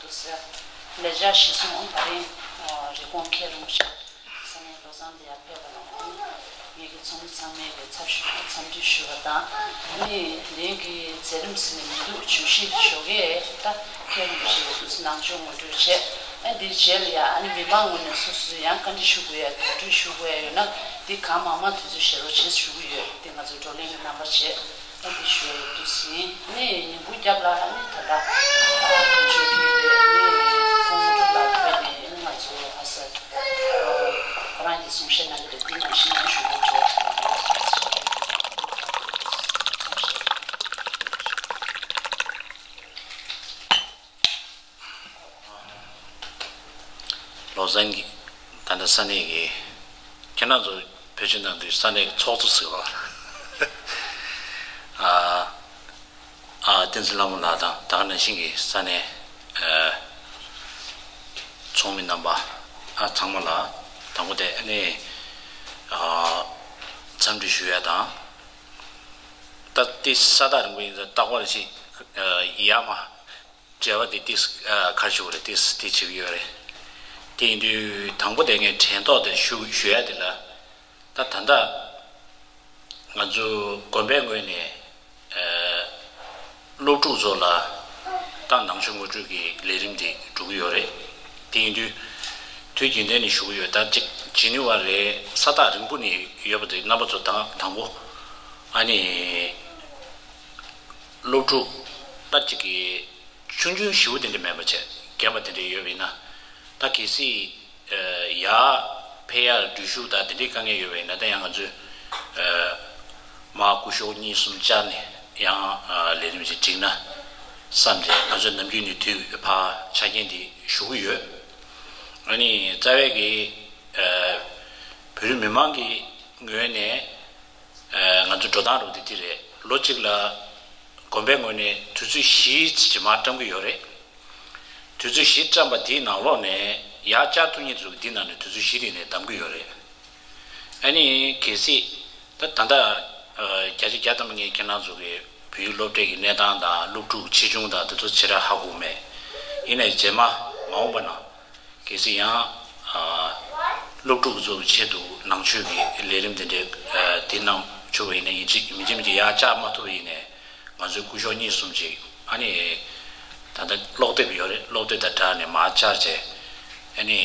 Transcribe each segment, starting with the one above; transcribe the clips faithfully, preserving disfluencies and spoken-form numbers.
ཟེར། ལས་བྱ་གཞི་བཟུང་ཨང་བ་རིང་། རི་ཀོན་མཁན་རིན་པོ་ཆེ་ས་གནས་བློ་བཟང་འདི་ཡར་ཕེབས་པ་ལ་ངེད་ཀྱི་ཚོགས་མི་ཚང་མས་ཀྱི་ཚབ་ཞུ་འཚམས་འདྲི་ཞུ་བ་དང་། ཨ་ནི་དེ་རིང་གི་མཛད་རིམ་ཟིན་ནས་མི་འདུག་བརྗོད་གཞི་ཞོགས་ཀས་ད་མཁན་རིན་པོ་ཆེ་ཡི་དུས་ནང་ཆོས་ངོ་སྤྲོད་བྱས། ཨ་ནི་འདིའི་རྗེས་ལ་ཡ་ཨ་ནི་མི་མང་ངོས་ནས་སོ་སོས་ཡང་བཀའ་འདྲི་ཞུ་དགོས་ཡ་དོགས་འདྲི་ཞུ་དགོས་ཡ་ཡོད་ན་འདི་གང་མང་མང་དུས་ཚོད་བཞེས་རོགས་བྱེད་ཞུ་གི་ཡོད། འདི་ང་ཚོའི་བགྲོ་གླེང་གི་རྣམ་པ་བྱས། ཨ་འདི་ཞུ་ཡ་ཡོད་དུས་ཟིན་ནས་ཉིན་གུང་རྒྱབ་ལ་ཨ་ནི་ད་ལྟ་ཨ་ཆོས་ཁྲིད་ནས་ཨ་ནི་ཁོང་ངོ་སྤྲོད་ལ་ཕེབས་ནས་ཨ་ནི་ང་ཚོ་ཨ་ས་ཁོ་རང་གིས་གསུང་བཤད་གནང་གི་འདུག་འདི་ནང་བཞིན་ཡང་ཞུ་སྒོ་འབྱོར་ཞུ་ཡ་ཡོད། ལོ་ཟན་གྱི་ད་ལྟ་ས་གནས་ཀྱི་ཁྱེད་རང་ཚོ་བེད་སྤྱོད་གནང་དུས་ས་གནས་ཀྱི་ཚོགས་གཙོ་ཟེར་བ། ཨ་ཨ་བསྟན་འཛིན་ལྷ་མོ་ལགས་དང་ད་ག་ནང་བཞིན་གྱི་ས་གནས་ཨ་ཚོགས་མི་རྣམ་པ་ཨ་ཚང་མ་ལ་དང་པོ་དེ་ཨ་ནི་ཨ་འཚམས་འདྲི་ཞུ་ཡ་དང་། ད་ལྟ་ས་ཐག་རིང་པོ་ཡིན་ཙང་རྟག་པར་ཞིག་ཡར་མར་འབྲེལ་བ་དེ་ཏིས་གར་ཞུ་བ་རེད། ཏིས་ཏིས་བྱེད་ཀྱི་ཡོད་རེད། དེ་ཡིན་དུས་དང་པོ་དེ་ངས་དྲན་ཐོག་དེ་ཞུ་ཞུ་ཡ་དེ་ལ་ད་ད་ལྟ་ང་ཚོ་དགོན་པའི་ངོས་ནས་སློབ་ཕྲུག་ཚོ་ལ་ཏང་ནང་ཆོས་ངོ་སྤྲོད་ཀྱི་ལས་རིམ་དེ་འགྲོ་གི་ཡོད་རེད། དེ་ཡིན་དུས་དུས་རྒྱུན་ལྡན་ནས་ཞུ་གི་ཡོད། ད་ཅིག་ཇི་ནི་ཝ་རེད། ས་ཐག་རིང་པོ་ནས་ཡོད་པ་དེ་རྣམ་པ་ཚོ་དང་དང་པོ་ཨ་ནི་སློབ་ཕྲུག་ད་ཅིག་གི་ཆུང་ཆུང་ཞེ་པོ་དེ་འདྲ་མེད་པ་བྱས་རྒན་པ་དེ་འདྲ་ཡོད་པ་ཡིན་ན་ད་གལ་སྲིད་ཡར་ཕེབས་ཡག་འགྲུལ་བཞུད་དང་དེ་འདྲའི་དཀའ་ངལ་ཡོད་པ་ཡིན་ན་ད་ཡང་ང་ཚོས་མར་སྐུ་ཞབས་གཉིས་གསུམ་བཅར་ནས་ཡང་ལས་རིམ་ཞིག་སྒྲིག་ན་བསམ་སྟེ་ང་ཚོས་ནམ་རྒྱུན་ནས་དུས་ཕར་ཆ་རྐྱེན་དེ་ཞུ་གི་ཡོད། ཨ་ནི་རྩ་བའི་གི་བོད་རིགས་མི་མང་གི་ངོས་ནས། ང་ཚོ་འགྲོ་སྟངས་རོགས་དེ་དེ་རེད། ལོ་གཅིག་ལ་དགོན་པའི་ངོས་ནས་དུས་ཚོད་བཞི་ཙམ་ཅིག་མར་བཀྲམ་གྱི་ཡོད་རེད། དུས་ཚོད་བཞི་བཀྲམ་པ་དེའི་ནང་ལོགས་ནས་ཡར་བཅར་ཐུབ་མཁན་ཚོ་འདི་ནང་ནས་དུས་ཚོད་བཞི་རིང་ནས་གདམ་གྱི་ཡོད་རེད། ཨ་ནི་གལ་སྲིད་ད་ད་ལྟ་བརྒྱ་ཆ་བརྒྱ་ཐམ་པ་ངས་ཁྱེད་རང་ཚོ་གི་བོད་ཡིག་སློབ་གྲྭའི་གི་གནས་སྟངས་དང་སློབ་ཕྲུག་ཆེ་ཆུང་དང་དེ་ཚོ་ཞེ་དྲག་ཧ་གོ་མེད། ཡིན་ནའི་རྗེས་མ་མ་འོངས་པ་ན། གལ་སྲིད་ཡང་སློབ་ཕྲུག་ཚོའི་ཆེད་དུ་ནང་ཆོས་ཀྱི་ལས་རིམ་དེ་འདྲའི་དེ་གནང་ཆོག་པ་ཡིན་ན་ཡིན་གཅིག་མིན་གཅིག་མིན་གཅིག་ཡར་བཅར་མ་ཐུབ་པ་ཡིན་ནའི་ང་ཚོའི་སྐུ་ཞབས་གཉིས་གསུམ་ཅིག་ཨ་ནི་ད་ལྟ་ཀློག་དེབ་ཡོད་རེད། ཀློག་དེབ་དང་སྦྲགས་ནས་མར་བཅར་བྱས་ཨ་ནི་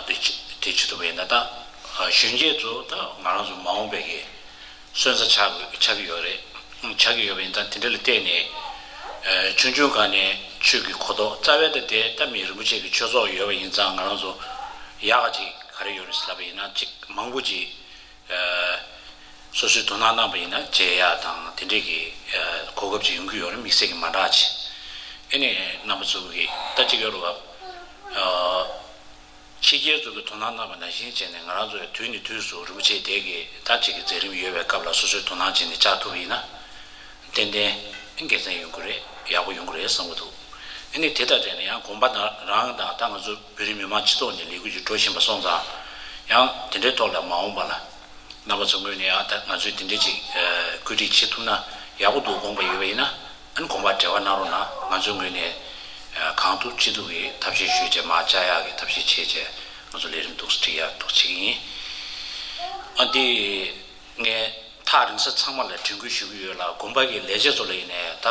དེ་བྱེད་ཐུབ་པ་ཡིན་ན་ད་གཞོན་སྐྱེས་ཚོ་ད་ང་རང་ཚོ་མ་འོངས་པའི་གི་སོན་རྩ་ཆགས་ཆགས་ཀྱི་ཡོད་རེད། ཆགས་ཀྱི་ཡོད་པ་ཡིན་ཙང་དེ་འདྲ་ལ་བལྟས་ནས་ཆུང་ཆུང་སྒང་ནས་ཆོས་ཀྱི་གོ་རྟོགས་རྩ་བའི་ད་དེ་ད་མི་རིན་པོ་ཆེ་གི་ཆོས་ཚོགས་ཡོད་པ་ཡིན་ཙང་ང་རང་ཚོ་ཡག་ག་ཅིག་ག་རེ་ཡོད་རེད་ཟེར་ལབ་པ་ཡིན་ན་ཅིག་མང་པོ་ཅིག་སོ་སོའི་དོ་སྣང་གནང་པ་ཡིན་ན་མཇལ་ཡག་དང་དེ་འདྲས་ཀྱི་གོ་སྐབས་ཅིག་ཡོང་གི་ཡོད་རེད། དམིགས་བསལ་གྱི་མ་འདྲ་ཅིག་ཨ་ནི་རྣམ་པ་ཚོ་གི་ད་ཅིག་ཡོད་རེད་བ། ཕྱི་རྒྱལ་ཚོ་གི་དོ་སྣང་གནང་བ་ནང་བཞིན་བྱས་ནས་ང་རང་ཚོ་ཡང་དུས་ནས་དུས་སུ་རིན་པོ་ཆེ་དེ་གི་ད་ཅིག་གི་མཛད་རིམ་ཡོད་པའི་སྐབས་ལ་སོ་སོའི་དོ་སྣང་བྱས་ནས་བཅར་ཐུབ་པ་ཡིན་ན་ཏན་ཏན་དགེ་མཚན་ཡོང་གི་རེད། ཡག་པོ་ཡོང་གི་རེད་བསམ་གི་འདུག་ཨ་ནི་དེ་ལྟར་བྱས་ནས་ཡང་དགོན་པ་དང་རང་དང་ད་ང་ཚོ་བོད་རིགས་མི་མང་སྤྱི་ཚོགས་ནས་ལས་འགུལ་ཅིག་འགྲོ་བཞིན་པ་སོང་ཙང་ཡང་དེ་འདྲའི་ཐོག་ལ་མ་འོངས་པ་ལ། རྣམ་པ་ཚོ་ངོས་ནས་ཨ་ད་ང་ཚོས་དེ་འདྲ་ཅིག་བཀོད་སྒྲིག་བྱེད་ཐུབ་ན་ཡག་པོ་འདུག་དགོངས་པ་ཡོད་པ་ཡིན་ན་ཨ་ནི་དགོངས་པ་འགྲེལ་བ་གནང་རོགས་གནང་། ང་ཚོའི་ངོས་ནས་གང་ཐུབ་ཅི་ཐུབ་ཀྱིས་ཐབས་ཤེས་ཞུས་བྱས་མར་བཅར་ཡག་གི་ཐབས་ཤེས་བྱས་བྱས་ང་ཚོ་ལས་རིམ་འདུག་སེ་སྒྲིག་ཡག་འདུག་བྱེད་ཀྱི་ཡིན། ཨ་འདི་ངས་ཐག་རིང་ས་ཚང་མ་ལ་དྲན་སྐུལ་ཞུ་གི་ཡོད་ལ་དགོན་པ་གི་ལས་བྱེད་ཚོ་ལ་ཡིན་ནའི་ད།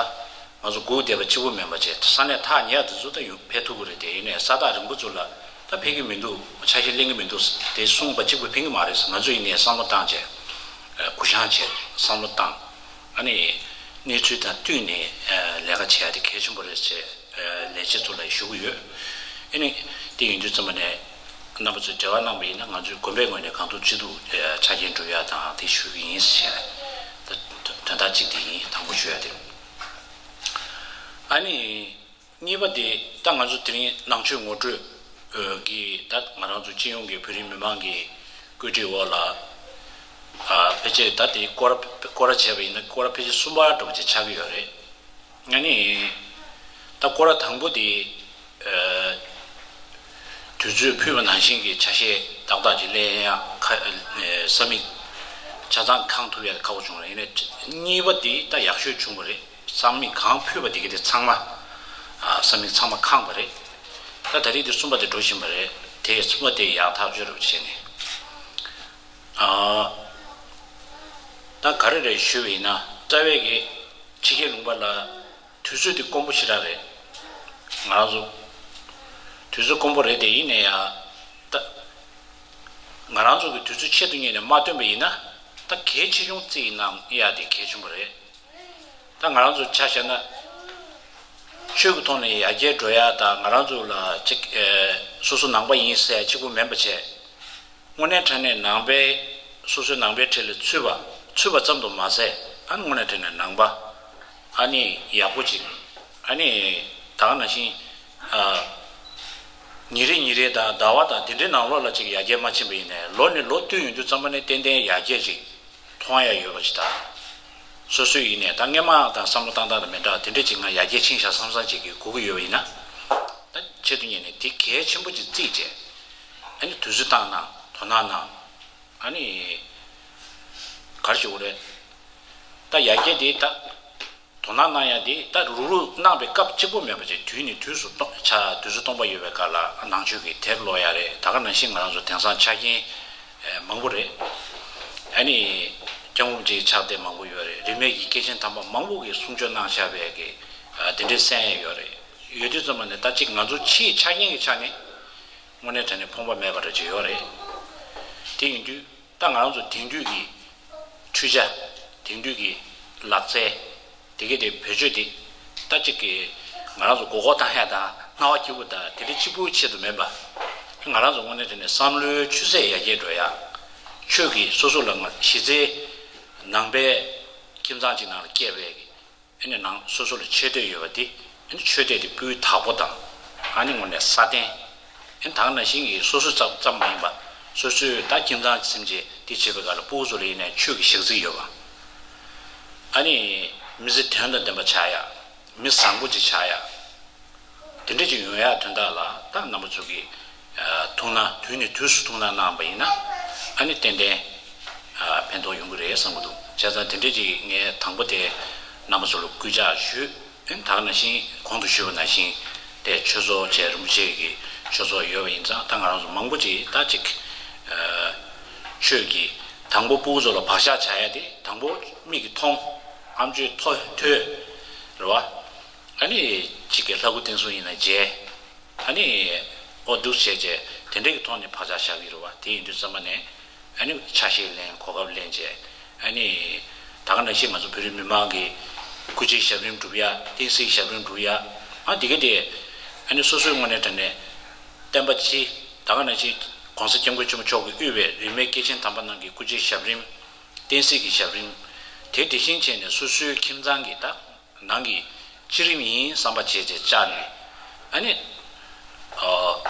ང་ཚོ་སྒུག་བསྡད་པ་གཅིག་པུ་མིན་པ་བྱས་ས་གནས་ཐག་ཉེ་བ་དེ་ཚོ་ད་ཡོང་ཕེབས་ཐུབ་ཀྱི་རེད། དེ་ཡིན་ནའི་ས་ཐག་རིང་པོ་ཚོ་ལ་ད་ཕེབས་ཀྱི་མི་འདུག་ཆ་ཤས་ལེན་གྱི་མི་འདུག་དེ་གསུངས་པ་གཅིག་པུ་ཕན་གྱི་མ་རེད། ང་ཚོ་ཡིན་ནའི་བསམ་བློ་བཏང་བྱས་གུ་བཤངས་བྱས་བསམ་བློ་བཏང་ཨ་ནི་གནས་ཚུལ་དང་བསྟུན་ནས་ལས་ཀ་བྱེད་ཡ་དེ་གལ་ཆེན་པོ་རེད་ཅེས་ལས་བྱེད་ཚོ་ལ་ཞུ་གི་ཡོད། ཨ་ནི་དེ་ཡིན་དུས་ཙམ་པ་ནས་རྣམ་པ་ཚོས་འབྲེལ་བ་གནང་པ་ཡིན་ན་ང་ཚོའི་དགོན་པའི་ངོས་ནས་གང་ཐུབ་ཅི་ཐུབ་ཆ་རྐྱེན་སྒྲུབ་ཡ་དང་དེ་ཞུ་གི་ཡིན་ཞེས་དོན་དག་གཅིག་དེ་ཡིན། དང་པོ་ཞུ་ཡ་དེ། ཨ་ནི། གཉིས་པ་དེ་ད་ང་ཚོ་དེ་རིང་ནང་ཆོས་ངོ་སྤྲོད་ཀྱི་ད་ང་རང་ཚོ་སྤྱི་ཡོངས་ཀྱི་བོད་རིགས་མི་མང་གི་བཀོད་སྒྲིག་འོག་ལ་ཕལ་ཆེར་ད་དེ་སྐོར་སྐོར་བྱས་པ་ཡིན་ན་སྐོར་ཕལ་ཆེར་གསུམ་པ་འདྲ་པོ་ཅིག་ཆགས་ཀྱི་ཡོད་རེད། ཨ་ནི་ད་སྐོར་དང་པོ་དེ་དུས་ཚོད་ཕུལ་བ་ནང་བཞིན་གྱི་ཆ་ཤས་ཏག་ཏག་ཅིག་ལེན་ཡ་ཁ་ས་མིག་ཆ་ཚང་གང་ཐུབ་ཡ་ཁག་པོ་བྱུང་རེད། ཡིན་ནའི་གཉིས་པ་དེ་ད་ཡག་ཤོས་བྱུང་བ་རེད། ས་མིག་གང་ཕུལ་བ་དེ་ག་དེ་ཚང་མ་ ས་མིག་ཚང་མ་ཁེངས་པ་རེད། ད་ད་རེས་དེ་གསུམ་པ་དེ་འགྲོ་བཞིན་པ་རེད། དེ་གསུམ་པ་དེ་ཡག་ཐག་ཆོད་རུ་བྱས་ནས། ཨ། ད་ག་རེ་རེད་ཞུས་པ་ཡིན་ན། རྩ་བའི་གི་ཕྱི་རྒྱལ་ལུང་པ་ལ་དུས་ཚོད་དེ་དཀོན་པོ་ཞེ་དྲག་རེད། ང་རང་ཚོ་དུས་ཚོད་དཀོན་པོ་རེད་དེ། ཡིན་ནའི་ཡང་ད་ང་རང་ཚོ་གི་དུས་ཚོད་ཆེད་དུ་གཉེར་ནས་མ་བཏོན་པ་ཡིན་ན། ད་གལ་ཆེ་ཆུང་རྩིས་ཡིན་ནའང་ཡ་དེ་གལ་ཆེན་པོ་རེད། ད་ང་རང་ཚོ་ཆ་བཞག་ན། ཆོས་ཀྱི་ཐོག་ནས་ཡར་རྒྱས་འགྲོ་ཡ་དང་། ང་རང་ཚོ་ལ་གཅིག་ཨེ་སོ་སོ་ནང་པ་ཡིན་ཟེར་ཡ་གཅིག་པུ་མིན་པ་བྱས། དངོས་གནས་དྲང་གནས་ནང་པའི་སོ་སོའི་ནང་པའི་གྲས་ལ་ཚུད་པ་ཚུད་པ་ཙམ་དུ་མ་ཟད། ཨ་ནི་དངོས་གནས་དྲང་གནས་ནང་པ་ཨ་ནི་ཡག་པོ་ཅིག་ཨ་ནི་ད་ག་ནང་བཞིན་ཨ་ཉིན་རེ་ཉིན་རེ་དང་ཟླ་བ་དང་དེ་འདྲའི་ནང་ལོགས་ལ་ཅིག་ཡར་རྒྱས་མ་ཕྱིན་པ་ཡིན་ནའི། ལོ་ནས་ལོ་བསྟུད་ཡོང་དུས་ཙམ་པ་ནས་ཏན་ཏན་ཡར་རྒྱས་ཅིག་མཐོང་ཡ་ཡོད་པ་ཅིག་དང་། སོ་སོའི་ཡིན་ནའི་ད་སྔས་མ་དང་བསམ་བློ་བཏང་སྟངས་དང་མི་འདྲ་བ་དེ་འདྲ་ཅིག་ང་ཡར་རྒྱས་ཕྱིན་ཤག་བསམ་བསམ་ཅིག་གི་གོ་གི་ཡོད་པ་ཡིན་ན། ད་ཆེད་དུ་གཉེར་ནས་དེ་གལ་ཆེན་པོ་ཅིག་བརྩིས་བྱས། ཨ་ནི་དུས་ཚོད་བཏང་གནང་། དོ་སྣང་གནང་། ཨ་ནི་ག་རེ་ཞུ་དགོས་རེད། ད་ཡར་རྒྱས་དེ་ད་དོ་སྣང་གནང་ཡ་དེ་ད་རུག་རུག་གནང་བའི་སྐབས་གཅིག་པོ་མེད་པ་བྱས། དུས་ནས་དུས་སུ་གཏོང་ཆ་དུས་སུ་གཏོང་པ་ཡོད་པའི་སྐབས་ལ་ནང་ཆོས་ཀྱི་དེབ་ཀློག་ཡ་རེད། ད་ག་ནང་བཞིན་ང་རང་ཚོ་དེང་སང་ཆ་རྐྱེན་མང་པོ་རེད། ཨ་ནི་སྐྱབས་མགོན་རིན་པོ་ཆེའི་ཕྱག་དེབ་མང་པོ་ཡོད་རེད། རིས་མེད་ཀྱི་སྐྱེས་ཆེན་དམ་པ་མང་པོ་གིས་གསུང་ཆོས་གནང་བཞག་པའི་གི་དེ་འདྲའི་གསན་ཡས་ཡོད་རེད། ཡོད་དུས་ཙམ་པ་ནས་ད་ཅིག་ང་ཚོ་ཕྱིའི་ཆ་རྐྱེན་གྱི་ཆ་ནས་དངོས་གནས་དྲང་གནས་ཕོངས་པ་མེད་པ་འདྲ་ཅིག་ཡོད་རེད། དེ་ཡིན་དུས་ད་ང་རང་ཚོ་དེང་དུས་ཀྱི་འཕྲུལ་ཆ། དེང་དུས་ཀྱི་ལག་རྩལ། དེ་གའི་དེ་བེད་སྤྱོད་དེ་ད་ཅིག་གི་ང་རང་ཚོ་མགོ་སྐོར་བཏང་ཡ་དང་སྣང་བ་སྐྱིད་པོ་དང་དེ་འདྲ་གཅིག་པུའི་ཆེད་དུ་མིན་པ། ང་རང་ཚོ་དངོས་གནས་དྲང་གནས་བསམ་བློའི་ཆུ་ཚད་ཡར་རྒྱས་འགྲོ་ཡ། ཆོས་ཀྱི་སོ་སོ་ལ་ང་གཞི་རྩའི་ནང་པའི་ཁྱིམ་ཚང་གཅིག་ནང་ལ་སྐྱེས་པའི་ཨ་ནི་ནང་སོ་སོ་ལ་ཆོས་དད་ཡོད་པ་དེ། ཨ་ནི་ཆོས་དད་དེ་སྤུས་དག་པོ་དང་། ཨ་ནི་དངོས་གནས་སྲ་བརྟན། ཨ་ནི་ད་ག་ནང་བཞིན་གྱི་སོ་སོ་ཙམ་ཙམ་མ་ཡིན་པ། སོ་སོའི་ད་ཁྱིམ་ཚང་སེམས་ཅན་དེ་བྱེད་པའི་སྐབས་ལ་ཕྲུ་གུ་ཚོ་ལ་ཡིན་ནའི་ཆོས་ཀྱི་ཞག་རྩི་ཡོད་པ། ཨ་ནི་མི་ཚེ་དོན་དང་ལྡན་པ་ཆགས་ཡ། མི་བཟང་པོ་ཅིག་ཆགས་ཡ། དེ་འདྲ་ཅིག་ཡོང་ཡ་དོན་དག་ལ་ད་རྣམ་པ་ཚོ་གིས་ཐུགས་སྣང་དུས་ནས་དུས་སུ་ཐུགས་སྣང་གནང་བ་ཡིན་ན། ཨ་ནི་ཏན་ཏན་ཕན་ཐོགས་ཡོང་གི་རེད་བསམ་གྱི་འདུག་བྱས་ཙང་དེ་འདྲ་ཅིག་ངས་དང་པོ་དེ་རྣམ་པ་ཚོ་ལ་སྐུལ་ལྕག་ཞུས། ཨ་ནི་ད་ག་ནང་བཞིན་གོང་དུ་ཞུས་པ་ནང་བཞིན་དེ་ཆོས་ཚོགས་བཅས་རིན་པོ་ཆེ་གི་ཆོས་ཚོགས་ཡོད་པ་ཡིན་ཙང་། ད་ང་རང་ཚོ་མང་པོ་ཅིག་ད་ཅིག་ཆོས་ཀྱི་དང་པོ་ཕྲུ་གུ་ཚོ་ལ་བག་ཆགས་བྱ་ཡ་དེ་དང་པོ་མིག་གིས་མཐོང་། ཨམ་ཅོག་ཐོས། ཐོས། རེད་བ། ཨ་ནི་གཅིག་གི་ལྷ་སྐུ་བསྟན་སྲུང་ཡིན་ན་མཇལ། ཨ་ནི་ཨོ་འདུག་བྱས་བྱས་དེ་འདྲ་གི་ཐོག་ནས་བག་ཆགས་བཞག་གི་རེད་བ། དེ་ཡིན་དུས་ཙམ་པ་ནས་ཨ་ནི་ཆ་ཤས་ལེན། གོ་སྐབས་ལེན་བྱས། ཨ་ནི་ད་ག་ནང་བཞིན་ང་ཚོ་བོད་རིགས་མི་མང་གི་སྐུ་ཕྱྭའི་ཞབས་རིམ་སྒྲུབ་ཡ། བསྟན་སྲིད་ཞབས་རིམ་སྒྲུབ་ཡ། ཨ་དེ་ག་དེ་ཨ་ནི་སོ་སོའི་དངོས་གནས་དྲང་གནས་བསྟན་པ་སྤྱི། ད་ག་ནང་བཞིན་གོང་ས་སྐྱབས་མགོན་ཆེན་པོ་མཆོག་གིས་དབུས་པའི་རིས་མེད་སྐྱེས་ཆེན་དམ་པ་རྣམས་ཀྱི་སྐུ་ཕྱྭའི་ཞབས་རིམ། བསྟན་སྲིད་ཀྱི་ཞབས་རིམ། དེ་དེ་བཞིན་བྱས་ནས་སོ་སོའི་ཁྱིམ་ཚང་གི་ད་ནང་གི་སྤྱི་རིམ་ཡིན་བསམ་པ་བྱས་བྱས་བཅར་ནས། ཨ་ནི་ཨ་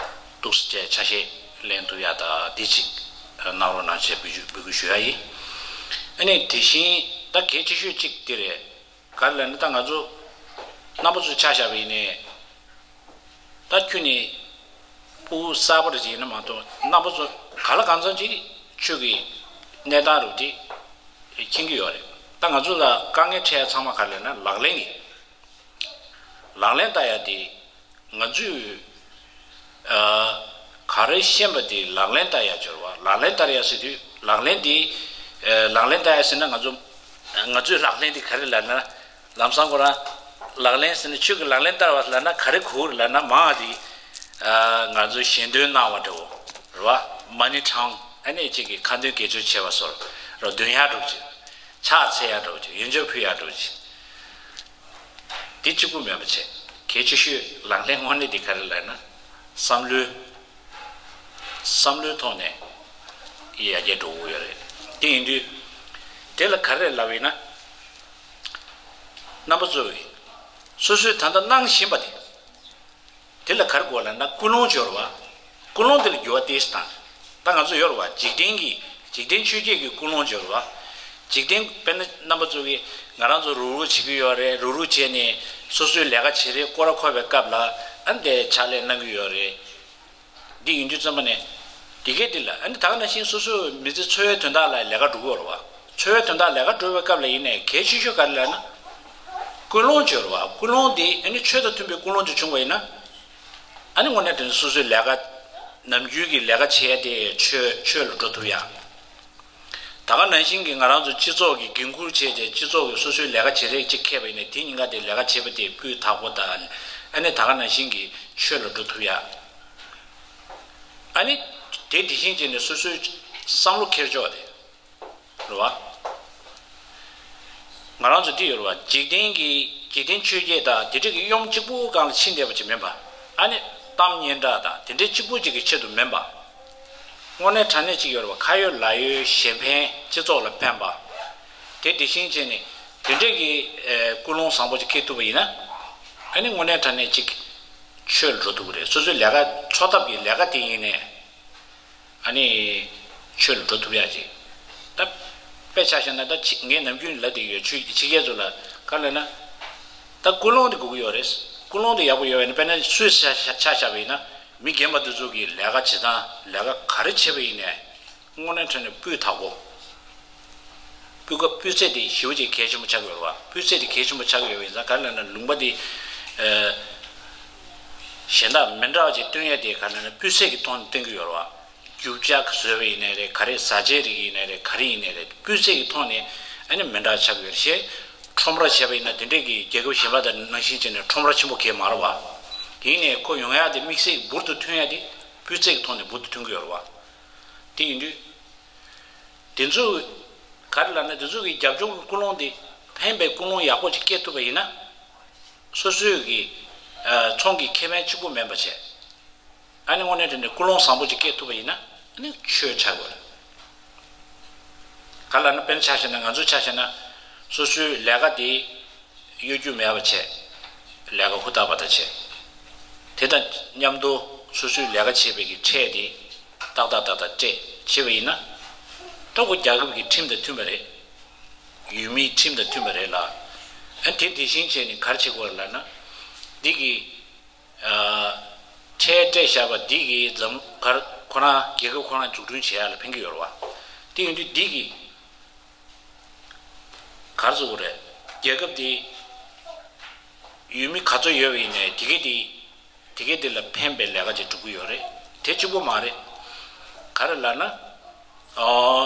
འདུག་སེ་བྱས་ཆ་ཤས་ལེན་ཐུབ་ཡ་ད་དེ་ཅིག་གནང་རོགས་གནང་བྱས་འབོད་སྐུལ་འབོད་སྐུལ་ཞུ་ཡ་ཡིན། ཨ་ནི་དེ་བཞིན་ད་གལ་ཆེ་ཤོས་གཅིག་དེ་རེད། ག་རེ་ལབ་ན་ད་ང་ཚོ་རྣམ་པ་ཚོ་ཆ་བཞག་པ་ཡིན་ནའི། ད་ཁྱོད་ནི་ཕྲུ་གུ་གསར་པ་རེ་ཅིག་ཡིན་ན་མ་གཏོགས། རྣམ་པ་ཚོ་ག་ལ་གང་འཚམ་ཅིག་ཆོས་ཀྱི་གནས་སྟངས་རུ་དེ་མཁྱེན་གྱི་ཡོད་རེད། ད་ང་ཚོ་ལ་དཀའ་ངལ་འཕྲད་ཡ་ཚང་མ་ག་རེ་ལབ་ན་ལག་ལེན་གྱི། ལག་ལེན་བསྟར་ཡ་དེ་ང་ཚོས་ཨ་ག་རེ་ཤེས་པ་དེ་ལག་ལེན་བསྟར་ཡ་སྦྱོར་བ། ལག་ལེན་བསྟར་ཡ་ཟེར་དུས་ལག་ལེན་དེ་ཨ་ལག་ལེན་བསྟར་ཡ་ཟེར་ན་ང་ཚོ་ང་ཚོའི་ལག་ལེན་དེ་ག་རེ་ལབ་ན། ལམ་སང་ཁོ་རང་ལག་ལེན་ཟེར་ན་ཆོས་ཀྱི་ལག་ལེན་བསྟར་བ་ལབ་ན་ག་རེ་གོ་རེད་ལབ་ན། མང་བ་དེ་ཨ་ང་ཚོའི་ཞལ་འདོན་གནང་བ་འདྲ་བོ་རེད་བ། མ་ཎི་བགྲང་། ཨ་ནི་གཅིག་གི་ཁ་འདོན་དགེ་སྦྱོར་བྱས་པ་སོགས་རེད། འདོན་ཡག་འདྲ་བོ་ཅིག་ཕྱག་འཚལ་ཡག་འདྲ་བོ་ཅིག་ཡོན་ཆབ་ཕུལ་ཡག་འདྲ་བོ་ཅིག་དེ་གཅིག་པུ་མེད་པ་བྱས། གལ་ཆེ་ཤོས་ལག་ལེན་དངོས་གནས་དེ་ག་རེ་ལབ་ན། བསམ་བློའི་བསམ་བློའི་ཐོག་ནས་ཡར་རྒྱས་འགྲོ་དགོས་ཡོད་རེད། དེ་ཡིན་དུས་དེ་ལ་ག་རེ་ལབ་ཡིན་ན། རྣམ་པ་ཚོས་སོ་སོས་ད་ལྟ་གནང་བཞིན་པ་དེ། དེ་ལ་ག་རེ་དགོས་ལབ་ན་ཀུན་སློང་སྦྱོར་བ། ཀུན་སློང་དེ་ལ་འགྱུར་བ་ཏོག་ཙམ་བཏང་། ད་ང་ཚོ་ཡོད་རེད་བ། འཇིག་རྟེན་གྱི་འཇིག་རྟེན་ཆོས་བརྒྱད་ཀྱི་ཀུན་སློང་སྦྱོར་བ། འཇིག་རྟེན་དཔེར་ན་རྣམ་པ་ཚོ་གིས་ང་རང་ཚོ་རུག་རུག་བྱེད་ཀྱི་ཡོད་རེད། རུག་རུག་བྱས་ནས་སོ་སོའི་ལས་ཀ་བྱེད་རེས་སྐོར་ར་འཁོར་བའི་སྐབས་ལ་ཨ་འདི་ཕྱག་ལས་གནང་གི་ཡོད་རེད། འདི་ཡིན་དུས་ཙམ་པ་ནས་དེ་གས་འདི་ལ་ཨ་ནི་ད་ག་ནང་བཞིན་སོ་སོའི་མི་ཚེ་འཚོ་བའི་དོན་དག་ལ་ལས་ཀ་སྒྲུབ་ཀྱི་ཡོད་རེད་བ། འཚོ་བའི་དོན་དག་ལས་ཀ་སྒྲུབ་པའི་སྐབས་ལ་ཡིན་ནའི་གལ་ཆེ་ཤོས་ག་རེ་ལབ་ན། ཀུན་སློང་བྱོས་ར་བ། ཀུན་སློང་དེ་ཨ་ནི་ཆོས་དང་མཐུན་པའི་ཀུན་སློང་དེ་བྱུང་བ་ཡིན་ན། ཨ་ནི་དངོས་གནས་དྲང་གནས་སོ་སོའི་ལས་ཀ་ནམ་རྒྱུན་གྱི་ལས་ཀ་བྱས་ཏེ་ཆོས་ཆོས་ལ་འགྲོ་ཐུབ་ཡ། ད་ག་ནང་བཞིན་གྱི་ང་རང་ཚོ་སྤྱི་ཚོགས་ཀྱི་འགན་འཁུར་བྱས་ཏེ་སྤྱི་ཚོགས་ཀྱི་སོ་སོའི་ལས་ཀ་བྱེད་རེས་ཅིག་འཁེལ་བ་ཡིན་ན་དེ་གཉིས་ཀ་དེ་ལས་ཀ་བྱེད་པ་དེ་སྤུས་དག་པོ་དང་ཨ་ནི་ད་ག་ནང་བཞིན་གྱི་ཆོས་ལ་འགྲོ་ཐུབ་ཡ། ཨ་ནི་དེ་དེ་བཞིན་བྱས་ནས་སོ་སོའི་བསམ་བློ་འཁྱེར་ཕྱོགས་དེ། རེད་བ། ང་རང་ཚོ་འདི་ཡོད་རེད་བ། འཇིག་རྟེན་གྱི་འཇིག་རྟེན་ཆོས་བརྒྱད་དང་དེ་འདྲ་གི་གཡོག་གཅིག་པུའི་སྒང་ལ་ཕྱིན་བསྡད་པ་ཅིག་མིན་པ། ཨ་ནི་གཏམ་སྙན་གྲགས་དང་དེ་འདྲ་གཅིག་པུ་ཅིག་གི་ཆེད་དུ་མིན་པ། དངོས་གནས་དྲང་གནས་ཅིག་ཡོད་རེད་བ། ཁ་ཡོད་ལག་ཡོད་གཞན་ཕན་སྤྱི་ཚོགས་ལ་ཕན་པ། དེ་དེ་བཞིན་བྱས་ནས་དེ་འདྲ་གི་ཨེ་ཀུན་སློང་བཟང་པོ་ཅིག་སྐྱེ་ཐུབ་པ་ཡིན་ན། ཨ་ནི་དངོས་གནས་དྲང་གནས་ཅིག་ཆོས་ལ་འགྲོ་ཐུབ་ཀྱི་རེད། སོ་སོའི་ལས་ཀ་འཚོ་ཐབས་ཀྱི་ལས་ཀ་དེ་ཡིན་ནའི། ཨ་ནི། ཆོས་ལ་འགྲོ་ཐུབ་ཡག་ཅིག་ད། དཔེ་ཆ་བཞག་ན་ད་ཅི་ངས་ནམ་རྒྱུན་ལབ་བསྡད་ཡོད། ཆོས་ཀྱི་ཕྱི་རྒྱལ་ཚོ་ལ་ག་རེ་ལབ་ན། ད་ཀུན་སློང་དེ་དགོས་ཀྱི་ཡོད་རེད། ཀུན་སློང་དེ་ཡག་པོ་ཡོད་པ་ཡིན་ན་དཔེར་ན་སུས་ཆ་ཆ་ཆ་བཞག་པ་ཡིན་ན་མི་རྒན་པ་འདི་ཚོ་གི་ལས་ཀ་བྱེད་སྟངས་ལས་ཀ་ག་རེ་བྱེད་པ་ཡིན་ནའི། དངོས་གནས་དྲང་གནས་སྤུས་དག་པོ། སྤུས་ཀ་སྤུས་ཚད་དེ་ཞེ་པོ་ཅིག་གལ་ཆེན་པོ་ཆགས་ཀྱི་ཡོད་རེད་བ། སྤུས་ཚད་དེ་གལ་ཆེན་པོ་ཆགས་ཀྱི་ཡོད་པ་ཡིན་ཙང་ག་རེ་ལབ་ན་ལུང་པ་དེ། ཨ། གཞན་དག་མི་འདྲ་བ་ཅིག་སྟོན་ཡ་དེ་ག་རེ་ལབ་ན་སྤུས་ཚད་ཀྱི་ཐོག་ནས་སྟོན་གྱི་ཡོད་རེད་བ། རྒྱུ་ཆ་བཟོས་པ་ཡིན་ནའི་རེད། ག་རེ་བཟའ་བཅའི་རིགས་ཡིན་ནའི་རེད། ག་རེ་ཡིན་ནའི་རེད། སྤུས་ཚད་ཀྱི་ཐོག་ནས་ཨ་ནི་མི་འདྲ་ཆགས་ཀྱི་ཡོད་རེད། ཁྲོམ་ར་བྱས་པ་ཡིན་ན་དེ་འདྲས་ཀྱི་རྒྱལ་ཁབ་གཞན་པ་དང་ནང་བཞིན་བྱས་ནས་ཁྲོམ་ར་ཆེན་པོ་གས་མ་རེད་བ། ཡིན་ནའི་ཁོ་ཡོང་ཡ་དེ་དམིགས་བསལ་འབུར་དུ་ཐོན་ཡ་དེ་སྤུས་ཚད་ཀྱི་ཐོག་ནས་འབུར་དུ་ཐོན་གྱི་ཡོད་རེད་བ། དེ་ཡིན་དུས། དེ་ཚོས་ག་རེ་ལབ་ན་དེ་ཚོ་གི་རྒྱབ་ལྗོངས་ཀྱི་ཀུན་སློང་དེ་ཕན་པའི་ཀུན་སློང་ཡག་པོ་ཅིག་སྐྱེ་ཐུབ་པ་ཡིན་ན། སོ་སོའི་གི་ཨ་ཚོང་གི་ཁེ་ཕན་གཅིག་པུ་མིན་པ་བྱས། ཨ་ནི་དངོས་གནས་དྲང་གནས་ཀུན་སློང་བཟང་པོ་ཅིག་སྐྱེ་ཐུབ་པ་ཡིན་ན་ཨ་ནི་ཆོས་ཆགས་དགོས་རེད། ག་རེ་ལབ་ན་དཔེར་ན་ཆ་བཞག་ན་ང་ཚོའི་ཆ་བཞག་ན་སོ་སོའི་ལས་ཀ་དེ། གཡོ་སྒྱུ་མེད་པ་བྱས། ལས་ཀ་ཧུར་ཐག་པ་ཐག་བྱས། དེ་དང་མཉམ་དུ་སོ་སོའི་ལས་ཀ་བྱེད་པའི་གི་ཁྲལ་དེ་ཏག་ཏག་ཏག་ཏག་སྤྲད་བྱས་པ་ཡིན་ན། ད་ཁོ་རྒྱལ་ཁབ་ཀྱི་ཁྲིམས་དང་མཐུན་པ་རེད། ཡུལ་མིའི་ཁྲིམས་དང་མཐུན་པ་རེད་ལ། ཨ་དེ་དེ་བཞིན་བྱས་ནས་ག་རེ་བྱེད་དགོས་རེད་ལབ་ན། འདི་གི་ཨ་ཁྲལ་སྤྲད་བཞག་པ་འདི་གི་འཛམ་ག་རེ་ཁོ་རང་རྒྱལ་ཁབ་ཁོ་རང་འཛུགས་སྐྲུན་བྱེད་ཡ་ལ་ཕན་གྱི་ཡོད་རེད་བ། དེ་ཡིན་དུས་འདི་གི་ག་རེ་ཟེར་དགོས་རེད། རྒྱལ་ཁབ་དེ་ཡུལ་མི་ག་ཚོད་ཡོད་པ་ཡིན་ནའི་དེ་གས་དེ་དེ་གས་དེ་ལ་ཕན་པའི་ལས་ཀ་ཅིག་སྒྲུབ་ཀྱི་ཡོད་རེད། དེ་གཅིག་པོ་མ་རེད། ག་རེ་ལབ་ན། ཨོ།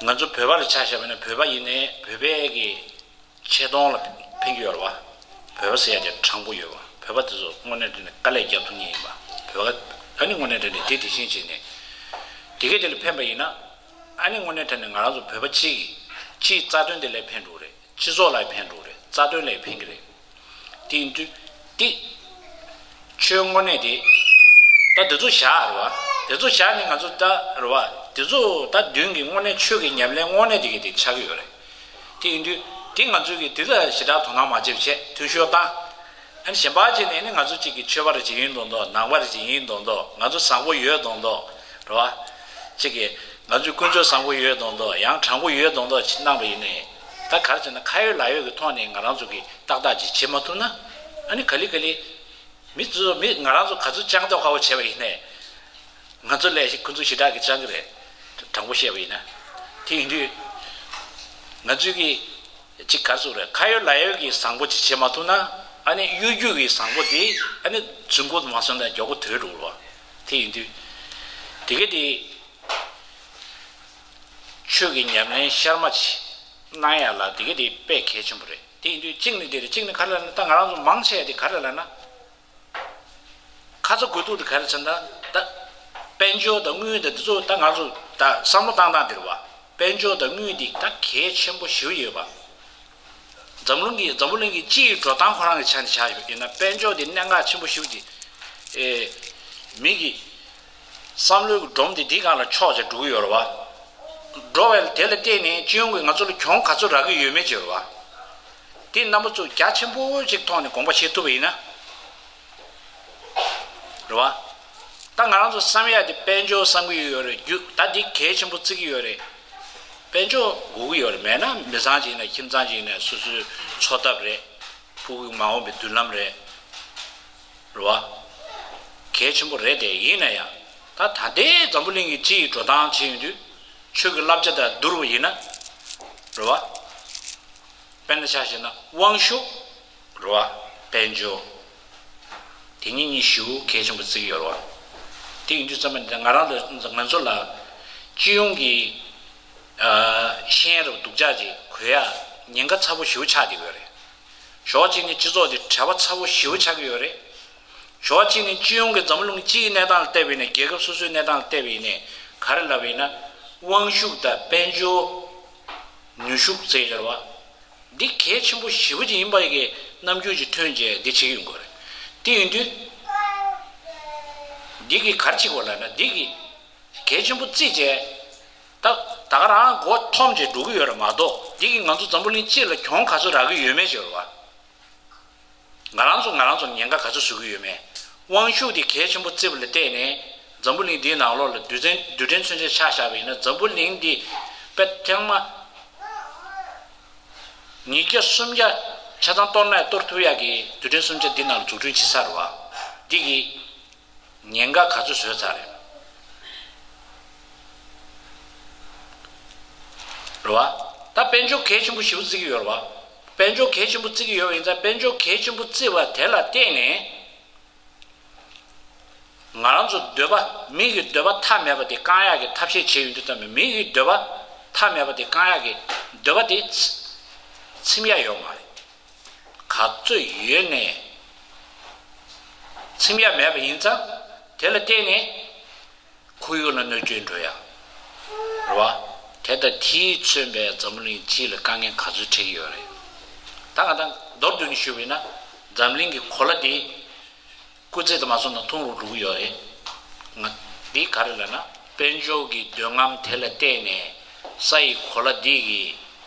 ང་ཚོ་བོད་པ་ལ་ཆ་བཞག་པ་ཡིན་ན་བོད་པ་ཡིན་ནའི་བོད་པའི་གི་ཆེ་མཐོང་ལ་ཕན་གྱི་ཡོད་རེད་བ། བོད་པ་ཟེར་ཡ་དེ་དྲང་པོ་ཡོད་བ། བོད་པ་དེ་ཚོ་དངོས་གནས་དྲང་གནས་དཀའ་ལས་རྒྱབ་ཐུབ་མཁན་ཡིན་པ། བོད་པ་ཨ་ནི་དངོས་གནས་དྲང་གནས་དེ་དེ་བཞིན་བྱས་ནས་དེ་གས་དེ་ལ་ཕན་པ་ཡིན་ན། ཨ་ནི་དངོས་གནས་དྲང་གནས་ང་རང་ཚོ་བོད་པ་གཅིག་གཅིག་རྩ་དོན་དེ་ལ་ཕན་འགྲོ་གི་རེད། སྤྱི་ཚོགས་ལ་ཕན་འགྲོ་གི་རེད། རྩ་དོན་ལ་ཕན་གྱི་རེད། དེ་ཡིན་དུས་དེ། ཆོས་དངོས་གནས་དེ། ད་དེ་ཚོ་བཞག་རེད་བ། དེ་ཚོ་བཞག་ནས་ང་ཚོ་ད་རེད་བ། དེ་ཚོ་ད་མདུན་གྱི་དངོས་གནས་ཆོས་ཀྱི་ཉམས་ལེན་དངོས་གནས་དེ་གི་དེ་ཆགས་ཀྱི་ཡོད་རེད། དེ་ཡིན་དུས་དེ་ང་ཚོས་ཀྱི་དེ་ལ་ཞེ་དྲག་དོ་སྣང་མ་བྱེད་པ་བྱས་འཐུས་ཤོར་བཏང་། ཨ་ནི་གཞན་པ་བྱས་ནས་ནི་ང་ཚོ་གཅིག་གི་ཆོས་པ་རེ་ཅིག་ཡིན་མདོག་མདོག་ནང་པ་རེ་ཅིག་ཡིན་མདོག་མདོག་ང་ཚོ་བཟང་པོ་ཡོད་མདོག་མདོག་རེད་བ། གཅིག་གི་ང་ཚོའི་ཀུན་སྤྱོད་བཟང་པོ་ཡོད་མདོག་མདོག་ཡང་དྲང་པོ་ཡོད་མདོག་མདོག་ཅིག་གནང་བ་ཡིན་ནའི། ད་ག་རེ་བྱས་ན་ཁ་ཡོད་ལག་ཡོད་ཀྱི་ཐོག་ནས་ང་རང་ཚོ་གི་ཏག་ཏག་ཅིག་བྱེད་མ་ཐུབ་ན། ཨ་ནི་ག་ལེ་ག་ལེ། མི་ཚོ་མི་ང་རང་ཚོ་ག་ཚོད་སྤྱང་ཐོག་ཁ་པོ་བྱས་པ་ཡིན་ནའི། ང་ཚོ་ལས་ཞིག་ཁོ་ཚོ་ཞེ་དྲག་གི་སྤྱང་གི་རེད། དྲང་པོ་བཤད་པ་ཡིན་ན། དེ་ཡིན་དུས། ང་ཚོས་ཀྱི། ཅིག་ག་རེ་ཟེར་དགོས་རེད། ཁ་ཡོད་ལག་ཡོད་ཀྱི་བཟང་པོ་ཅིག་བྱེད་མ་ཐུབ་ན། ཨ་ནི་གཡོ་སྒྱུ་གི་བཟང་པོ་དེ་ཨ་ནི་རྫུན་རྐུ་མ་སོང་ན་མགྱོགས་པོ་དོད་འགྲོ་གི་རེད་བ། དེ་ཡིན་དུས། དེ་ག་དེ། ཆོས་ཀྱི་ཉམས་ལེན་ཤར་མ་ཅིག་གནང་ཡ་ལ་དེ་ག་དེ་དཔེ་གལ་ཆེན་པོ་རེད། དེ་ཡིན་དུས་གཅིག་ནི་དེ་རེད། གཅིག་ནི་ག་རེ་ལབ་ན་ད་ང་རང་ཚོ་མང་ཆེ་བ་དེ་ག་རེ་ལབ་ན། ཁ་ཚ་དགོས་གཏུགས་དེ་ག་རེ་བྱས་ན་ད། དཔལ་འབྱོར་དང་དངུལ་དང་དེ་ཚོ་ད་ང་ཚོ་ད་བསམ་བློ་བཏང་སྟངས་དེ་རེད་བ། དཔལ་འབྱོར་དང་དངུལ་དེ་ད་གལ་ཆེན་པོ་ཞེ་པོ་ཡོད་པ། འཛམ་གླིང་གི་འཛམ་བུ་གླིང་གི་སྤྱི་ཡི་འགྲོ་སྟངས་ཁོ་རང་གི་ཆ་ནས་ཆ་ཡོད་ཡིན་ན་དཔལ་འབྱོར་དེ་གནད་འགག་ཆེན་པོ་ཞེ་པོ་ཅིག་ཨེ། མི་གི་བསམ་བློའི་སྒྲོམ་དེ་དེའི་སྒང་ལ་ཕྱོགས་བྱས་འགྲོ་གི་ཡོད་རེད་བ། འགྲོ་བའི་དེ་ལ་བརྟེན་ནས་སྤྱི་ཡོངས་ཀྱིས་ང་ཚོ་ལ་གྱོང་ག་ཚོད་རག་གི་ཡོད་མེད་ཅིག་ཡོད་རེད་བ། དེ་རྣམ་པ་ཚོ་རྒྱ་ཆེན་པོ་ཅིག་ཐོག་ནས་དགོངས་པ་བཞེས་ཐུབ་པ་ཡིན་ན། རེད་བ། ད་ང་རང་ཚོ་བསམ་ཡ་དེ་དཔལ་འབྱོར་བསམ་གྱི་ཡོད་རེད། རྒྱུ་ད་འདི་གལ་ཆེན་པོ་བརྩི་གི་ཡོད་རེད། དཔལ་འབྱོར་དགོས་ཀྱི་ཡོད་རེད། མེད་ན་མི་ཚང་ཅིག་ཡིན་ན་ཁྱིམ་ཚང་ཅིག་ཡིན་ན་སོ་སོའི་འཚོ་ཐབས་རེད། ཕྲུ་གུ་མ་འོངས་པའི་མདུན་ལམ་རེད། རེད་བ། གལ་ཆེན་པོ་རེད་དེ། ཡིན་ན་ཡང་ད་ད་ལྟའི་འཛམ་བུ་གླིང་གི་སྤྱི་ཡི་འགྲོ་སྟངས་བྱས་ཡོང་དུས་ཆོས་ཀྱི་བསླབ་བྱ་དང་བསྡུར་བ་ཡིན་ན། རེད་བ། དཔེར་ན་ཆ་བཞག་ན་དབང་ཤུགས་རེད་བ། དཔལ་འབྱོར། དེ་གཉིས་གཉིས་ཞེ་པོ་གལ་ཆེན་པོ་བརྩི་གི་ཡོད་རེད་བ། དེ་ཡིན་དུས་ཙམ་པ་ནི་ང་རང་ལ་ང་ཚོ་ལ་སྤྱི་ཡོངས་ཀྱི་ཤེས་ཡོན་རབ་སྡུག་ཅག་ཅིག་གོ་ཡ་ཉེན་ཁ་ཚ་པོ་ཞེ་པོ་ཆགས་བསྡད་ཡོད་རེད། ཞོགས་གཅིག་ནས་སྤྱི་ཚོགས་དེ་བྲེལ་བ་ཚ་པོ་ཞེ་པོ་ཆགས་ཀྱི་ཡོད་རེད། ཞོགས་གཅིག་ནས་སྤྱི་ཡོངས་ཀྱི་འཛམ་བུ་གླིང་སྤྱིའི་གནས་སྟངས་ལ་བལྟས་པ་ཡིན་ན། རྒྱལ་ཁབ་སོ་སོའི་གནས་སྟངས་ལ་བལྟས་པ་ཡིན་ན། ག་རེ་ལབ་པ་ཡིན་ན། དབང་ཤུགས་དང་དཔལ་འབྱོར་ནུས་ཤུགས་ཟེར་ཡོད་རེད་བ། འདི་གལ་ཆེན་པོ་ཞེ་པོ་ཅིག་ཡིན་པ་གི་རྣམ་འགྱུར་ཅིག་ཐོན་བྱས་འདི་བྱེད་ཀྱི་ཡོང་གི་རེད། དེ་ཡིན་དུས་འདི་གིས་ག་རེ་བྱེད་དགོས་ལབ་ན། འདི་གིས་གལ་ཆེན་པོ་བརྩིས་བྱས། ད་ད་ག་རང་མགོ་འཐོམས་བྱས་འགྲོ་གི་ཡོད་རེད་མ་གཏོགས། འདི་གིས་ང་ཚོ་འཛམ་བུ་གླིང་སྤྱི་ལ་གྱོང་ག་ཚོད་རག་གི་ཡོད་མེད་ཅིག་རེད་བ། ང་རང་ཚོ་ང་རང་ཚོ་ཉེན་ཁ་ག་ཚོད་བཟོ་གི་ཡོད་མེད། དབང་ཤུགས་དེ་གལ་ཆེན་པོ་བརྩིས་པ་ལ་བརྟེན་ནས། འཛམ་བུ་གླིང་འདིའི་ནང་ལོགས་ལ་རྡུལ་ཕྲན་རྡུལ་ཕྲན་ཚོན་ཆ་ཆ་བཞག་པ་ཡིན་ན། འཛམ་བུ་གླིང་འདི་དཔེ་ཐེངས་མ་ཉིས་བརྒྱ་སུམ་བརྒྱ་ཆ་ཚང་གཏོར་ན་གཏོར་ཐུབ་ཡག་གི་རྡུལ་ཕྲན་སུམ་བརྒྱ་འདི་ནང་ལ་འཛུགས་སྐྲུན་བྱེད་ས་རེད་བ། འདི་གིས་ཉེན་ཁ་ག་ཚོད་བཟོས་ཚར་རེད། རེད་བ། ད་དཔལ་འབྱོར་གལ་ཆེན་པོ་ཞེ་པོ་བརྩི་གི་ཡོད་རེད་བ། དཔལ་འབྱོར་གལ་ཆེན་པོ་བརྩི་གི་ཡོད་པ་ཡིན་ཙང་། དཔལ་འབྱོར་གལ་ཆེན་པོ་བརྩི་བ་དེ་ལ་བརྟེན་ནས། ང་རང་ཚོ་འདོད་པ། མི་གི་འདོད་པ་མཐའ་མེད་པ་དེ་བསྐང་ཡག་གི་ཐབས་ཤེས་བྱས་ཡོང་དུས་ཙམ་པ། མི་གི་འདོད་པ་མཐའ་མེད་པ་དེ་བསྐང་ཡག་གི་འདོད་པ་དེ་ཚིམ་ཡག་ཡོད་མ་རེད། ག་ཚོད་ཡོད་ནའི་ཚིམ་ཡག་མེད་པ་ཡིན་ཙང་། དེ་ལ་བརྟེན་ནས་ཁོར་ཡུག་ལ་གནོད་སྐྱོན་འགྲོ་ཡག་རེད་བ། དེ་དང་དེས་མཚོན་པའི་འཛམ་བུ་གླིང་སྤྱི་ལ་དཀའ་ངལ་ག་ཚོད་འཕྲད་ཀྱི་ཡོད་རེད། ད་ང་ད་མདོར་བསྡུས་ནས་ཞུས་པ་ཡིན་ན། འཛམ་གླིང་གི་གོ་ལ་འདི་སྐུལ་ཚད་དུ་མ་སོང་ན་ཐུང་རུ་འགྲོ་གི་ཡོད་རེད། ང་འདི་ག་རེ་ལབ་ན། དཔལ་འབྱོར་གྱི་འདོད་རྔམ་དེ་ལ་བརྟེན་ནས་ས་ཡི་གོ་ལ་འདི་གི་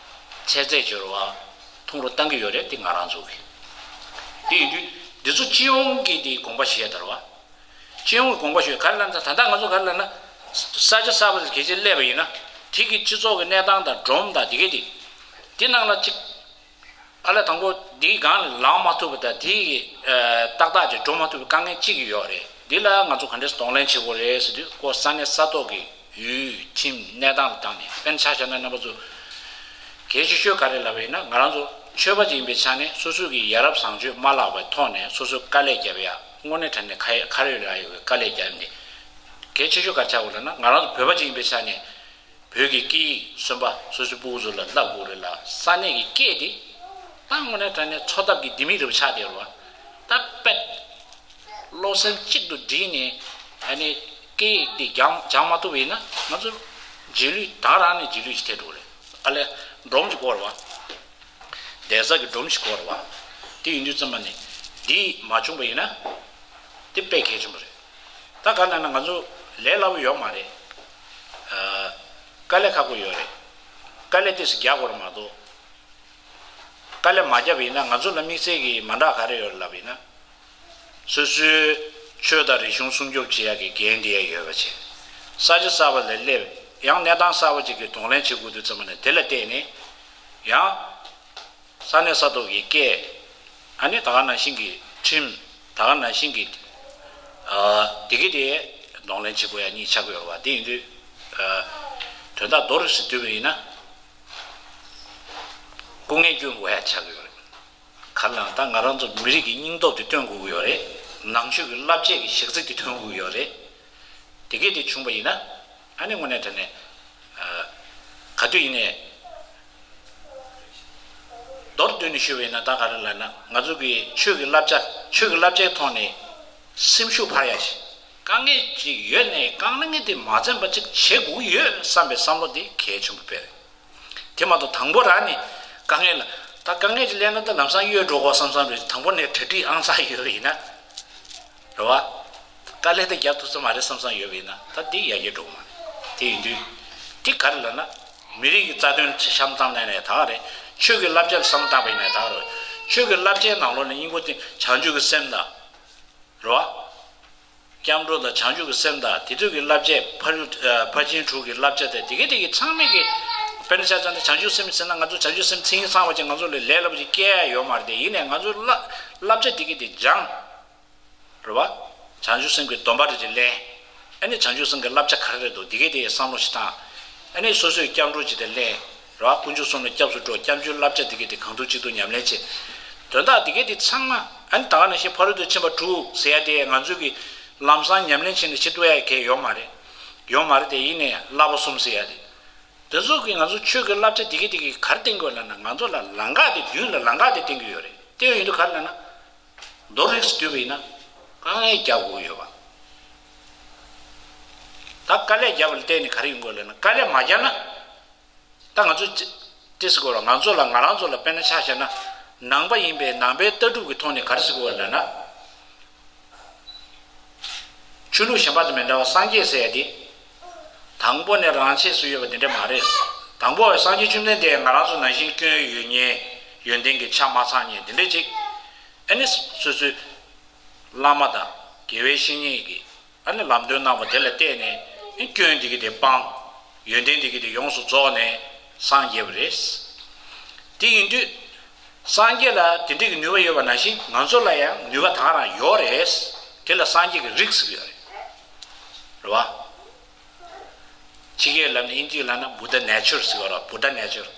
ཚད་ཚད་འབྱོར་བ་ཐུང་རུ་བཏང་གི་ཡོད་རེད། དེ་ང་རང་ཚོ་གི། དེ་ཡིན་དུས་འདི་ཚོ་སྤྱི་ཡོངས་ཀྱི་དེ་དགོངས་པ་བཞེས་ཡ་ད་རེད་བ། སྤྱི་ཡོངས་ཀྱི་དགོངས་པ་བཞེས། ག་རེ་ལབ་ན། ད་ལྟ་ང་ཚོ་ག་རེ་ལབ་ན། ས་ཆ་གསར་པ་ལ་གལ་ཆེ་སླེབས་པ་ཡིན་ན། དེ་གི་སྤྱི་ཚོགས་ཀྱི་གནས་སྟངས་དང་སྒྲོམ་དང་དེ་གའི་དེ། དེ་ནང་ལ་གཅིག་ཨ་ལས་དང་པོ་དེའི་སྒང་ལ་ལངས་མ་ཐུབ་པ་དང་། དེའི་ཨ་ཏག་ཏག་ཅིག་འགྲོ་མ་ཐུབ་པའི་དཀའ་ངལ་གཅིག་ཡོད་རེད། འདི་ལ་ང་ཚོ་ག་འདྲས་གདོང་ལེན་བྱེད་དགོས་རེད་ཟེར་དུས། ཁོ་ས་གནས་ས་ཐོག་གི་ཡུལ་ཁྲིམས་གནས་སྟངས་ལ་བརྟེན་ནས། དཔེར་ན་ཆ་བཞག་ན། རྣམ་པ་ཚོ་གལ་ཆེ་ཤོས་ག་རེ་ལབ་པ་ཡིན་ན། ང་རང་ཚོ་ཆོས་པ་ཅིག་ཡིན་པའི་ཆ་ནས། སོ་སོ་གི་ཡ་རབས་བཟང་སྤྱོད་མ་བརླག་པའི་ཐོག་ནས་སོ་སོས་དཀའ་ལས་བརྒྱབ་ཡ། དངོས་གནས་དྲང་གནས་ཁ་ཁ་རེ་ལ་ཡོད་པའི་དཀའ་ལས་བརྒྱབ་ནས། གལ་ཆེ་ཤོས་ག་རེ་ཆགས་དགོས་ལབ་ན། ང་རང་ཚོ་བོད་པ་ཅིག་ཡིན་པའི་ཆ་ནས། བོད་ཀྱི་སྐད་ཡིག་གསོན་པ་སོ་སོའི་སྤུ་གུ་ཚོ་ལ་བསླབ་དགོས་རེད་ལ། ས་གནས་ཀྱི་སྐད་དེ་ད་དངོས་གནས་དྲང་གནས་འཚོ་ཐབས་ཀྱི་ལྡེ་མིག་རེད་པ་ཆགས་བསྡད་ཡོད་རེད་བ། ད་དཔེ་བློ་སེམས་གཅིག་ཏུ་བསྒྲིལ་ནས། ཨ་ནི་སྐད་ཡིག་དེ་སྦྱང་སྦྱང་མ་ཐུབ་པ་ཡིན་ན། ང་ཚོ་རྗེས་ལུས། ད་ག་རང་ནས་རྗེས་ལུས་ཤིག་ཐེབས་འགྲོ་གི་རེད། ཨ་ལས་སྒྲོམ་གྱི་སྐོར་བ། བསྡད་ས་གི་སྒྲོམ་གྱི་སྐོར་བ། དེ་ཡིན་དུས་ཙམ་པ་ནས་འདི་མ་བྱུང་པ་ཡིན་ན། དེ་དཔེ་གལ་ཆེན་པོ་རེད། ད་ག་ལབ་ན། ང་ཚོ་ལས་སླ་པོ་ཡོད་མ་རེད། ཨ། དཀའ་ལས་ཁག་པོ་ཡོད་རེད། དཀའ་ལས་ཏོག་ཙམ་རྒྱག་དགོས་རེད་མ་གཏོགས། དཀའ་ལས་མ་བརྒྱབ་པ་ཡིན་ན། ང་ཚོ་ལ་དམིགས་བསལ་གྱི་མ་འདྲ་ག་རེ་ཡོད་རེད་ལབ་པ་ཡིན་ན། སོ་སོའི་ཆོས་དང་རིག་གཞུང་སྲུང་སྐྱོབ་བྱེད་ཡག་གི་འགན་དེ་ཡང་ཡོད་པ་བྱས། ས་ཆ་གསར་པ་ལ་སླེབས། ཡང་གནས་སྟངས་གསར་པ་ཅིག་གི་གདོང་ལེན་བྱེད་དགོས་དུས་ཙམ་པ་ནས། དེ་ལ་བརྟེན་ནས་ཡང་ས་གནས་ས་ཐོག་གི་སྐད། ཨ་ནི་ད་ག་ནང་བཞིན་གྱི་ཁྲིམས། ད་ག་ནང་བཞིན་གྱི་ཨ་དེ་གི་དེ་གདོང་ལེན་བྱེད་དགོས་ཡ་གཉིས་ཆགས་ཀྱི་ཡོད་རེད་བ། དེ་ཡིན་དུས་ཨ་དོན་དག་མདོར་ཙམ་བསྡུས་པ་ཡིན་ན། སྐུ་ངལ་སྐྱོན་དགོས་ཡ་ཆགས་ཀྱི་ཡོད་རེད། ག་རེ་ལབ་ན། ད་ང་རང་ཚོ་མི་རིགས་ཀྱི་སྙིང་སྟོབས་དེ་སྟོན་དགོས་ཀྱི་ཡོད་རེད། ནང་ཆོས་ཀྱི་བསླབ་བྱའི་གི་གཞི་རྩ་དེ་སྟོན་དགོས་ཀྱི་ཡོད་རེད། དེ་གས་དེ་བྱུང་པ་ཡིན་ན། ཨ་ནི་དངོས་གནས་དྲང་གནས་ཨ་ག་དུས་ཡིན་ནའི་མདོར་བསྡུས་ནས་ཞུས་པ་ཡིན་ན། ད་ག་རེ་ལབ་ན། ང་ཚོ་གི་ཆོས་ཀྱི་བསླབ་བྱ། ཆོས་ཀྱི་བསླབ་བྱའི་ཐོག་ནས་སེམས་ཤུགས་འཕར་ཡ་ཞིག་དཀའ་ངལ་ཅིག་ཡོད་ནའི་དཀའ་ངལ་དེ་མ་འཛེམས་པ་ཅིག་བྱེད་དགོས་ཀྱི་ཡོད་བསམ་པའི་བསམ་བློ་དེ་གལ་ཆེན་པོ་དཔེ་རེད། དེ་མ་གཏོགས་དང་པོ་རང་ནས་དཀའ་ངལ་ལ། ད་དཀའ་ངལ་ཅིག་སླེབས་ན་ད་ལམ་སང་གཡོལ་འགྲོ་དགོས་བསམ་བསམ་རེད། དང་པོ་ནས་གྲ་སྒྲིག་ཨང་གསར་ཡོད་པ་ཡིན་ན། རེད་བ། དཀའ་ལས་དེ་རྒྱག་ཐུབ་ས་མ་རེད་བསམ་བསམ་ཡོད་པ་ཡིན་ན། ད་འདི་ཡར་རྒྱས་འགྲོ་གི་མ་རེད། དེ་ཡིན་དུས་འདི་ག་རེ་ལབ་ན། མི་རིགས་ཀྱི་རྩ་དོན་ཆ་བཞག་བཏང་ནས་ནས་ད་ག་རེད། ཆོས་ཀྱི་བསླབ་བྱ་ལ་བསམ་བློ་བཏང་པ་ཡིན་ན། ད་ག་རེད། ཆོས་ཀྱི་བསླབ་བྱའི་ནང་ལོགས་ནས་སྙིང་པོ་དེ་བྱང་ཆུབ་ཀྱི་སེམས་དང་། རེད་བ། སྐྱབས་འགྲོ་དང་བྱང་ཆུབ་ཀྱི་སེམས་དང་། དེ་ཚོ་གི་བསླབ་བྱ། ཕར་ཕར་ཕྱིན་དྲུག་གི་བསླབ་བྱ་དང་། དེ་གི་དེ་གི་ཚང་མས་གི། དཔེར་ན་ཆ་བཞག་ན་བྱང་ཆུབ་སེམས་ཟེར་ན། ང་ཚོ་བྱང་ཆུབ་སེམས་མཚན་ཉིད་ཚང་བ་ཅིག་ང་ཚོ་ལ་ལས་སླ་པོ་ཅིག་སྐྱེ་ཡ་ཡོད་མ་རེད་དེ། ཡིན་ནའི་ང་ཚོ་བསླབ་བསླབ་བྱ་དེ་གི་དེ་སྦྱངས། རེད་བ། བྱང་ཆུབ་སེམས་ཀྱི་སྡོམ་པ་རེ་ཅིག་ལེན། ཨ་ནི་བྱང་ཆུབ་སེམས་ཀྱི་བསླབ་བྱ་ག་རེ་རེད་འདུག་དེ་གི་དེ་བསམ་བློ་ཞིག་བཏང་། ཨ་ནི་སོ་སོས་སྐྱབས་འགྲོ་ཅིག་དེ་ལེན། རེད་བ། དཀོན་མཆོག་གསུམ་ལ་སྐྱབས་སུ་འགྲོ། སྐྱབས་འཇུག་བསླབ་བྱ་དེ་གའི་དེ་གང་ཐུབ་ཅི་ཐུབ་ཉམས་ལེན་བྱེད། དོན་དག་དེ་གའི་དེ་ཚང་མ་ཨ་ནི་ད་ག་ནང་བཞིན་ཕ་རོལ་ཏུ་ཕྱིན་པ་དྲུག་ཟེར་ཡ་དེ་ང་ཚོས་ཀྱི་ལམ་སང་ཉམས་ལེན་བྱས་ནས་བྱེད་ཐུབ་ཡ་གལ་ཡོད་མ་རེད། ཡོད་མ་རེད་དེ། ཡིན་ནའི་བསླབ་པ་གསུམ་ཟེར་ཡ་དེ། དེ་ཚོ་གིས་ང་ཚོ་ཆོས་ཀྱི་བསླབ་བྱ་དེ་གའི་དེ་གའི་ག་རེ་བསྟན་དགོས་ལབ་ན། ང་ཚོ་ལ་ལམ་ཁ་དེ་མདུན་ལ་ལམ་ཁ་དེ་བསྟན་གྱི་ཡོད་རེད། བསྟན་ཡོད་དུས་ག་རེ་ལབ་ན། རྡོ་རིགས་སུ་བསྡུས་པ་ཡིན་ན་དཀའ་ངལ་རྒྱག་དགོས་ཡོད་པ། ད་དཀའ་ལས་རྒྱབ་པ་ལ་བརྟེན་ནས་ག་རེ་ཡོང་དགོས་ལབ་ན། དཀའ་ལས་མ་རྒྱབ་ན། ད་ང་ཚོ་ཅི་ཏི་སི་གོ་ལ་ང་ཚོ་ལ་ང་རང་ཚོ་ལ་དཔེར་ན་ཆ་བཞག་ན། ནང་པ་ཡིན་པའི་ནང་པའི་ལྟ་གྲུབ་ཀྱི་ཐོག་ནས་ག་རེ་ཟེར་དགོས་ལབ་ན། ཆོས་ལུགས་གཞན་པ་དང་མི་འདྲ་བ་སངས་རྒྱས་ཟེར་ཡ་དེ། དང་པོ་ནས་རང་ཆས་སུ་ཡོད་པ་དེ་འདྲ་མ་རེད། དང་པོ་བའི་སངས་རྒྱས་བཅོམ་ལྡན་འདས་ང་རང་ཚོ་ནང་བཞིན་སྐྱོན་ཡོད་མཁན། ཡོན་ཏན་གྱི་ཆ་མ་ཚང་མཁན་དེ་འདྲ་ཅིག་ཨ་ནི་སོ་སོའི་བླ་མ་དང་དགེ་བའི་བཤེས་གཉེན་གྱིས་ཨ་ནི་ལམ་སྟོན་གནང་བ་དེ་ལ་བལྟས་ནས་ཨ་ནི་སྐྱོན་དེ་གི་དེ་སྤངས། ཡོན་ཏན་དེ་གི་དེ་ཡོངས་སུ་རྫོགས་ནས་སངས་རྒྱས་པ་རེད། དེ་ཡིན་དུས། སངས་རྒྱས་ལ་དེ་འདྲའི་གི་ནུས་པ་ཡོད་པ་ནང་བཞིན་ང་ཚོ་ལ་ཡང་ནུས་པ་ད་ག་རང་ཡོད་རེད། དེ་ལ་སངས་རྒྱས་ཀྱི་རིགས་ཟེར་གྱི་ཡོད་རེད། རེད་བ། ཕྱི་རྒྱལ་ལབ་ན་ཨིན་ཇིའི་ལབ་ན་Buddha nature ཟེར་གྱི་ཡོད་རེད། Buddha nature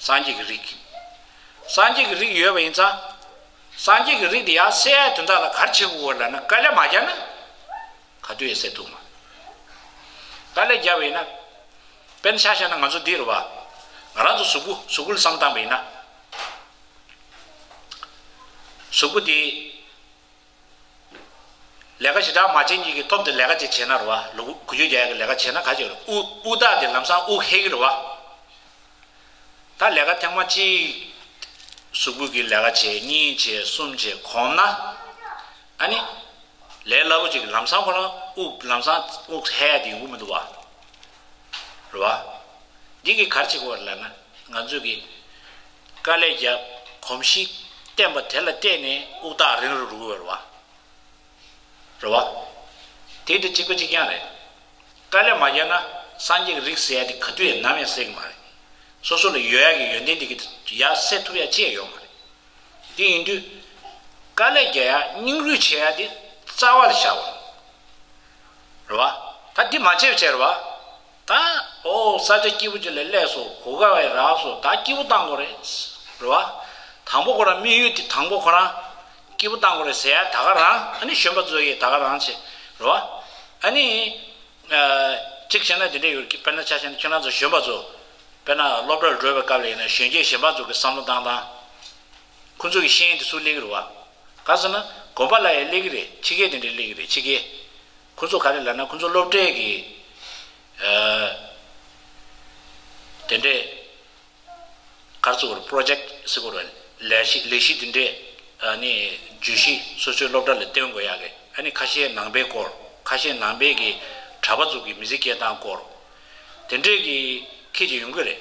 སངས་རྒྱས་ཀྱི་རིགས། སངས་རྒྱས་ཀྱི་རིགས་ཡོད་པ་ཡིན་ཙང་། སངས་རྒྱས་ཀྱི་རིགས་དེ་ཡར་སད་ཡ་དོན་དག་ལ་ག་རེ་བྱེད་དགོས་ལབ་ན། དཀའ་ལས་མ་རྒྱབ་ན། ག་དུས་ཡང་སད་ཐུབ་མ། དཀའ་ལས་བརྒྱབ་པ་ཡིན་ན། དཔེར་ན་ཆ་བཞག་ན་ང་ཚོ་འདི་རེད་བ། ང་རང་ཚོ་གཟུགས་པོ་གཟུགས་པོ་ལ་བསམ་བཏང་པ་ཡིན་ན། གཟུགས་པོ་འདི་ལས་ཀ་ཞེ་དྲག་མ་བྱེད་མཁན་གྱི་ཐོབ་ཏུ་ལས་ཀ་ཅིག་བྱས་ན་རེད་བ། ལུ་གུ་གུ་རྒྱུ་རྒྱག་ཡ་གི་ལས་ཀ་བྱས་ན་ག་ཅིག་རེད། དབུགས་དབུགས་ཐག་དེ་ལམ་སང་དབུགས་ཧད་ཀྱི་རེད་བ། ད་ལས་ཀ་ཐེངས་མ་གཅིག་གཟུགས་པོ་གི་ལས་ཀ་བྱས། གཉིས་བྱས། གསུམ་བྱས། གོམས་ན། ཨ་ནི། ལས་སླ་པོ་ཅིག་ལམ་སང་ཁོ་རང་དབུགས་ལམ་སང་དབུགས་ཧད་ཡ་དེ་ཡོང་གི་མི་འདུག་བ། རེད་བ། འདི་གིས་ག་རེ་བྱེད་དགོས་རེད་ལབ་ན། ང་ཚོས་ཀྱི་དཀའ་ལས་བརྒྱབ། གོམས་གཤིས་བརྟན་པ་དེ་ལ་བརྟེན་ནས་དབུགས་ཐག་རིང་རུ་རུ་གི་ཡོད་རེད་བ། རེད་བ། དེ་འདི་གཅིག་པ་གཅིག་རྐྱང་རེད། དཀའ་ལས་མ་བརྒྱབ་ན་སངས་རྒྱས་ཀྱི་རིགས་ཟེར་ཡ་དེ་ག་དུས་ཡང་ནམ་ཡང་སད་གི་མ་རེད། སོ་སོ་ལ་ཡོད་ཡ་གི་ཡོན་ཏན་དེ་གི་ཡར་སད་ཐུབ་ཡ་ཅི་ཡང་ཡོད་མ་རེད། དེ་ཡིན་དུས། དཀའ་ལས་རྒྱག་ཡ་སྙིང་རུས་བྱེད་ཡ་དེ་རྩ་བ་ལ་བཞག་པ་རེད་བ། ད་འདི་མ་བྱས་པ་བྱས་རེད་བ། ད། ཨོ། ས་ཆ་སྐྱིད་པོ་ཅིག་ལ་སླེབས་སོང་། གོ་སྐབས་ཡང་རག་སོང་། ད་སྐྱིད་པོ་བཏང་དགོས་རེད། རེད་བ། དང་པོ་ཁོ་རང་དམིགས་ཡུལ་དེ་དང་པོ་ཁོ་རང་སྐྱིད་པོ་བཏང་དགོས་རེད་ཟེར་ཡ་ད་ག་རང་། ཨ་ནི་གཞོན་པ་ཚོ་ཡིས་ད་ག་རང་བྱེད། རེད་བ། ཨ་ནི། ཨ། གཅིག་བྱས་ན་དེ་འདྲ་ཡོད། དཔེར་ན་ཆ་བཞག་ན་ཁྱེད་རང་ཚོ་གཞོན་པ་ཚོ། དཔེར་ན་སློབ་གྲྭར་འགྲོ་བའི་སྐབས་ལ་ཡིན་ན་གཞོན་སྐྱེས་གཞན་པ་ཚོ་གི་བསམ་བློ་བཏང་སྟངས། ཁོ་ཚོ་གི་ཤེས་ཡོན་དེ་ཚུར་སླེབས་ཀྱི་རེད་བ། ག་ཟེར་ན་དགོན་པ་ལ་ཡང་སླེབས་ཀྱི་རེད། ཕྱི་རྒྱལ་དེ་འདྲ་སླེབས་ཀྱི་རེད། ཕྱི་རྒྱལ། ཁོ་ཚོ་ག་རེ་ལབ་ན་ཁོ་ཚོ་སློབ་གྲྭའི་གི། ཨ། དེ་འདྲས། ག་རེ་ཟེར་དགོས་རེད། པོ་རོ་ཇེག་ཊི་ཟེར་དགོས་རེད། ལས་གཞི་ལས་གཞི་དེ་འདྲས། ཨ་ནི་བརྗོད་གཞི་སོ་སོའི་སློབ་གྲྭ་ལ་བཏོན་དགོས་ཡག་གི། ཨ་ནི་ཁ་ཤས་ནང་པའི་སྐོར། ཁ་ཤས་ནང་པའི་གི་གྲྭ་པ་ཚོ་གི་མི་ཚེ་སྐྱེལ་སྟངས་སྐོར། དེ་འདྲས་གི་ཁྱེད་ཀྱི་ཡོང་གི་རེད།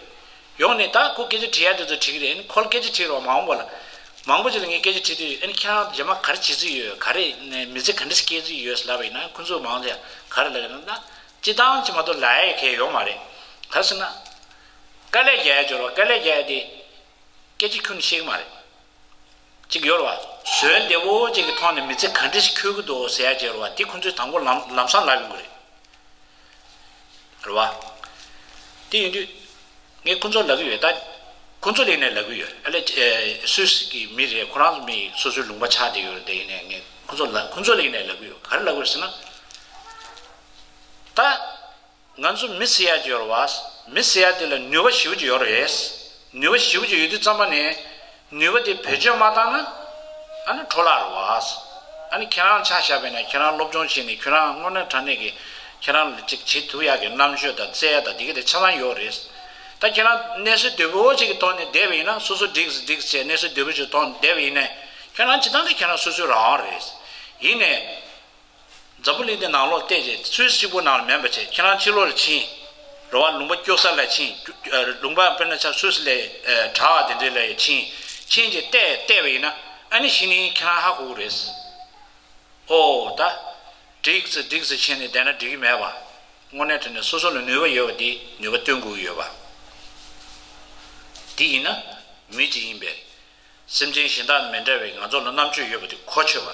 ཡོང་ནས་ད་ཁོ་སྐད་ཆ་དྲི་ཡ་དེ་ཚོ་དྲི་གི་རེད། ཨ་ནི་ཁོ་ལ་སྐད་ཆ་དྲིས་རོགས། མང་པོ་ལ། མང་པོ་ཅིག་ལ་ངས་སྐད་ཆ་དྲིས་དུས། ཨ་ནི་ཁྱེད་རང་རྗེས་མ་ག་རེ་བྱེད་རྩིས་ཡོད། ག་རེ་མི་ཚེ་ག་འདྲ་སྐྱེལ་རྩིས་ཡོད་ལབ་པ་ཡིན་ན། ཁོ་ཚོ་མང་ཆེ་ག་རེ་ལབ་ཡོད་ན། སྤྱི་བཏང་ཅིག་མ་གཏོགས་ལབ་ཡ་གང་ཡང་ཡོད་མ་རེད། ག་རེ་ཟེར་ན། དཀའ་ལས་རྒྱག་ཡ་ཅིག་ཡོད་རེད་བ། དཀའ་ལས་རྒྱག་ཡ་དེ་སྐད་ཆ་ཁྱོན་ནས་བཤད་གི་མ་རེད། ཅིག་ཡོད་རེད་བ། ཟོལ་བདེ་བོ་ཅིག་གི་ཐོག་ནས་མི་ཚེ་ག་འདྲ་ཞིག་འཁྱོལ་གི་འདུག་ཟེར་ཡ་ཅིག་ཡོད་རེད་བ། དེ་ཁོ་ཚོས་དང་པོ་ལམ་ལམ་སང་ལབ་ཡོང་གི་རེད། རེད་བ། དེ་ཡིན་དུས། ངས་ཁོ་ཚོར་ལབ་ཀྱི་ཡོད། ད་ཁོ་ཚོ་ལ་ཡིན་ནའི་ལབ་ཀྱི་ཡོད། ཨ་ལས། ཨེ། སུད་སི་གི་མི་རེད། ཁོ་རང་ཚོ་མི་སོ་སོའི་ལུང་པ་ཆགས་བསྡད་ཡོད་རེད། དེ་ཡིན་ནའི་ངས་ཁོ་ཚོ་ལ་ཁོ་ཚོ་ལ་ཡིན་ནའི་ལབ་ཀྱི་ཡོད། ག་རེ་ལབ་ཀྱི་ཡོད་ཟེར་ན། ད་ང་ཚོ་མི་ཟེར་ཡ་ཅིག་ཡོད་རེད་བ། མི་ཟེར་ཡ་དེ་ལ་ནུས་པ་ཞེ་པོ་ཅིག་ཡོད་རེད། ནུས་པ་ཞེ་པོ་ཅིག་ཡོད་དུས་ཙམ་པ་ནས། ནུས་པ་དེ་བེད་སྤྱོད་མ་བཏང་ན། ཨ་ནི་འཕྲོ་བརླག་རེད་བ། ཨ་ནི་ཁྱེད་རང་ཆ་བཞག་པ་ཡིན་ན། ཁྱེད་རང་སློབ་སྦྱོང་བྱས་ནས། ཁྱེད་རང་དངོས་གནས་དྲང་གནས་ཀྱི་ཁྱེད་རང་ལ་ཅིག་བྱེད་ཐུབ་ཡག་གི་རྣམ་དཔྱོད་དང་རྩལ་དང་དེ་ག་དེ་ཆ་ཚང་ཡོད་རེད། ད་ཁྱེད་རང་གནས་ཚུལ་བདེ་པོ་ཅིག་གི་ཐོག་ནས་བསྡད་པ་ཡིན་ན། སོ་སོ་འགྲིག་འགྲིག་བྱས། གནས་ཚུལ་བདེ་པོ་ཅིག་ཐོག་ནས་བསྡད་པ་ཡིན་ན། ཁྱེད་རང་སྤྱིར་བཏང་གི་ཁྱེད་རང་སོ་སོའི་རང་དབང་རེད། ཡིན་ནའི། འཛམ་བུ་གླིང་འདི་ནང་ལོགས་བལྟས་རྗེས། སུད་སི་གཅིག་པུ་ནང་ལ་མིན་པ་བྱས། ཁྱེད་རང་ཕྱི་ལོགས་ལ་ཕྱིན། རེད་བ། ལུང་པ་སྐྱོ་ས་ལ་ཕྱིན། ལུང་པ་དཔེར་ན་ཆ་སུད་སི་ལ། ཨ། དྲག་དེ་འདྲ་ལ་ཕྱིན། ཕྱིན་རྗེས་བལྟས་བལྟས་པ་ཡིན་ན། ཨ་ནི་གཞི་ནས་ཁྱེད་རང་ཧ་གོ་གི་རེད། ཨོ། ད་འགྲིག་ཙི་འགྲིག་ཙི་བྱས་ནས་བསྡད་ན་འགྲིག་གི་མེད་པ། དངོས་གནས་དྲང་གནས་སོ་སོ་ལ་ནུས་པ་ཡོད་པ་དེ་ནུས་པ་བཏོན་དགོས་ཀྱི་ཡོད་པ། དེ་ཡིན་ན་མི་གཅིག་ཡིན་པས། སེམས་ཅན་གཞན་དག་མི་འདྲ་བའི་ང་ཚོ་ལ་རྣམ་དཔྱོད་ཡོད་པ་དེ་གོ་ཆོད་པ།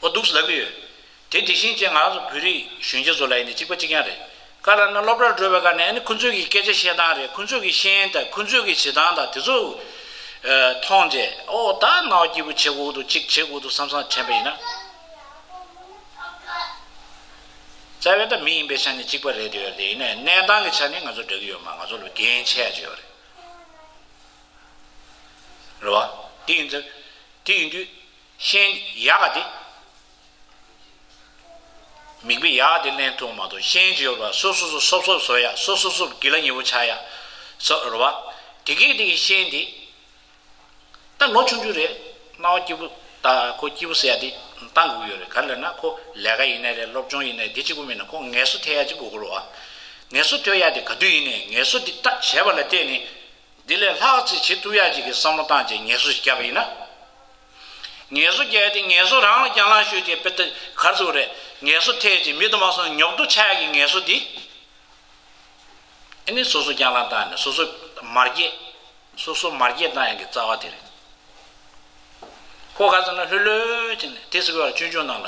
ཨོ། འདུག་སེ་ལབ་ཀྱི་ཡོད། དེ་དེ་བཞིན་བྱས་ང་རང་ཚོ་བོད་རིགས་གཞོན་སྐྱེས་ཚོ་ལ་ཡིན་ནའི་གཅིག་པ་གཅིག་རྐྱང་རེད། ག་ལ་ན་སློབ་གྲྭར་འགྲོ་བའི་སྒང་ནས་ཨ་ནི་ཁོ་ཚོའི་གི་སྐད་ཆ་བཤད་སྟངས་རེད། ཁོ་ཚོའི་གི་ཤེས་ཡོན་དང་ཁོ་ཚོའི་གི་བྱེད་སྟངས་དང་དེ་ཚོ་མཐོང་རྗེས་ཨོ་ད་སྣང་བ་སྐྱིད་པོ་བྱེད་དགོས་འདུག་གཅིག་བྱེད་དགོས་འདུག་བསམ་བསམ་དྲན་པ་ཡིན་ན། རྩ་བའི་ད་མི་ཡིན་པའི་ཆ་ནས་གཅིག་པ་རེད་འདོད་ཡོད་དེ་ཡིན་ནའི་གནས་སྟངས་ཀྱི་ཆ་ནས་ང་ཚོ་འགྲིག་གི་ཡོད་མ་ང་ཚོ་ལ་འགན་ཆེ་ཡ་ཅིག་ཡོད་རེད། རེད་བ། དེ་ཡིན་ཚེ་དེ་ཡིན་དུས་ཤེས་ཡག་ག་དེ། མིག་དཔེ་ཡག་དེ་ལེན་ཐུབ་མ་གཏོགས་ཤེས་ཀྱི་ཡོད་པ་སོ་སོ་སོ་སོབ་སོབ་བཟོ་ཡ་སོ་སོ་སོ་སྒྱིད་ལ་ཉེ་བོ་ཆགས་ཡ་སོ་རེད་བ། དེ་གས་དེ་གས་ཤེས་དེ། ད་ལོ་ཆུང་ཆུང་རེད། སྣང་བ་སྐྱིད་པོ་ད་ཁོ་སྐྱིད་པོ་ཟེར་ཡ་དེ་བཏང་དགོས་ཀྱི་ཡོད་རེད། ག་རེ་ལབ་ན་ཁོ་ལས་ཀ་ཡིན་ནའི་རེད་སློབ་སྦྱོང་ཡིན་ནའི་དེ་གཅིག་པུ་མིན་ན་ཁོ་ངལ་གསོ་ཐེབས་ཡ་གཅིག་དགོས་ཀྱི་རེད་བ། ངལ་གསོ་ཐེབས་ཡ་དེ་ག་དུས་ཡིན་ནའི་ངལ་གསོ་དེ་ད་བྱས་པ་ལ་བརྟེན་ནས། འདི་ལས་ལྷག་ཅིག་བྱེད་ཐུབ་ཡག་ཅིག་གི་བསམ་བློ་བཏང་བྱས་ངལ་གསོ་ཞིག་བརྒྱབ་པ་ཡིན་ན། ངལ་གསོ་རྒྱག་ཡ་དེ་ངལ་གསོ་རང་ལ་རྒྱང་ལངས་ཤོད་ཅེས་དཔེ་ལྟ་གར་ཚུགས་རེད། ངལ་གསོ་ཐེབས་ཅིག་མི་དུ་མ་སོང་ཉོབ་ཏོ་ཆགས་ཡག་གི་ངལ་གསོ་འདི། ཨ་ནི་སོ་སོ་རྒྱང་ལངས་བཏང་ནས་སོ་སོ་མར་རྒྱས། སོ་སོ་མར་རྒྱས་བཏང་ཡག་གི་རྩ་བ་དེ་རེད། ཁོ་ག་ཚོད་ན་ལྷོད་ལྷོད་ཅིག་ནས་དེ་ཟེར་བའི་བཅོས་འཇུག་ནང་ལ།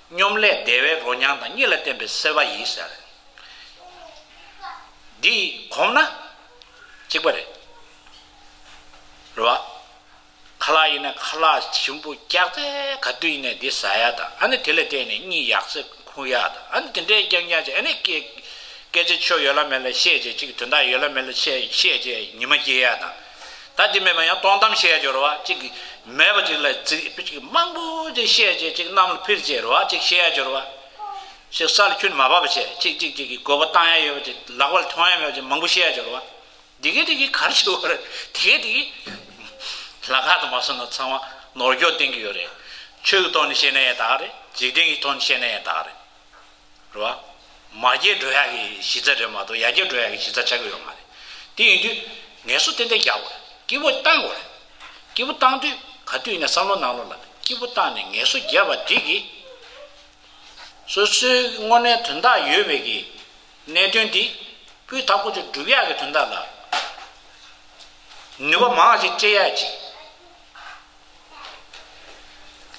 སྙོམས་ལས་བདེ་བའི་རོ་མྱང་དང་གཉིད་ལ་བརྟེན་པའི་སྲེད་པ་ཡིས་ཟེར། འདི་གོམས་ན་གཅིག་པ་རེད། རེད་བ། ཁ་ལག་ཡིན་ན་ཁ་ལག་ཞིམ་པོ་རྒྱགས་ཚད་ག་དུས་ཡིན་ན་འདི་ཟ་ཡ་དང་ཨ་ནི་དེ་ལ་བརྟེན་ནས་གཉིད་ཡག་ཚད་ཁུག་ཡ་དང་ཨ་ནི་དེ་འདྲའི་རྐྱང་རྐྱང་བྱས་ཨ་ནི་སྐད་སྐད་ཆ་ཆོ་ཡོད་ལ་མེད་ལ་བཤད་བྱས་གཅིག་དོན་དག་ཡོད་ལ་མེད་ལ་བཤད་བཤད་བྱས་ཉི་མ་སྐྱེལ་ཡ་དང་། ད་འདི་མེད་པ་ཡང་སྟོང་གཏམ་བཤད་ཡ་སྦྱོར་བ་གཅིག་མེད་པ་གཅིག་ལ་ཚིག་གཅིག་མང་པོ་ཅིག་བཤད་བྱས་གཅིག་གནམ་ལ་འཕུར་བྱས་རེད་བ་གཅིག་བཤད་ཡ་སྦྱོར་བ། ཞེས་ས་ལ་ཁྱོན་མ་བབས་བྱས་གཅིག་གཅིག་གཅིག་གི་དགོས་པ་བཏང་ཡ་ཡོད་པ་ཅིག་ལག་པ་ལ་ཐོང་ཡ་མེད་པ་ཅིག་མང་པོ་བཤད་ཡ་སྦྱོར་བ། དེ་གས་དེ་གས་གར་བྱེད་བར་དེ་གས་དེ་གས་ལ་ཁག་ཏུ་མ་སོང་ན་ཚང་མ་ནོར་འཁྱོག་བསྟན་གྱི་ཡོད་རེད། ཆོས་ཀྱི་ཐོག་ནས་བཤད་ན་ཡང་དག་རེད། འཇིག་རྟེན་གྱི་ཐོག་ནས་བཤད་ན་ཡང་དག་རེད། རེད་བ། མ་སྐྱེས་འགྲོ་ཡག་གི་གཞི་རྩ་རེད་མ་གཏོགས་ཡར་རྒྱས་འགྲོ་ཡག་གི་གཞི་རྩ་ཆགས་ཀྱི་ཡོད་མ་རེད། དེ་ཡིན་དུས་ངལ་གསོ་ཏན་ཏན་རྒྱག་དགོས་རེད། སྐྱིད་པོ་བཏང་དགོས་རེད། སྐྱིད་པོ་བཏང་དུས་ག་དུས་ཡིན་ན་བསམ་བློ་ནང་ལོགས་ལ་སྐྱིད་པོ་བཏང་ནས་ངལ་གསོ་བརྒྱབ་པ་དེ་གིས། སོ་སོའི་དངོས་གནས་དོན་དག་ཡོད་པའི་གི་གནད་དོན་འདི་སྤུས་དག་པོ་ཅིག་སྒྲུབ་ཡག་གི་དོན་དག་ལ་ནུས་པ་མང་ཞིག་སྤྲད་ཡག་ཅིག་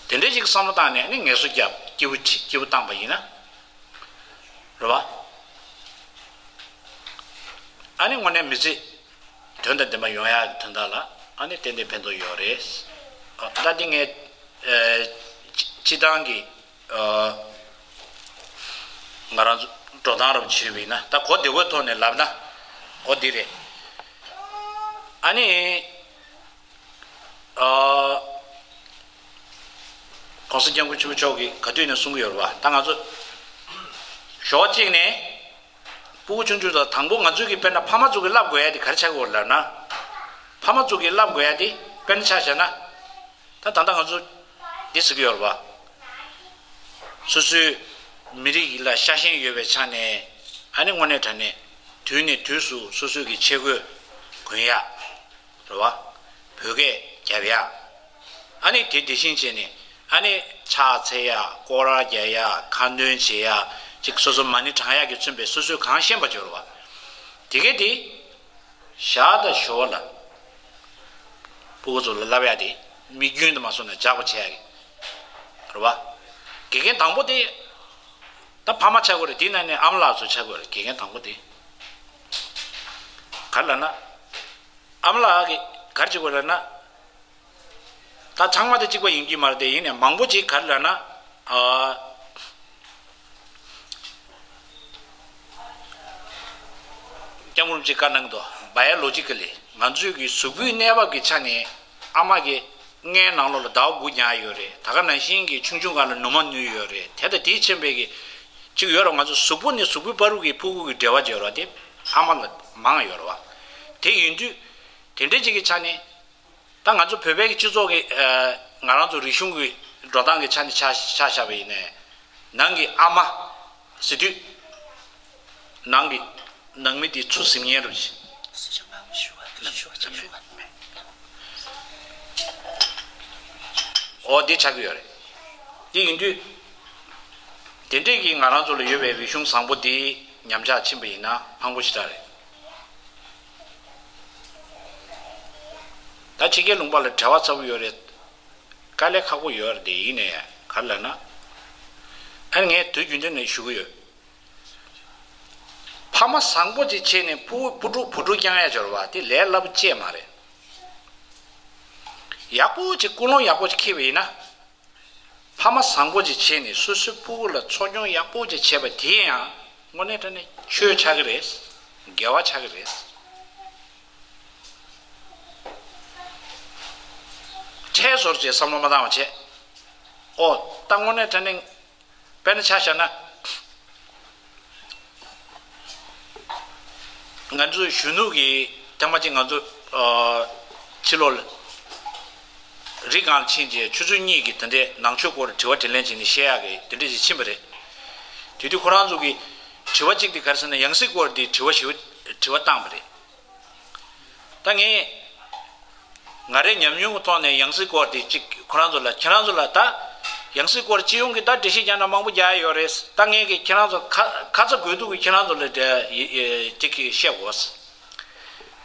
དེ་འདྲའི་ཅིག་བསམ་བློ་བཏང་ནས་ནི་ངལ་གསོ་བརྒྱབ་སྐྱིད་པོ་ཅིག་སྐྱིད་པོ་བཏང་པ་ཡིན་ན་རེད་བ། ཨ་ནི་དངོས་གནས་མི་ཚེ་དོན་དང་ལྡན་པ་ཡོང་ཡག་གི་དོན་དག་ལ་ཨ་ནི་ཏན་ཏན་ཕན་ཐོགས་ཡོད་རེད། ཨ་ད་འདི་ངས་ཨ་སྤྱི་སྤྱི་བཏང་གི་ཨ་ང་རང་ཚོ་འགྲོ་སྟངས་རབ་བྱུང་བ་ཡིན་ན་ད་གོ་བདེ་བོའི་ཐོག་ནས་ལབ་ན་གོ་འདི་རེད། ཨ་ནི། ཨ། ༸གོང་ས་༸སྐྱབས་མགོན་ཆེན་པོ་མཆོག་གིས་ག་དུས་ནས་གསུང་གི་ཡོད་རེད་བ། ད་ང་ཚོ་ཞོགས་གཅིག་ནས་སྤུ་གུ་ཆུང་ཆུང་དང་དང་པོ་ང་ཚོས་ཀྱི་དཔེར་ན་ཕ་མ་ཚོ་གིས་བསླབ་དགོས་ཡ་དེ་ག་རེ་ཆགས་ཀྱི་ཡོད་རེད་ལབ་ན། ཕ་མ་ཚོ་གིས་བསླབ་དགོས་ཡ་དེ་དཔེར་ན་ཆ་བཞག་ན། ད་ད་ལྟ་ང་ཚོ་འདི་ཟེར་གྱི་ཡོད་རེད་བ། སོ་སོའི་མི་རིགས་ལ་ཤ་ཞེན་ཡོད་པའི་ཆ་ནས་ཨ་ནི་དངོས་གནས་དྲང་གནས་དུས་ནས་དུས་སུ་སོ་སོའི་གི་ཆས་གོས་གོན་ཡ། རེད་བ། བོད་སྐད་རྒྱབ་ཡ། ཨ་ནི་དེ་དེ་བཞིན་བྱས་ནས་ཨ་ནི་ཕྱག་འཚལ་ཡ་སྐོར་ར་རྒྱག་ཡ་ཁ་འདོན་བྱེད་ཡ་ཅིག་སོ་སོ་མ་ཎི་བགྲང་ཡ་གི་མཚོན་པའི་སོ་སོའི་གང་ཤེས་པ་ཅིག་ཡོད་རེད་བ། དེ་གས་དེ་ཞག་དང་ཞོར་ལ་སྤུ་གུ་ཚོ་ལ་བསླབ་ཡ་དེ་དམིགས་རྒྱུན་དུ་མ་སོང་ན་འཇགས་པ་བྱེད་ཡ་གི་རེད་བ། དགེ་རྒན་དང་པོ་དེ་ད་ཕ་མ་ཆགས་དགོས་རེད། དེ་ནང་ནས་ཨ་མ་ལགས་ཚོ་ཆགས་དགོས་རེད། དགེ་རྒན་དང་པོ་དེ་ག་རེ་ལབ་ན། ཨ་མ་ལགས་ཀྱིས་ག་རེ་བྱེད་དགོས་ལབ་ན། ད་ཚང་མ་དེ་གཅིག་པ་ཡིན་གྱི་མ་རེད་དེ་ཡིན་ནའི་མང་པོ་ཅིག་ག་རེ་ལབ་ན། ཨ། སྐྱབས་མགོན་རིན་པོ་ཆེས་བཀའ་གནང་གི་འདུག Biologically ང་ཚོའི་གི་གཟུགས་པོའི་གནས་བབ་ཀྱི་ཆ་ནས་ཨ་མ་གི་མངལ་ནང་ལོགས་ལ་ཟླ་བ་དགུ་ཉར་ཡོད་རེད། ད་ག་ནང་བཞིན་གྱི་ཆུང་ཆུང་སྒང་ལ་ནུ་མ་ནུས་ཡོད་རེད། དེ་དང་དེའི་ཕྱིན་པའི་གི་ཅིག་ཡོད་རེད། ང་ཚོ་གཟུགས་པོ་ནས་གཟུགས་པོའི་བར་དུ་གི་ཕྲུ་གུ་གི་འབྲེལ་བ་ཅིག་ཡོད་རེད་བ། དེ་ཨ་མ་ལ་མང་ཡོད་རེད་བ། དེ་ཡིན་དུས་དེ་འདྲ་ཅིག་གི་ཆ་ནས། ད་ང་ཚོ་བོད་པའི་སྤྱི་ཚོགས་ཀྱི་ཨ་ང་རང་ཚོ་རིག་གཞུང་གི་འགྲོ་སྟངས་ཀྱི་ཆ་ནས་ཆ་ཆ་བཞག་པ་ཡིན་ནའི། ནང་གི་ཨ་མ་ཟེར་དུས། ནང་གི་ནང་མི་དེ་ཚུར་ཟིན་མཁན་རེད། འོ་དེ་ཆགས་ཀྱི་ཡོད་རེད། དེ་ཡིན་དུས། དེ་འདྲས་ཀྱི་ང་རང་ཚོ་ལ་ཡོད་པའི་རིག་གཞུང་བཟང་པོ་དེ་ཉམས་ཆག་ཕྱིན་པ་ཡིན་ན་ཕངས་པོ་ཞེ་དྲག་རེད། ད་ཕྱི་རྒྱལ་ལུང་པ་ལ་བྲེལ་བ་ཚ་པོ་ཡོད་རེད། དཀའ་ལས་ཁག་པོ་ཡོད་རེད། དེ་ཡིན་ནའི་ག་རེ་ལབ་ན། ཨ་ནི་ངས་དུས་རྒྱུན་དུ་ནས་ཞུ་གི་ཡོད། ཕ་མ་བཟང་པོ་ཅིག་བྱས་ནས་ཕྲུ་གུ་བུ་ཕྲུག་བུ་ཕྲུག་བསྐྱངས་ཡ་སྦྱོར་བ་དེ་ལས་སླ་པོ་ཅིག་མ་རེད། ཡག་པོ་ཅིག་ཀུན་སློང་ཡག་པོ་ཅིག་འཁྱེར་བ་ཡིན་ན། ཕ་མ་བཟང་པོ་ཅིག་བྱས་ནས་སོ་སོའི་ཕྲུ་གུ་ལ་འཚོ་སྐྱོང་ཡག་པོ་ཅིག་བྱས་པ་དེ་ཡང་དངོས་གནས་དྲང་གནས་ཆོས་ཆགས་ཀྱི་རེད། དགེ་བ་ཆགས་ཀྱི་རེད། ཁྲལ་བཟོ་བྱས་བསམ་བློ་མ་བཏང་བ་བྱས། ཨོ། ད་དངོས་གནས་དྲང་གནས་དཔེར་ན་ཆ་བཞག་ན། ང་ཚོའི་གཞོན་ནུ་གི་ཐེངས་མ་གཅིག་ང་ཚོ་ཨ་ཕྱི་ལོགས་ལ་རི་སྒང་ལ་ཕྱིན་རྗེས་ཆུ་ཚོད་གཉིས་ཀྱི་དེ་འདྲའི་ནང་ཆོས་སྐོར་དྲི་བ་དྲིས་ལན་བྱས་ནས་བཤད་ཡག་གི་དེ་འདྲ་ཞིག་ཕྱིན་པ་རེད། དེ་དུས་ཁོ་རང་ཚོ་གི་དྲི་བ་གཅིག་དེ་ག་རེ་ཟེར་ན་ཡང་སྲིད་སྐོར་དེ་དྲི་བ་ཞིག་དྲི་བ་བཏང་པ་རེད། ད་ངས་ང་རའི་ཉམས་མྱོང་གི་ཐོག་ནས་ཡང་སྲིད་སྐོར་དེ་གཅིག་ཁོ་རང་ཚོ་ལ་ཁྱེད་རང་ཚོ་ལ་ད་ཡང་སྲིད་སྐོར་སྤྱི་ཡོངས་ཀྱི་ད་འགྲེལ་བཤད་རྒྱག་ན་མང་པོ་རྒྱག་ཡ་ཡོད་རེད། ད་ངས་ཀྱི་ཁྱེད་རང་ཚོ་ཁ་ཁ་ཚ་དགོས་གཏུག་གི་ཁྱེད་རང་ཚོ་ལ་དེ་ཡི་ཡི་གཅིག་གིས་བཤད་དགོས།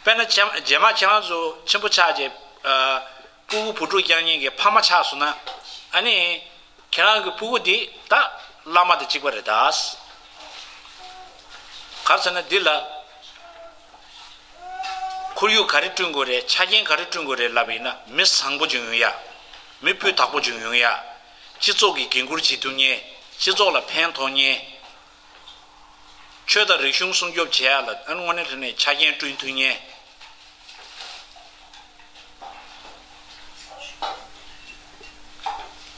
དཔེར་ན་རྗེས་མ་ཁྱེད་རང་ཚོ་ཆེན་པོ་ཆགས་རྗེས་ཨ་ཕྲུ་གུ་བུ་ཕྲུག་བསྐྱངས་མཁན་གྱི་ཕ་མ་ཆགས་སོང་ན། ཨ་ནི་ཁྱེད་རང་གི་ཕྲུ་གུ་འདི་ད་བླ་མ་དང་གཅིག་པ་རེད་ད། ག་རེ་ཟེར་ན་འདི་ལ་ཁོར་ཡུག་ག་རེ་བསྐྲུན་དགོས་རེད། ཆ་རྐྱེན་ག་རེ་བསྐྲུན་དགོས་རེད་ལབ་པ་ཡིན་ན། མི་བཟང་པོ་ཅིག་ཡོང་ཡ། མི་སྤུས་དག་པོ་ཅིག་ཡོང་ཡ། སྤྱི་ཚོགས་ཀྱི་འགན་འཁུར་བྱེད་ཐུབ་མཁན། སྤྱི་ཚོགས་ལ་ཕན་ཐོགས་མཁན། ཆོས་དང་རིག་གཞུང་སྲུང་སྐྱོབ་བྱེད་ཡ་ལ་ཨ་ནི་དངོས་གནས་དྲང་གནས་ཆ་རྐྱེན་བསྐྲུན་ཐུབ་མཁན།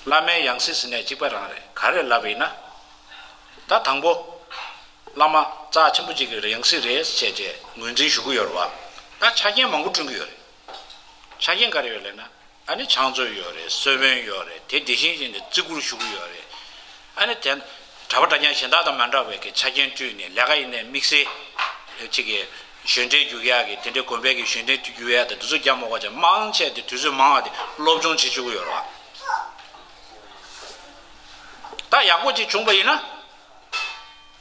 བླ་མའི་ཡང་སྲིད་ཟེར་ནས་གཅིག་པ་རང་རེད། ག་རེ་ལབ་པ་ཡིན་ན། ད་དང་པོ། བླ་མ་རྩ་ཆེན་པོ་གཅིག་གི་ཡང་སྲིད་རེད་ཟེར་བྱས་ངོས་འཛིན་ཞུ་གི་ཡོད་རེད་བ། ད་ཆ་རྐྱེན་མང་པོ་བསྐྲུན་གི་ཡོད་རེད། ཆ་རྐྱེན་ག་རེ་ཡོད་ལབ་ན། ཨ་ནི་ཕྱག་མཛོད་ཡོད་རེད། གསོལ་དཔོན་ཡོད་རེད། དེ་དེ་བཞིན་བཞིན་དུ་བརྩི་བཀུར་ཞུ་གི་ཡོད་རེད། ཨ་ནི་དེ་གྲྭ་པ་གྲྭ་རྐྱང་གཞན་དག་དང་མ་འདྲ་བའི་གི་ཆ་རྐྱེན་བསྐྲུན་ནས་ལས་ཀ་ཡིན་ནའི་དམིགས་བསལ་གཅིག་གི་གཞོན་གྲལ་རྒྱུག་ཡག་གི་དེ་འདྲའི་དགོན་པའི་གི་གཞོན་གྲལ་རྒྱུག་ཡག་དང་དེ་ཚོ་རྒྱབ་མ་དགོས་ཀྱང་མང་ཆེ་དེ་དུས་ཚོད་མང་བ་དེ་སློབ་སྦྱོང་བྱེད་བཅུག་གི་ཡོད་རེད་བ། ད་ཡག་པོ་ཅིག་བྱུང་པ་ཡིན་ན།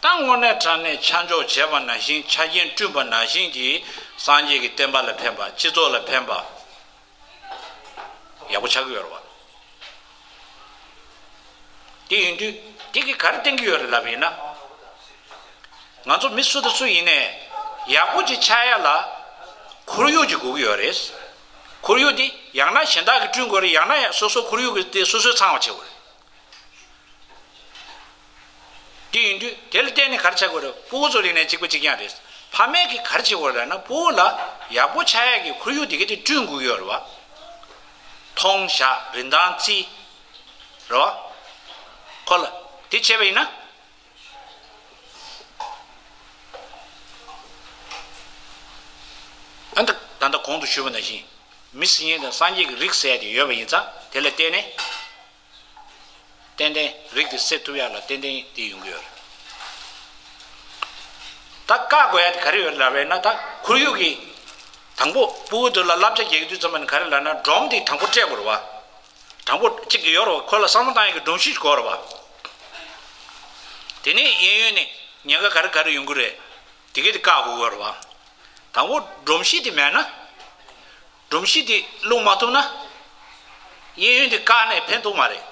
ད་དངོས་གནས་དྲང་གནས་ཆ་འཇོག་བྱས་པ་ནང་བཞིན་ཆ་རྐྱེན་བསྐྲུན་པ་ནང་བཞིན་གྱི་སངས་རྒྱས་ཀྱི་བསྟན་པ་ལ་ཕན་པ། སྤྱི་ཚོགས་ལ་ཕན་པ། ཡག་པོ་ཆགས་ཀྱི་ཡོད་རེད་བ། དེ་ཡིན་དུས་དེ་གིས་ག་རེ་བསྟན་གྱི་ཡོད་རེད་ལབ་པ་ཡིན་ན། ང་ཚོ་མི་སུ་དང་སུ་ཡིན་ནའི་ཡག་པོ་ཅིག་ཆགས་ཡ་ལ་ཁོར་ཡུག་ཅིག་དགོས་ཀྱི་ཡོད་རེད། ཁོར་ཡུག་དེ་ཡང་ན་གཞན་དག་གིས་བསྐྲུན་དགོས་རེད། ཡང་ན་ཡང་སོ་སོ་ཁོར་ཡུག་གི་དེ་སོ་སོས་ཚང་བ་བྱེད་དགོས་རེད། དེ་ཡིན་དུས་དེ་ལ་བརྟེན་ནས་ག་རེ་བྱ་དགོས་རེད། ཕྲུ་གུ་ཚོ་ལ་ནས་གཅིག་པ་གཅིག་རྐྱང་རེད། ཕ་མས་ཀྱིས་ག་རེ་བྱེད་དགོས་རེད་ལབ་ན། ཕྲུ་གུ་ལ་ཡག་པོ་ཆགས་ཡག་གི་ཁོར་ཡུག་དེ་ག་དེ་བསྐྲུན་དགོས་ཀྱི་ཡོད་རེད་བ། མཐོང་བཞག་རིན་ཐང་བརྩི། རེད་བ། ཁོ་ལ་དེ་བྱས་པ་ཡིན་ན། ཨ་ད་ད་ལྟ་གོང་དུ་ཞུས་པ་ནང་བཞིན་མི་སྲིད་ཉན་དང་སངས་རྒྱས་ཀྱི་རིགས་ཟེར་ཡག་དེ་ཡོད་པ་ཡིན་ཙང་དེ་ལ་བརྟེན་ནས། ཏན་ཏན་རིགས་དེ་སེལ་ཐུབ་ཡག་ལ་ཏན་ཏན་དེ་ཡོང་གི་ཡོད་རེད། ད་བཀག་དགོས་ཡག་དེ་ག་རེ་ཡོད་རེད་ལབ་པ་ཡིན་ན། ད་ཁོར་ཡུག་གི་དང་པོ་ཕྲུ་གུ་དེ་ལ་བསླབ་བྱ་རྒྱག་གི་དུས་ཙམ་པ་ནས་ག་རེ་ལབ་ན་སྒྲོམ་དེ་དང་པོ་སྤྲད་དགོས་རེད་བ། དང་པོ་གཅིག་གི་ཡོད་རེད་བ། ཁོ་ལ་བསམ་བློ་བཏང་ཡག་གི་སྒྲོམ་གཞི་ཞིག་དགོས་རེད་བ། དེ་ནས་གཡས་གཡོན་ནས་ཉེན་ཁ་ག་རེ་ག་རེ་ཡོང་གི་རེད། དེ་གས་དེ་བཀག་དགོས་ཀྱི་ཡོད་རེད་བ། དང་པོ་སྒྲོམ་གཞི་དེ་མེད་ན། སྒྲོམ་གཞི་དེ་བླུག་མ་ཐུབ་ན། གཡས་གཡོན་དེ་བཀག་ནས་ཕན་ཐོགས་མ་རེད།